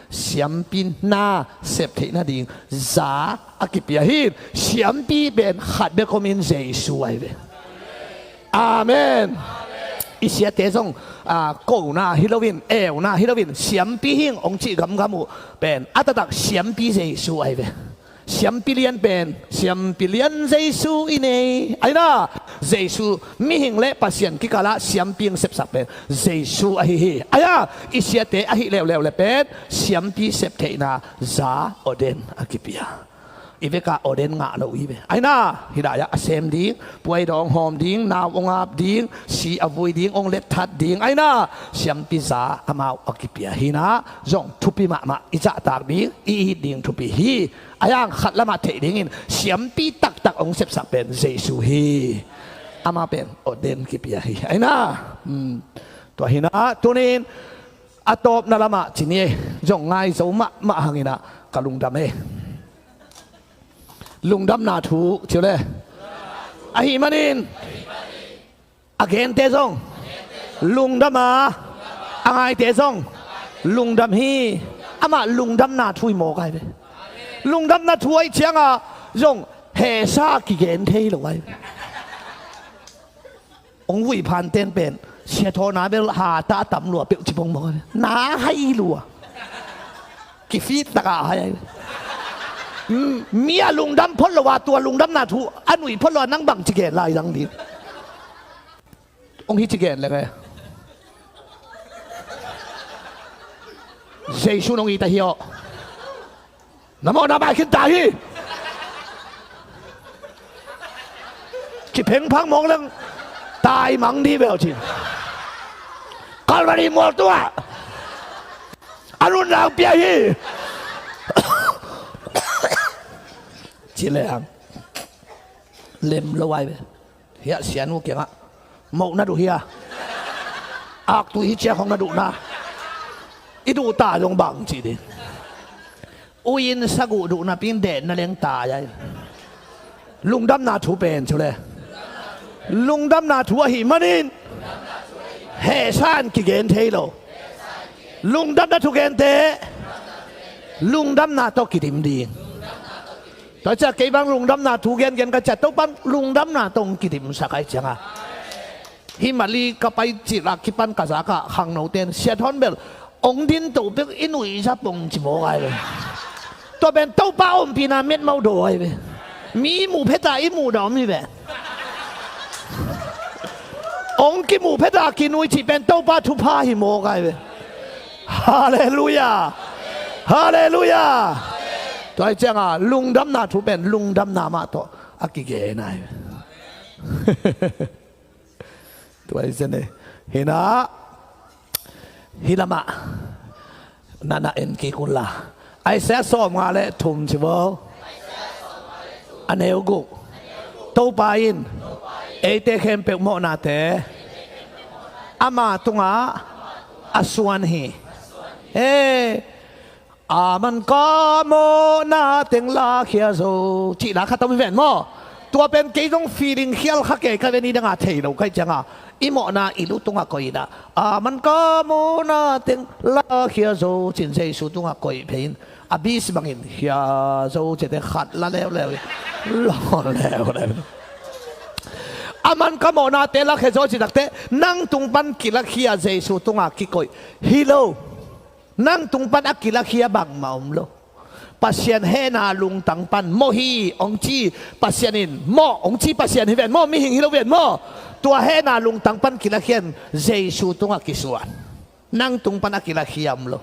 Siampi na sep theih nading za a kipia hi. Siampi pen khat bek om in Jesu ai ve. Amen. I siate zong, ah, kona hi loin, euna hi loin siampi hing hong cih gamgam uh pen a taktak siampi Jesu ai ve. Siampi lian pen siampi lian Jesu i nei. Aina, Jesu mihing le Pasian kikalah siampi hong sepsak pen Jesu ahi hi. Aia, i siate ahi leuleu le pen siampi sep theihna za ordain a kipia. I veka ordain ngah lo i ve. Aina, hih lai-ah a sem ding, puaidaw hong hawm ding, nau hong ap ding, si a vui ding, hong let that ding. Aina, siampiza amau a kipia hi na, zong thupi mahmah i zahtak ding, i it ding thupi hi. Aia, khat lamah theih dingin siampi taktak hong sepsak pen Jesu hi. Amah pen ordain kipia hi. Aina, hmm, tua hi na, tunin a tawpna lamah ci ni e, zong ngai zo mahmah hangin ah ka lungdam e. Lungdamna thu ci le. Ahih manin a gente zong lungdam a, a ngaite zong lungdam hi. Amah lungdamna thu i mawk ai ve. Lungdamna thu ahih ciangah zong hehsa kigen thei lo ai ve. Hong vui phanten pen Sia Thawn a bel hata a tam lua peuh ci pong mawk ai ve. Na hai lua. Kifit takah hai ai. Mm, mi a lungdam phot lo a, tua lungdamna thu a nuih phot lo a, nang bang ci gen lai zang ding. Hong hi ci gen leng e. Jesu nong it ahi aw. Na mawhna bai khin ta hi. Ci phengphang mawk leng tai mang di bel ci. Calvary mual tungah a nunnak pia hi. Ci leng lem lo ai ve. Hiah sianu kiangah moh na duh hia? Aktui hi ciak hong na duh na. I duh ta zong bang ci ding. Uin saguh duh napi in den na leng tai ai. Lungdamna thu pen cu le. Lungdamna thu ahih manin hehsa in kigen thei lo. Lungdamna thu gente lungdamna tawh kidim ding. Tua ciah kei bang lungdamna thu gengen ka ciah Topan lungdamna tawh hong kidimsak ai cianga. Hih Mali ka pai cil a kipan ka zakah khangnote in Sia Thawn bel hong din to pek i nuihza pong ci mawk ai ve. Tua pen Topa ompihna metmau daw ai ve. Mi muh pheta i muhna om hi ve. Hong kimuh pheta kinui cih pen Topa thupha hi mawk ai ve. Halleluiah. Halleluiah. Tua hi cianga lungdamna thu pen lungdamna mah tawh a kigen ai. Tua hi ciang e. Hi na, hi lamah na na en kik un la. Isaiah sawmnga le thum ci vo. A neu guk. Topa in eite khempeuh mawhnate ama tungah a suan hi. He, a man ka mawhna teng lakhia zo cih la khat om hi ven maw? Tua pen kei zong feeling khial kha kei ka ve ni danga thei lo kai cianga I mawhna i lu tungah koih in ah, a man ka mawhna teng lakhia zo ci-in Jesu tungah koih phei in, a bis bangin khia zo ci-in khat la leuleu in, lawn leuleu in. A man ka mawhnate lakhia zo ci takteh nang tung pan kilakhia Jesu tungah kikoih hi lo. Nang tung pan a kilakhia bangmah om lo. Pasian hehna lungtang pan mawh hi hong ci, Pasian in mawh hong ci, Pasian hi ven maw, mihing hi lo ven maw. Tua hehna lungtang pan kilakhia in Jesu tungah kisuan. Nang tung pan a kilakhia om lo.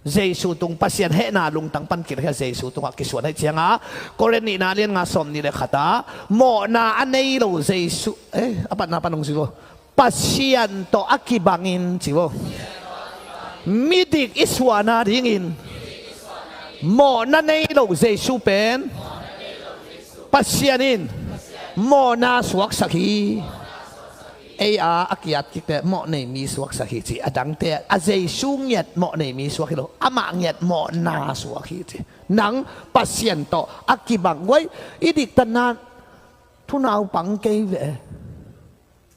Jesu tung, Pasian hehna lungtang pan kilakhia Jesu tungah kisuan ahih ciangah, Korin nihna lian nga sawm nih le khat ah, mawhna a nei lo Jesu, eh, a patna pan hong ci vo. Pasian tawh a kibangin ci vo. Midik i suahna dingin mawhna nei lo Jesu pen Pasian in mawhna suaksak hi. Ei a, a kiat kikte mawh nei mi suaksak hi ci. A dangte a Jesu ngiat mawh nei mi suak hi lo. Amah ngiat mawhna suak hi ci. Nang Pasian tawh a kibang guai, i diktatna thu naupang kei ve.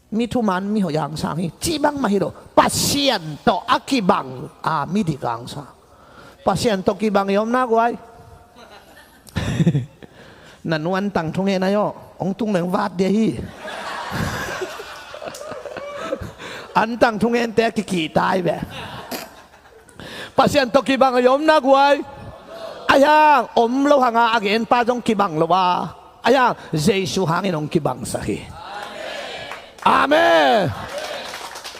Mi thuman mi hoih hang sang hi cih bangmah hi lo. Pasian tawh a kibang a midik hang sang. Pasian tawh kibang i omna guai. Na nu an tang thungen ahi aw, hong tung leng vat dia hi. An tang thungente kikihtai ve. Pasian tawh kibang a i omna guai. Ahi hang om lo hanga a genpa zong kibang lo a, ahi hang Jesu hangin hong kibangsak hi. Amen.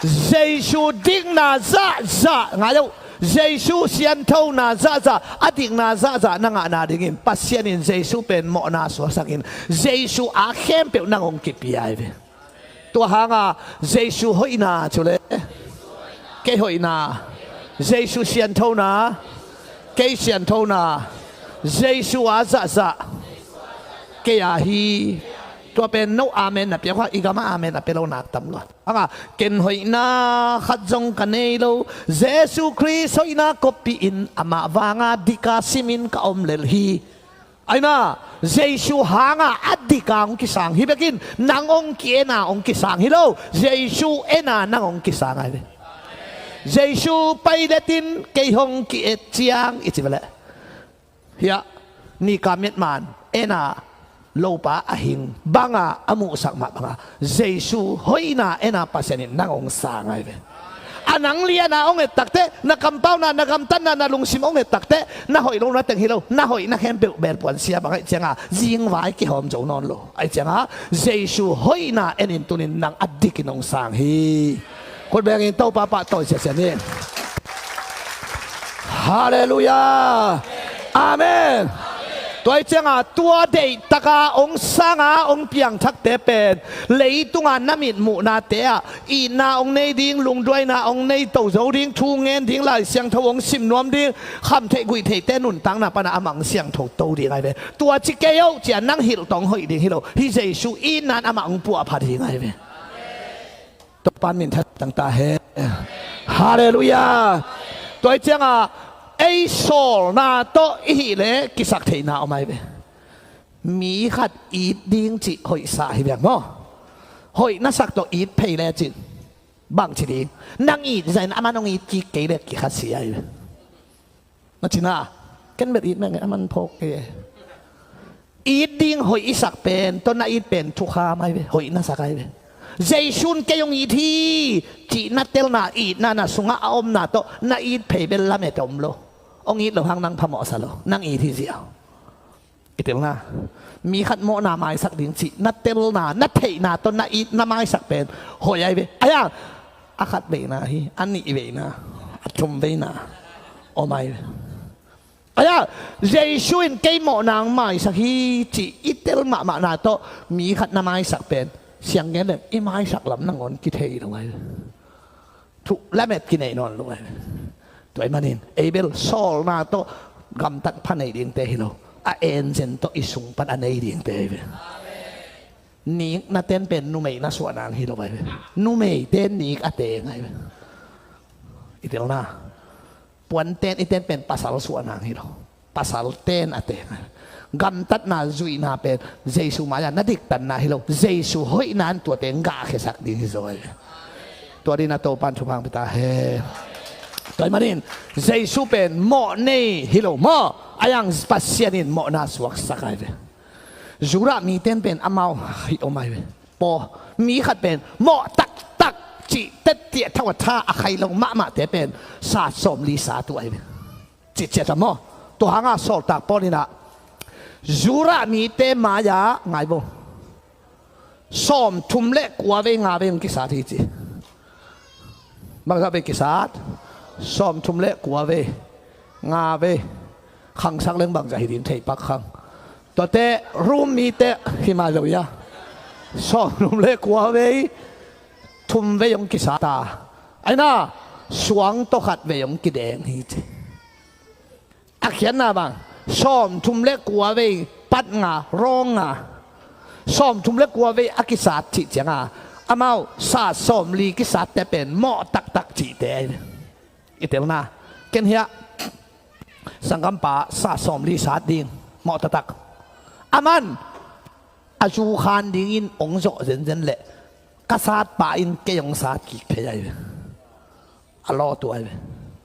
Jesu dikna zahzah ngai lo. Jesu sianthona zahzah, a dikna zahzah na ngahna dingin Pasian in Jesu pen mawhna suaksakin Jesu a khempeuh nang hong kipia hi ve. Tua hanga Jesu hoihna cu le kei hoihna, Jesu sianthona kei sianthona, Jesu a zahzah kei a hi. Tua pen no amen na piak hua, i gama amen a pia lo nak tam lua. Hanga ken hoihna khat zong ka nei lo, Jesu Khrist hoihna koppih in amah vanga dika simin ka om lel hi. Aina, Jesu hanga a dika hong kisang hi bekin, nang hong ki-ena hong kisang hi lo. Jesu ena nang hong kisang ai ve. Jesu Pilate in kei hong ki-et ciang i ci ve leh, hiah nika miatman ena lopa a hing banga a muhsak mah banga Jesu hoihna ena Pasian in nang hong sang ai ve. A nang liana hong et takteh, na kampauna, na gamtatna, na lungsim hong et takteh, na hoih lo na teng hi lo, na hoih na khempeuh belpuan sia bang aih cianga zingvai kihawm zo nawn lo. Aih cianga Jesu hoihna enin tunin nang a dikin hong sang hi. Khut bengin Topa pahtawi siasia ni. Halleluiah. Amen. Tua aih cianga tua deihtaka hong sanga hong piangthakte pen leitunga na mitmuhnate ah itna hong nei ding, lungduaina hong nei to zo ding, thu ngen ding, Lai Siangtho hong sim nuam ding, khamtheih guihtheihte nuntakna pana amah hong siangtho to ding ai ve. Tua ci kei oh cia nang hilh tawh hong hoih ding hi lo. Hih Jesu itna in amah hong puahpha ding ai ve. Topan minthan tangta he. Halleluiah. Tua aih cianga ei sawlna tawh i hih leh kisak theihna om ai ve. Mi khat it ding cih hoihsa hi biang maw? Hoih na sak tawh it phei le cin bangci ding? Nang it zahin aman hong it kik kei le kikhasia hi. Na cina ken bel it meng aman phawk kei. It ding hoih i sak pen tawh na it pen thukham ai ve, hoih na sak ai ve. Jesu in kei hong it hi cih na telna, itna na sungah a omna tawh na it phei bel lamet om lo. Hong it lo hang nang phamawhsa lo, nang it hi ziau. I telna, mi khat mawhna maisak ding cih na telna, na theihna tawh na it na maisak pen hoih ai ve. Aia, a khat veina hi, a nih veina, a thum veina om ai ve. Aia, Jesu in kei mawhna hong maisak hi cih i tel mahmahna tawh mi khat na maisak pen siang gen leng i maisak lam nangawn kithei lo ai ve. Thu lamet kinei nawn lo ai ve. Tua ahih manin ei bel sawlna tawh gamtat pha nei dingte hi lo, a enzen tawh i sung pan a nei dingte hi ve. Nik na ten pen numei na suah nang hi lo ai ve. Numeite nik a teng ai ve. I telna, puanten i ten pen pasal suah nang hi lo. Pasal ten a ten. Gamtatna zuihna pen Jesu mai-ah na diktatna hi lo, Jesu hoihna in tuate gahkhiasak ding hi zaw hi. Tua dingin a Topan thupha hong pia ta hen. Tua ahih manin Jesu pen mawh nei hi lo maw, a yang Pasian in mawhna suaksak ahi ve. Judah mite in pen amau hi om ahi ve. Paw mi khat pen mawh taktak cih tettiah tho a tha a khai lo mahmahte pen sat sawmli sat uh ahi ve. Cihciat a maw? Tua hanga Sawltak Paul in ah Judah mite mai-ah ngai vo, sawmthum le kua vei nga vei hong kisat hi ci. Bangzah vei kisat? Sawmthum le kua vei, nga vei. Khangsak leng bangzah hi ding thei pak khang. Tuate Rom mite hi mai lo ia, sawmthum le kua vei thum vei hong kisat a, aina suang tawh khat vei hong kideng hi ci. A khiatna bang? Sawmthum le kua vei pat nga, wrong nga. Sawmthum le kua vei a kisat cih cianga amau sat sawmli kisatte pen mawh taktak cihte ahi ve. I telna, ken hiah sanggampa sat sawmli sat ding, mawh taktak. Aman a zu khan dingin hong zawh zenzen leh ka satpa in kei hong sat kik phei ahi ve. A lawtu ahi ve.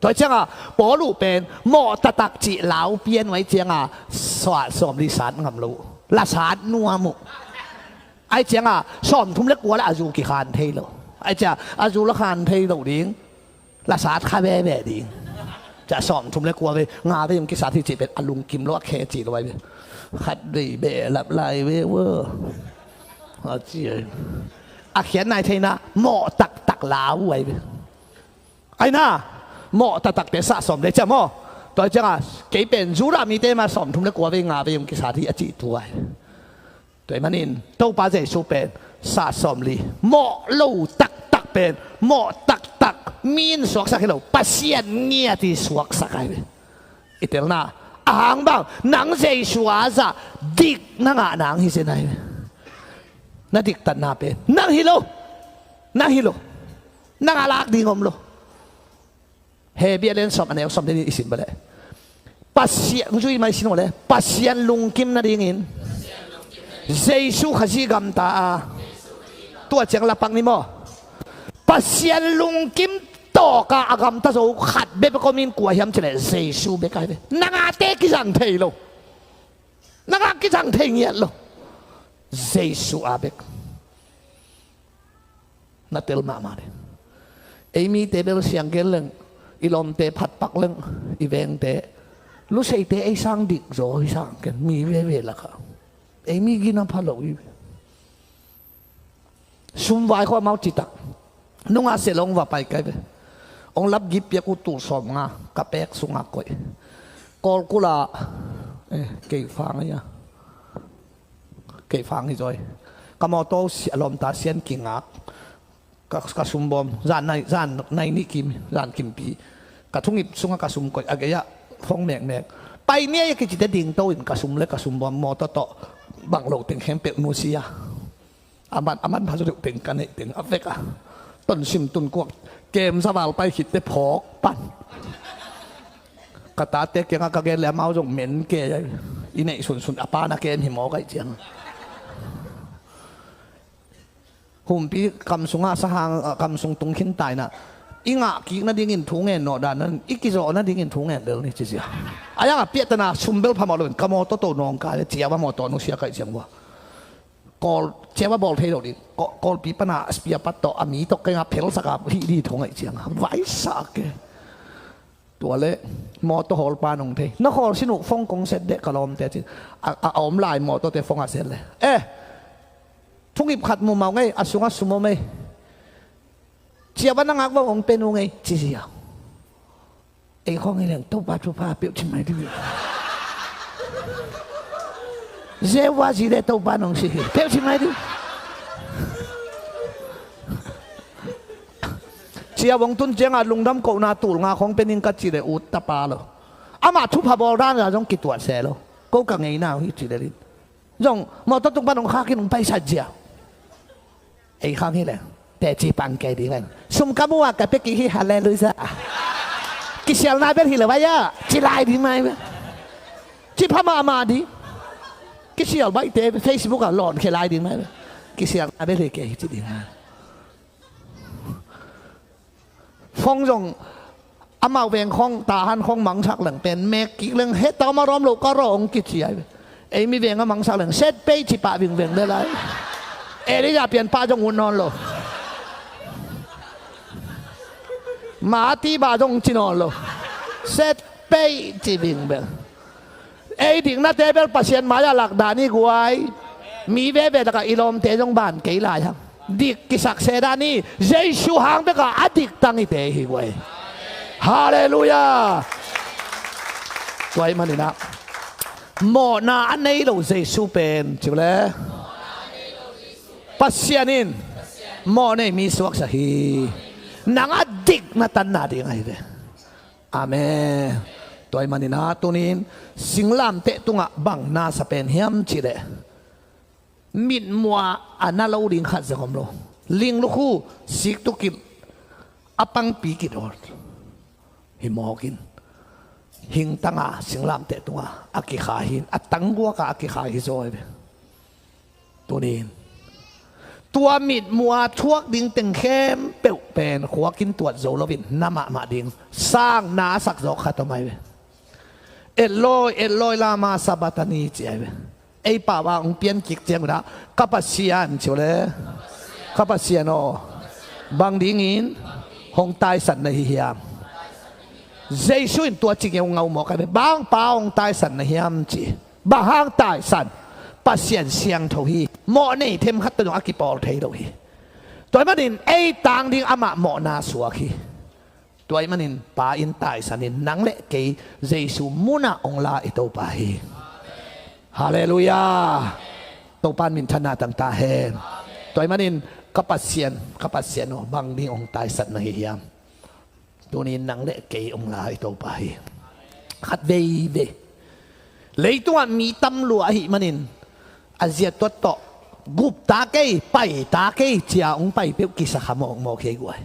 Tua hi cianga Paul uh pen mawh taktak cih lau pian uh ahi cianga sat sawmli sat ngam lo uh, la sat nuam uh. Ahi cianga sawmthum le kua le a zu kikhan thei lo. Ahi cianga a zu la khan thei lo ding, la sat kha veve ding. Cia sawmthum le kua vei nga vei hong kisat hi cih pen a lungkim lo, a khe cih lo ahi ve. Khat vei behlap lai ve ua, a ci ahi. A khiatna i theihna, mawh taktak lau uh ahi ve. Aina mawh taktakte sat sawm le cia maw? Tua hi cianga kei pen Judah mite ma sawmthum le kua vei nga vei hong kisat hi a cih tua ahi. Tua ahih manin Topa Jesu pen sat sawmli, mawh lo taktak pen mawh taktak, mi in suaksak hi lo, Pasian ngiat in suaksak ahi ve. I telna, a hang bang? Nang Jesu a zah dik na ngah nang hi zen ahi ve. Na diktatna pen nang hi lo. Nang hi lo. Nang a lak ding om lo. Hebru a lian sawm a neu sawm te nih i sim bale. Pasian, zui mai sin uh le, Pasian lungkim nadingin Jesu Khazih gamta a, tua ciang lapak ni maw? Pasian lungkim tawka a gamta zo khat bek bek om in, kua hiam cileh Jesu bek ahi ve. Nang a te kizang thei lo. Nang a kizang thei ngiat lo. Jesu a bek. Na tel mahmah ding. Ei mite bel siang gen leng, i lawmte phatpak leng, i vengte, luseite ei sang dik zaw hi sang ken, mi veve lakah. Ei mi gina pha lo hi. Sum vai khua mau citak. Nunga selong va pai kai ve. Ong lap gip piak uh tul sawm nga ka pek sunga koih. Kawlkula, eh, kei fang ahi a. Kei fang hi zaw hi. Ka mawtaw si-, a lawmta sian kingak. Ka, ka sum bawm. Zan nai, zan nai nih kim, zan kimpi. Ka thungip sungah ka sum koih. A gei-ah fong mekmek. Pai ni a i kicite dingto in ka sum le ka sum bawm mawtaw tawh bang lo teng khempeuh nusia. A man, a man pha zaw deuh teng ka neih teng a vek a. Tonsim tunkuak kem zaval pai khitte phawk pan. Ka tate kiangah ka gen le amau zong men kei a, i neih sunsun a pa na kem hi mawk aih ciang. Humpi kam sungah sahang, ah, kam sung tung khin taina. I ngah kik nadingin thu ngen nawh dan nan, i kizawh nadingin thu ngen lel ni ci sia. A yang a piahtana sum bel phamawh loin ka mawtaw to nawngkai a, ciaba mawtaw nusia kaih ciang vua. Kawl, ciaba bawl thei lo ding. Kawl, Kawlpi pana spare part tawh a mi tawh kei nga phelsak a hih dih thong aih ciang. Vaisa ke. Tua le mawtaw hawlpa nong thei. Na khawl sin uh fong kong set deh ka lawmte cin. A, a, a om lai mawtawte fong a set le. Eh! Thungip khat mumau ngei, a sungah sum om ei. Ciaba na ngak vong ong pen uh ngei, ci sia. Ei khawng hi leng Topa thupha peuh ci mai dih. Jehovah Jireh Topa nong si hi peuh ci mai dih. Cia vong tun cianga lungdam kohna tul nga khawng pen in ka ci le ut tapa lo. Amah thupha bawl dan zong kituat se lo. Ko ka ngeina uh hi ci le lin. Zong mawtaw tung pan hong khakin hong paisat zia. Ei khang hi le teci pang kei ding an sum ka mu a ka pia kik hi, halleluiah. Kisialna bel hi lo vai a ci lai ding mai bel. Ci pha mahmah ding. Kisial baihte Facebook ah lawnkhia lai ding mah. Kisial a bel hi kei ci ding. Phone zong amau veng khong, Tahan khong mangsak leng pen mek kik leng, heta om a rom lo ka rawh hong kici ai. Ei mi veng a mangsak leng set pei ci pah vingveng le lai. Elijah pian pah zong ut nawn lo. Mati bah zong ci nawn lo. Set pei ci vingveng. Ei diknate bel Pasian mai-ah lak dan hi guai. Mi veve takah i lawmte zong ban kei lai hang. Dik kisak se dan hi. Jesu hang bekah a dik tang i te hi guai. Halleluiah. Tua ahih maninah mawhna a nei lo Jesu pen ci uh le, Pasian in mawh nei mi suaksak hi. Nang a dik na tanna ding ahi ve. Amen. Tua ahih maninah tunin singlamteh tungah bang na sa pen hiam cihleh, mitmuh a na lo ding khat zong om lo. Ling lukhu sik tukilh a pangpi kidawt hi mawkin, hingtanga singlamteh tunga a kikha hi, a tangguaka a kikha hi zaw hi ve. Tunin tua mitmuh a thuak ding teng khempeuh pen khuakin tuat zo loin na mahmah ding sang na a sak zawk khat om ahi ve. Etlawi etlawi lama sabatani ci ahi ve. Ei pau a hong pian kik ciangunah ka Pasian ci uh le, ka Pasian aw, bang dingin hong taisan na hi hiam? Jesu in tua ci ngeungau mawk ahi ve. Bang pau hong taisan na hiam ci. Bang hang taisan? Pasian siangtho hi. Mawh nei themkhat tawh zong a kipawl thei lo hi. Tua ahih manin ei tang ding amah mawhna suak hi. Tua ahih manin Pa in taisanin nang le kei Jesu munah hong la i Topa hi. Halleluiah. Topa in minthanna tang ta hen. Tua ahih manin ka Pasian, ka Pasian aw, bang ding hong taisan na hi hiam? Tunin nang le kei hong la i Topa hi. Khat veivei leitungah mi tam lua ahih manin a zia tuat tawh gupta kei, paita kei cia hong pai peuh kisakha mawkmawk hi ei guai.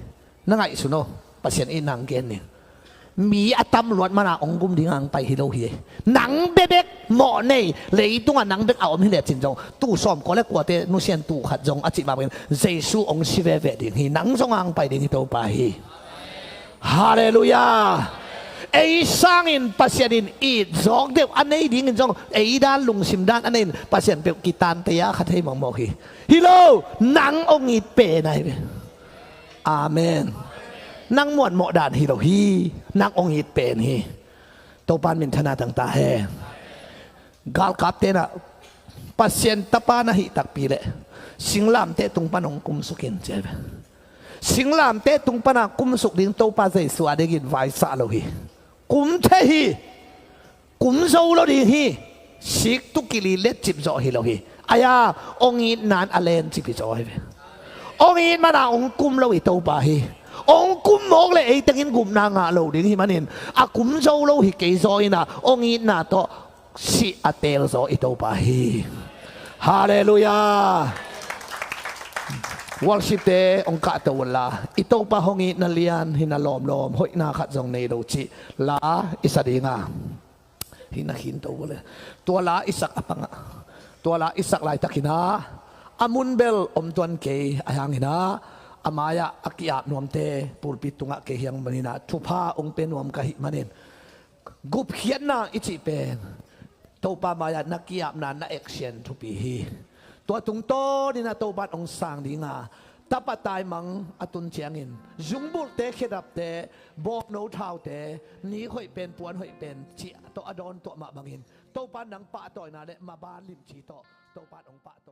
Na ngaihsun aw, Pasian in nang gen ning. Mi a tam luat mana hong gum dinga hong pai hi lo hi. Nang bekbek mawh nei, leitungah nang bek a om hi lecin zong, tu sawmkua le kuate nusian tu khat zong a cih mah bangin Jesu hong si veve ding hi. Nang zong hong pai ding hi Topa hi. Halleluiah. Ei sangin Pasian in it zawk deuh a nei dingin zong, ei dan lungsim dan a nei in Pasian peuh kitante a kha thei mawkmawk hi. Hi lo, nang hong it pen ahi ve. Amen. Nang muanmawh dan hi lo hi. Nang hong it pen hi. Topa in minthanna tang ta hen. Galkap tenah Pasian Tapa na hih takpi leh singlamteh tung pan hong kumsuk in ci ahi ve. Singlamteh tung pana kumsuk ding Topa Jesu a dingin vaisah lo hi. Kum thei hi. Kum zo lo ding hi. Sik tukilh i letcip zawh hi lo hi. Aia, hong itna in a lencip hi zaw ahi ve. Hong it mana hong kum lo i Topa hi. Hong kum mawk le ei tengin gupna ngah lo ding hi manin a kum zo lo hi kei zaw inah hong itna tawh sih a teel zaw i Topa hi. Halleluiah. Worshipte hong kahto unla, i Topa hong itna lian hi na lawmlawm, hoihna khat zong nei lo cih la i sa dinga. Hih na khinto uh le tua la i sak a pangah, tua la i sak laitakinah a munbel om tuan kei a hianginah a mai-ah a ki-ap nuamte pulpit tungah kei hiang maninah thupha hong pe nuam ka hih manin gupkhiatna i cih pen Topa mai-ah na ki-apna na action thupi hi. Tua tungtawninah Topa in hong sang dinga tapa taimang a tun ciangin zungbulhte, khedapte, bawngno thaute, nik hoih pen, puan hoih pen cih tawh a dawn tuah mah bangin Topa in nang pahtawina le maban limci tawh Topa in hong pahtawi